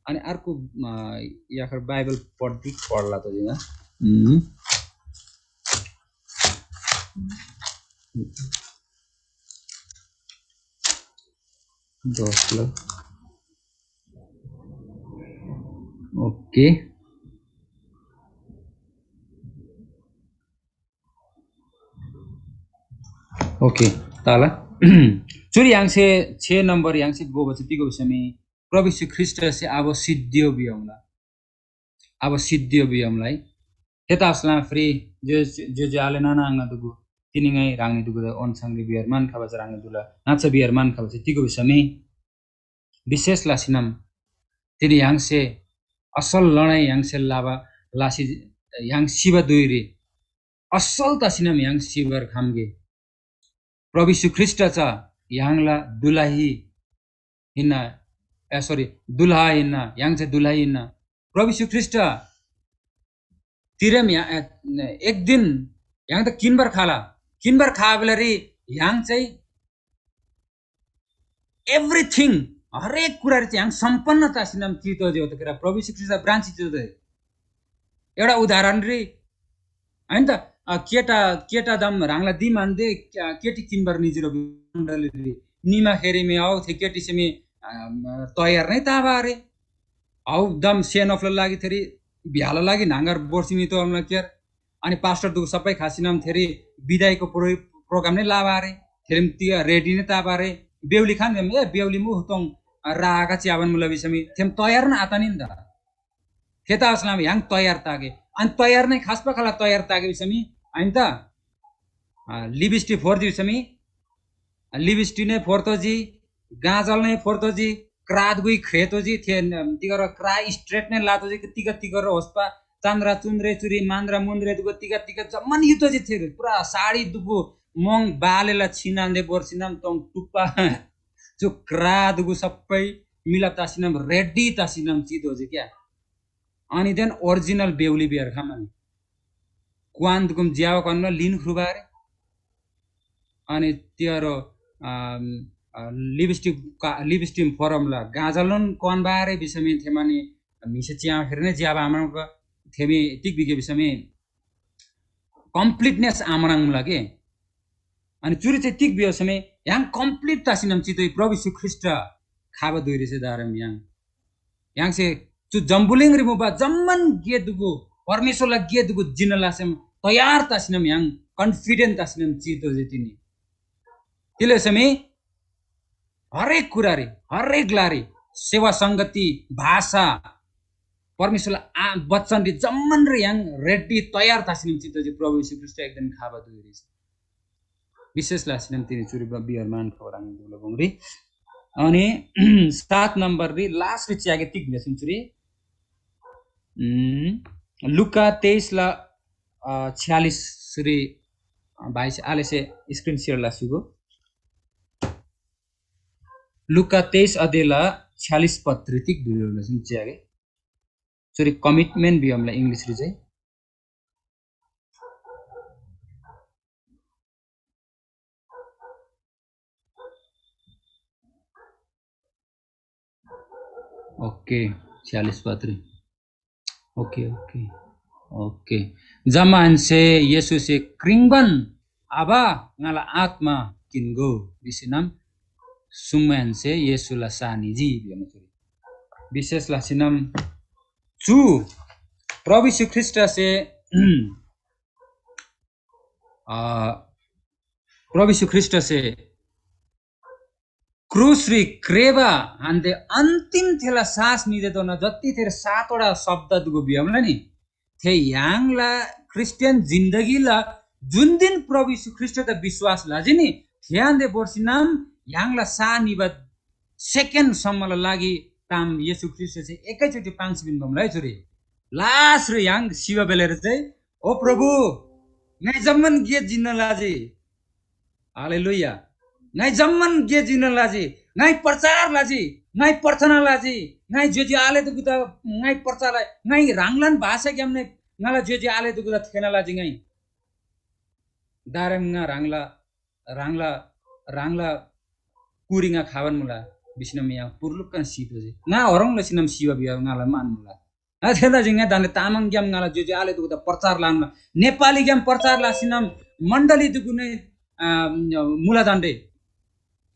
अनि अर्को, अ, याखर बाइबल पढ्दी पढ्ला त जिना। हम्म। दस ल। ओके। ओके, ताला। चुरी य्‍हाङसे छे नम्बर य्‍हाङसे गोबा चाहिँ तिगो भिसमी प्रभु यीशु ख्रीष्टसे अब सिद्धियो बियमला। अब सिद्धियो बियमलाई। थेता असला फ्री जो जो जो आले नाना आङना दुगु तिनी ङाइ ह्राङनी दुगु ओन संगे बियर मान खबा चाहिँ ह्राङनी दुला नाचा बियर मान खबा चाहिँ तिगो भिसमी विशेष लासिनम तिनी य्‍हाङसे असल लडाइ य्‍हाङसे लाबा लासी य्‍हाङ सिबा धुइरी असल तसिनम य्‍हाङ सिबर खम्‍गे। प्रभु यीशु ख्रीष्‍ट चा य्‍हाङला दुलाही हिन्‍ना, ए, सरी, दुल्‍हा हिन्‍ना, य्‍हाङ चा दुल्‍हा हिन्‍ना। प्रभु यीशु ख्रीष्‍ट तिरेम य्‍हाङ, ए, एक दिन य्‍हाङ त किन्‍बार खाला, किन्‍बार खा बेलारी य्‍हाङ चाहिँ एभ्रिथिङ, हरेक कुरारी चाहिँ य्‍हाङ सम्पन्न तसिनम चितोजे हो त केरा प्रभु यीशु ख्रीष्‍ट ब्रान्च चितोजे। एउटा उदाहरणरी, होइन त, अ, केटा केटा दम ह्राङला दिम आन्दे केटी किन्‍बार निजिरो मण्डलीरी निमा खेरी मे आउ थे केटी सेमी, अ, तयार नै ताबा रे। आउ दम सेन अफला लागि थेरी भ्याला लागि न्‍हाङ्गर बोर्सी मी तोमला केयर। अनि पास्टर दुगु सबै खासिनम थेरी विदाईको प्रो प्रोग्राम नै लाबा रे। थेरीम तिग रेडी नै ताबा रे। बेहुली खान ए बेहुली मु तोङ रागा चियाबन मुला भिसमी थेम तयार न आतनिन द। थेता असलाम य्‍हाङ तयार तागे। अनि तयार नै खास पखाला तयार तागे भिसमी आइन त? लिबिस्टी फोर दिसमी लिबिस्टी नै फोर तोजी, गाजल नै फोर तोजी, क्राद गुइ ख्रे तोजी, थे तिगर क्रा स्ट्रेट नै लातोजी, तिग तिगर होस्पा चान्द्रा चुन्द्रे चुरी मान्द्रा मुन्द्रे दुगु तिग तिग जम्मान युतोजी थे पुरा साडी दुगु मोङ बालेला छिनान्दे बोर्सिनम तोङ टुप्पा चु क्रा दुगु सबै मिलाप तासिनम रेडी तासिनम चितोजी क्या। अनि देन ओरिजिनल बेहुली बियर खमा नि क्वान दुकुम ज्यावा क्वान लिन ख्रुबारे। अनि तियारो लिपस्टिक लिपस्टिक फोरमला गाजलन क्वान बारे बिसमी थेमानी म्हिसे चिया फेरि नै ज्याबा आमानको थेमी तिग बिगे बिसमी कम्प्लिटनेस आमराङ मुला के। अनि चुरी चाहिँ तिग बियो समय य्‍हाङ कम्प्लिट तासिनम चितोइ प्रभु यीशु ख्रीष्‍ट खाबा धुइरिसे दारम य्‍हाङ य्‍हाङसे चु जम्‍बुलिङरी मुबा जम्‍मान गे दुगु परमेश्‍वरला गे दुगु जिन्‍ना लासेम तयार तासिनम य्‍हाङ कन्फिडेन्ट तासिनम चितोजे तिनी। तिले समय हरेक कुरारी हरेक ग्‍लारी सेवा संगति भाषा परमेश्‍वरला आ बच्चनरी जम्‍मानरी य्‍हाङ रेडी तयार तासिनम चितोजे प्रभु यीशु ख्रीष्‍ट एकदम खाबा धुइरिसे। विशेष लासिनम तिनी चुरी बियर मान खबर आङ दुला बोङरी। अनि सात नम्बर री लास्ट री च्यागे तिक भेसुन चुरी। लुका तेइस ला छ्यालिस री भाइस आलेसे स्क्रिन सेयर लासिगो। लुका तेइस अदेला छ्यालिस पत्री तिक दुला भेसुन च्यागे। चुरी कमिटमेन्ट बियमला इङ्ग्लिस री चाहिँ। ओके, छ्यालिस पत्री। Okay okay okay. जमाहेन्से येशूसे क्रिङ्बान आबा ङाला आत्मा किन्‍गो भिसीनम सुङ्माहेन्से येशूला सा निजी भिमा चुरी। विशेष लासिनम चु प्रभु यीशु ख्रीष्‍टसे अ, प्रभु यीशु ख्रीष्‍टसे क्रुसरी क्रेबा हान्‍दे अन्तिम थेला सास निदेधोना जति थेर सातवटा शब्द दुगु भियमला नि थे य्‍हाङला क्रिस्चियन जिन्दगीला जुन दिन प्रभु यीशु ख्रीष्‍टदा विश्‍वास लजी नि थे हान्‍दे बोर्सिनाम य्‍हाङला सा निबा सेकेन्डसम्मला लागि ताम येशू ख्रीष्‍ट चाहिँ एकैचोटि पाङ्सी पिन्‍बा मुला है चुरी। लास्टरी य्‍हाङ सिबा बेलेर चाहिँ, "ओ प्रभु, ङाइ जम्‍मान गे जिन्‍ना लजी। हालेलुया। ङाइ जम्‍मान गे जिन्‍ना लजी। ङाइ प्रचार लजी। ङाइ प्रार्थना लजी। ङाइ ज्‍योज्‍यो आले दुगुदा ङाइ प्रचार लजी। ङाइ ह्राङलान भाषाग्‍याम नै ङाला ज्‍योज्‍यो आले दुगुदा थेःना लजी ङाइ। दारेम ङा ह्राङला ह्राङला ह्राङला कुरी ङा खाबान मुला।" भिसीनम या पुर्लुक्कन सितोःजी। ङा हरङ लसीनम सिबा भिबा ङाला मान मुला। आ, थेदा जिङा दान्‍दे तामाङग्‍याम ङाला ज्‍योज्‍यो आले दुगुदा प्रचार लान मुला। नेपालीग्‍याम प्रचार लासीनम मण्डली दुगुने, आ, मुला दान्‍दे।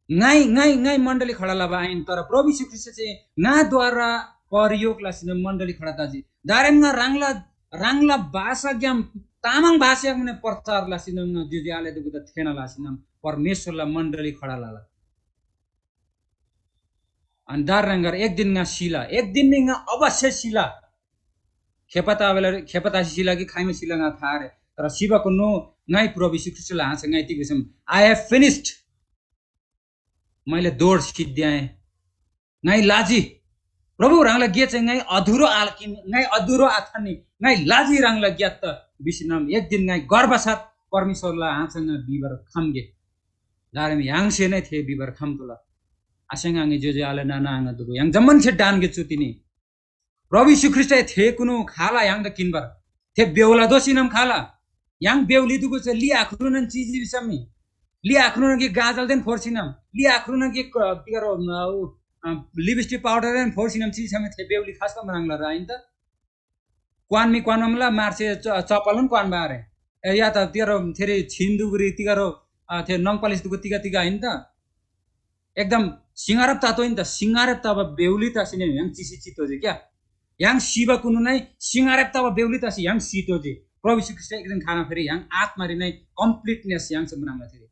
ङाइ, ङाइ, ङाइ मण्डली खडा लबा आइन, तर प्रभु यीशु ख्रीष्‍ट चाहिँ ङाद्वारा प्रयोग लसीनम मण्डली खडा तजी। दारेम ङा ह्राङला, ह्राङला भाषाग्‍याम तामाङ भाषा याङ्मने प्रचार लसीनम, ज्योज्यो आले दुगुदा थेना लसीनम परमेश्वरला मण्डली खडा लला। अनि दार रंगर एक दिन ङा सिला, एक दिन मी ङा अवश्य सिला। खेपता बेला खेपता सिला कि खाइमा सिला ङा थारे। तर सिबा कुनु ङाइ प्रभु यीशु ख्रीष्टला हाँसे ङाइ तिग भिसम, I have finished। मैले दौड सिद्ध्याएँ। ङाइ लाजी। प्रभु ह्राङला गे चाहिँ ङाइ अधुरो आलकिन, ङाइ अधुरो आथान्‍नी, ङाइ लाजी ह्राङला ग्‍यात्त बिसिनम एक दिन ङाइ गर्भसाथ परमेश्वरला हाँचङा बिबर खम्‍गे। दारेम य्‍हाङसे नै थे बिबर खम्‍तोःला। आसेङ आङे ज्‍योज्‍यो आले नाना आङा दुगु य्‍हाङ जम्‍मान छे डानगे चु तिनी। प्रभु यीशु ख्रीष्‍टए थे कुनु खाला य्‍हाङदा किन्‍बर। थे बेहुला दोसीनम खाला। य्‍हाङ बेहुली दुगु च लि आख्रुनन चिजी बिसमी। लि आख्रुनन कि गाजलदेन फोर्सिनम। लि आख्रुनन कि क-, तिगरो, अ, उ, अ, लिपस्टिक पाउडरदेन फोर्सिनम चिजी समे थे बेहुली खास त मनाङला र आइन त। क्वान मी क्वान ममला मार्से च-, चप्पलन क्वान बारे। ए, या त तिगरो थेरी छिन दुगुरी तिगरो, अ, थे नङ पालिस दुगु तिगा तिगा आइन त। एकदम सिंगारब तातो इन त, सिंगारब तब बेहुली त सिने य्‍हाङ चिसी चितो जे क्या। य्‍हाङ सिबा कुनु नै सिंगारब तब बेहुली त सि य्‍हाङ सितो जे। प्रभु यीशु ख्रीष्‍ट एक दिन खाना फेरि य्‍हाङ आत्मारी नै कम्प्लिटनेस य्‍हाङ से मनाङला थेरी।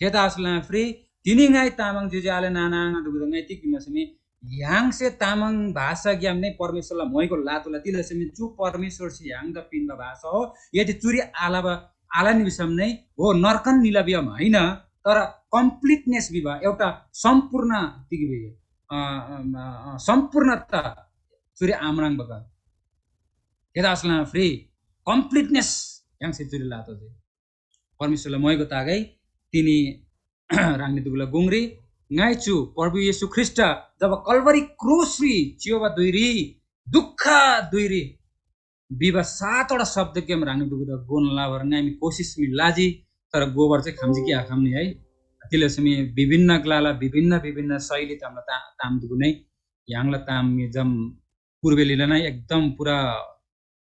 थे त असला फ्री तिनी ङाइ तामाङ ज्‍योज्‍यो आले नाना आङा दुगु ङाइ तिग भिमा समी य्‍हाङसे तामाङ भाषाग्‍याम नै परमेश्‍वरला मोइको लातोला तिला समी चु परमेश्‍वरसे य्‍हाङदा पिन्‍बा भाषा हो। यदि चुरी आलाबा आलानी भिसम नै हो नर्कन निला भिबा होइन, तर कम्प्लिटनेस भिबा एउटा सम्पूर्ण तिग भिबा, अ, अ, अ, सम्पूर्णता चुरी आम्राङ बगा। थेदा असला फ्री कम्प्लिटनेस य्‍हाङसे चुरी लातो जे। परमेश्‍वरला मोइको तागै तिनी ह्राङनी दुगुला गुङरी ङाइ चु प्रभु येशू ख्रीष्‍ट जब कल्‍वरी क्रुसरी चियोबा धुइरी दुःख धुइरी भिबा सातवटा शब्दग्‍याम ह्राङनी दुगुदा गोन लाबर ङाइ मी कोसिस मी लाजी, तर गोबर चाहिँ खम्‍जी कि आखम्‍नी है। तिले समी विभिन्न ग्‍लाला विभिन्न विभिन्न शैली तामला ता-, ताम दुगु नै य्‍हाङला ताम मी जम पूर्वेलीला नै एकदम पुरा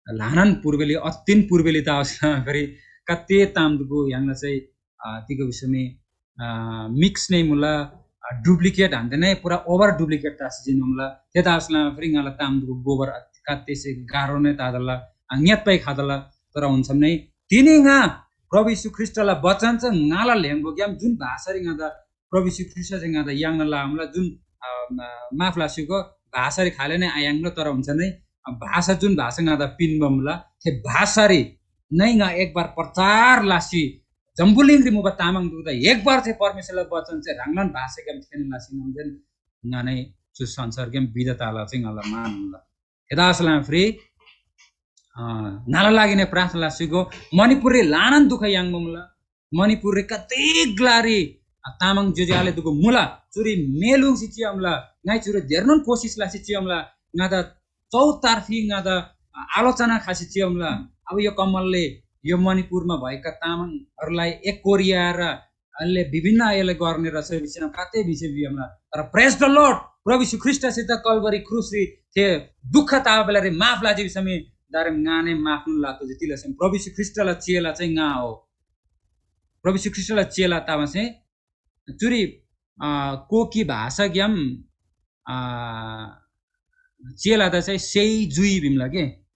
ल्‍हानान पूर्वेली, अत्तिन पूर्वेली ता फेरि कत्ते ताम दुगु य्‍हाङला चाहिँ, अ, तिग भिसमी, अ, मिक्स नै मुला, अ, डुप्लिकेट हान्‍दे नै पुरा ओभर डुप्लिकेट तासी जिन मुला। थेदा असला फेरि ङाला ताम दुगु गोबर कत्ते से गाह्रो नै तादला, अ, ङ्यात पाइ खादला, तर हुन्छम नै तिनी ङा प्रभु यीशु ख्रीष्‍टला वचन चाहिँ ङाला ल्‍हेङ्बोग्‍याम जुन भाषारी ङादा प्रभु यीशु ख्रीष्‍ट चाहिँ ङादा याङ्ना लामला जुन, अ, म-, माफ लासीको भाषारी खाले नै आयाङ्ला, तर हुन्छ नै, अ, भाषा जुन भाषा ङादा पिन्‍बा मुला, थे भाषारी नै ङा एक बार प्रचार लासी जम्‍बुलिङरी मुबा तामाङ दुगुदा एक बार चाहिँ परमेश्‍वरला वचन चाहिँ ह्राङलान भाषाग्‍याम थेःना लासी नम्‍जेन ङा नै चु संसारग्‍याम विदा ताला चाहिँ ङाला मान मुला। थेदा असला फ्री, अ, ङाला लागि नै प्रार्थना लासीको मणिपुररी ल्‍हानान दुःख याङ्बा मुला। मणिपुररी कति ग्‍लारी, अ, तामाङ ज्‍योज्‍यो आले दुगु मुला। चुरी मेलुङसी चियमला, ङाइ चुरी धेरनोन कोसिस लासी चियमला। ङादा चौतर्फी ङादा, अ, आलोचना खासी चियमला। अब यो कमलले यो मणिपुरमा भएका तामाङहरूलाई एक कोरियाएर अले विभिन्न अले गर्ने रहेछ बिचमा काते बिचे बियमला। तर praise the Lord, प्रभु यीशु ख्रीष्‍टसे त कल्वरी क्रुसरी थे दुःख ताबा बेलारी माफ लाजी बिसमी दारेम ङाने माफ नुन लातो जे तिला सम प्रभु यीशु ख्रीष्‍टला चेला चाहिँ ङा हो। प्रभु यीशु ख्रीष्‍टला चेला तामा चाहिँ चुरी, अ, कोकी भाषाग्‍याम, अ, चेला त चाहिँ सेई जुई भिमला के।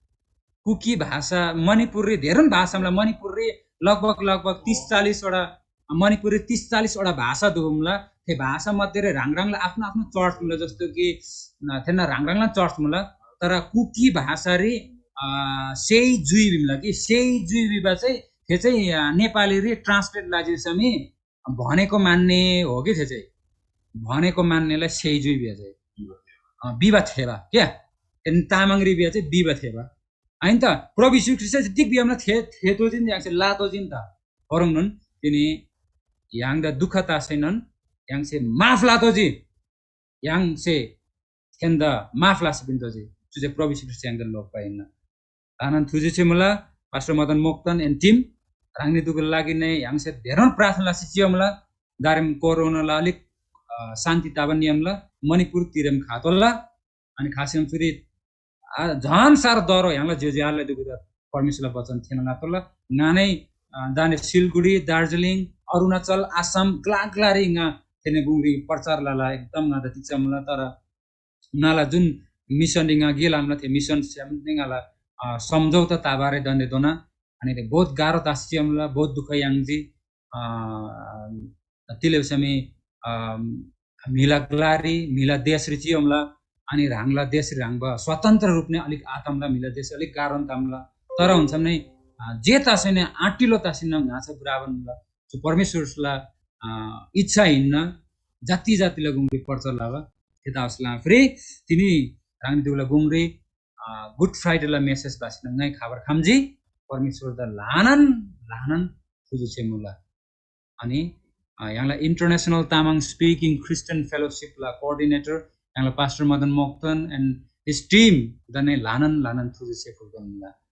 कुकी भाषा मणिपुररी धेरैन भाषामला मणिपुररी लगभग, लगभग तीस चालीस वटा, मणिपुररी तीस चालीस वटा भाषा दुबुमला। थे भाषा मध्येरे ह्राङ ह्राङला आफ्नो आफ्नो चर्च मुला, जस्तो कि, अ, थेन्‍ना ह्राङ ह्राङला चर्च मुला। तर कुकी भाषारी, अ, सेई जुई भिमला कि सेई जुई भिबा चाहिँ थे चाहिँ, अ, नेपालीरी translate लाजी समी भनेको मान्ने हो कि थे चाहिँ। भनेको मान्नेलाई सेई जुई भिया चाहिँ। अ, बिबा थेबा क्या। एन तामाङरी बिया चाहिँ बिबा थेबा। आइन त? प्रभु यीशु ख्रीष्‍ट चाहिँ तिग बियामला थे, थे तोजिन याङ्से ला तोजिन त। ओरङनोन तिनी य्‍हाङदा दुःख तासैनोन य्‍हाङसे माफ ला तोजी। य्‍हाङसे थेन्‍दा माफ लासी पिन तोजी। चुजे प्रभु यीशु ख्रीष्‍ट य्‍हाङदा लोप्‍बा हिन्‍ना। ल्‍हानान थुजे छे मुला, पास्टर मदन मोक्तान and team, ह्राङनी दुगुला लागि नै य्‍हाङसे धेरन प्रार्थना लासी चिया मुला। दारेम कोरोनाला अलिक, अ, शान्ति ताबा नियमला, मणिपुर तिरेम खातोला, अनि खासै चुरी आ, झन साह्रो डह्रो य्‍हाङला ज्‍योज्‍यो आले दुगुदा परमेश्‍वरला वचन थेःना लतोःला। ङानै, अ, दाने सिलगढी, दार्जिलिङ, अरुणाचल, आसाम ग्‍ला ग्‍लारी ङा थेने गुङरी प्रचार लला एकदम ङादा तिच्‍छा मुला, तर ङाला जुन मिसनरी ङा गे लमुला थे मिसन स्‍याम ङाला, अ, सम्झौता ताबारे दन्‍दे दोना अनि ते बहुत गाह्रो तासी चियमला, बहुत दुःख याङ्जी। तिले भिसमी म्हिला ग्‍लारी म्हिला देशरी चियमला, अनि ह्राङला देशरी ह्राङबा स्वतन्त्र रूपने अलिक आतमला, म्हिला देश अलिक गाह्रो तामला। तर हुन्छ भने जे तासेने आँटिलो तासिन ङाछा बुराबन मुला। परमेश्वरला इच्छा हिन्न जति जातिला गुङरी पर्चा लबा। थेदा असला फ्री तिनी ह्राङनी दुला गुङरी गुड फ्राइडेला मेसेज बासिन ङाइ खबर खम्जी। परमेश्वरदा ल्‍हानान ल्‍हानान थुजु छे मुला। अनि य्‍हाङला इन्टरनेसनल तामाङ स्पिकिङ क्रिस्चियन फेलोसिपला कोअर्डिनेटर य्‍हाङला पास्टर मदन मोक्तन and his team दा नै ल्‍हानान ल्‍हानान थुजु छे फुल मुला।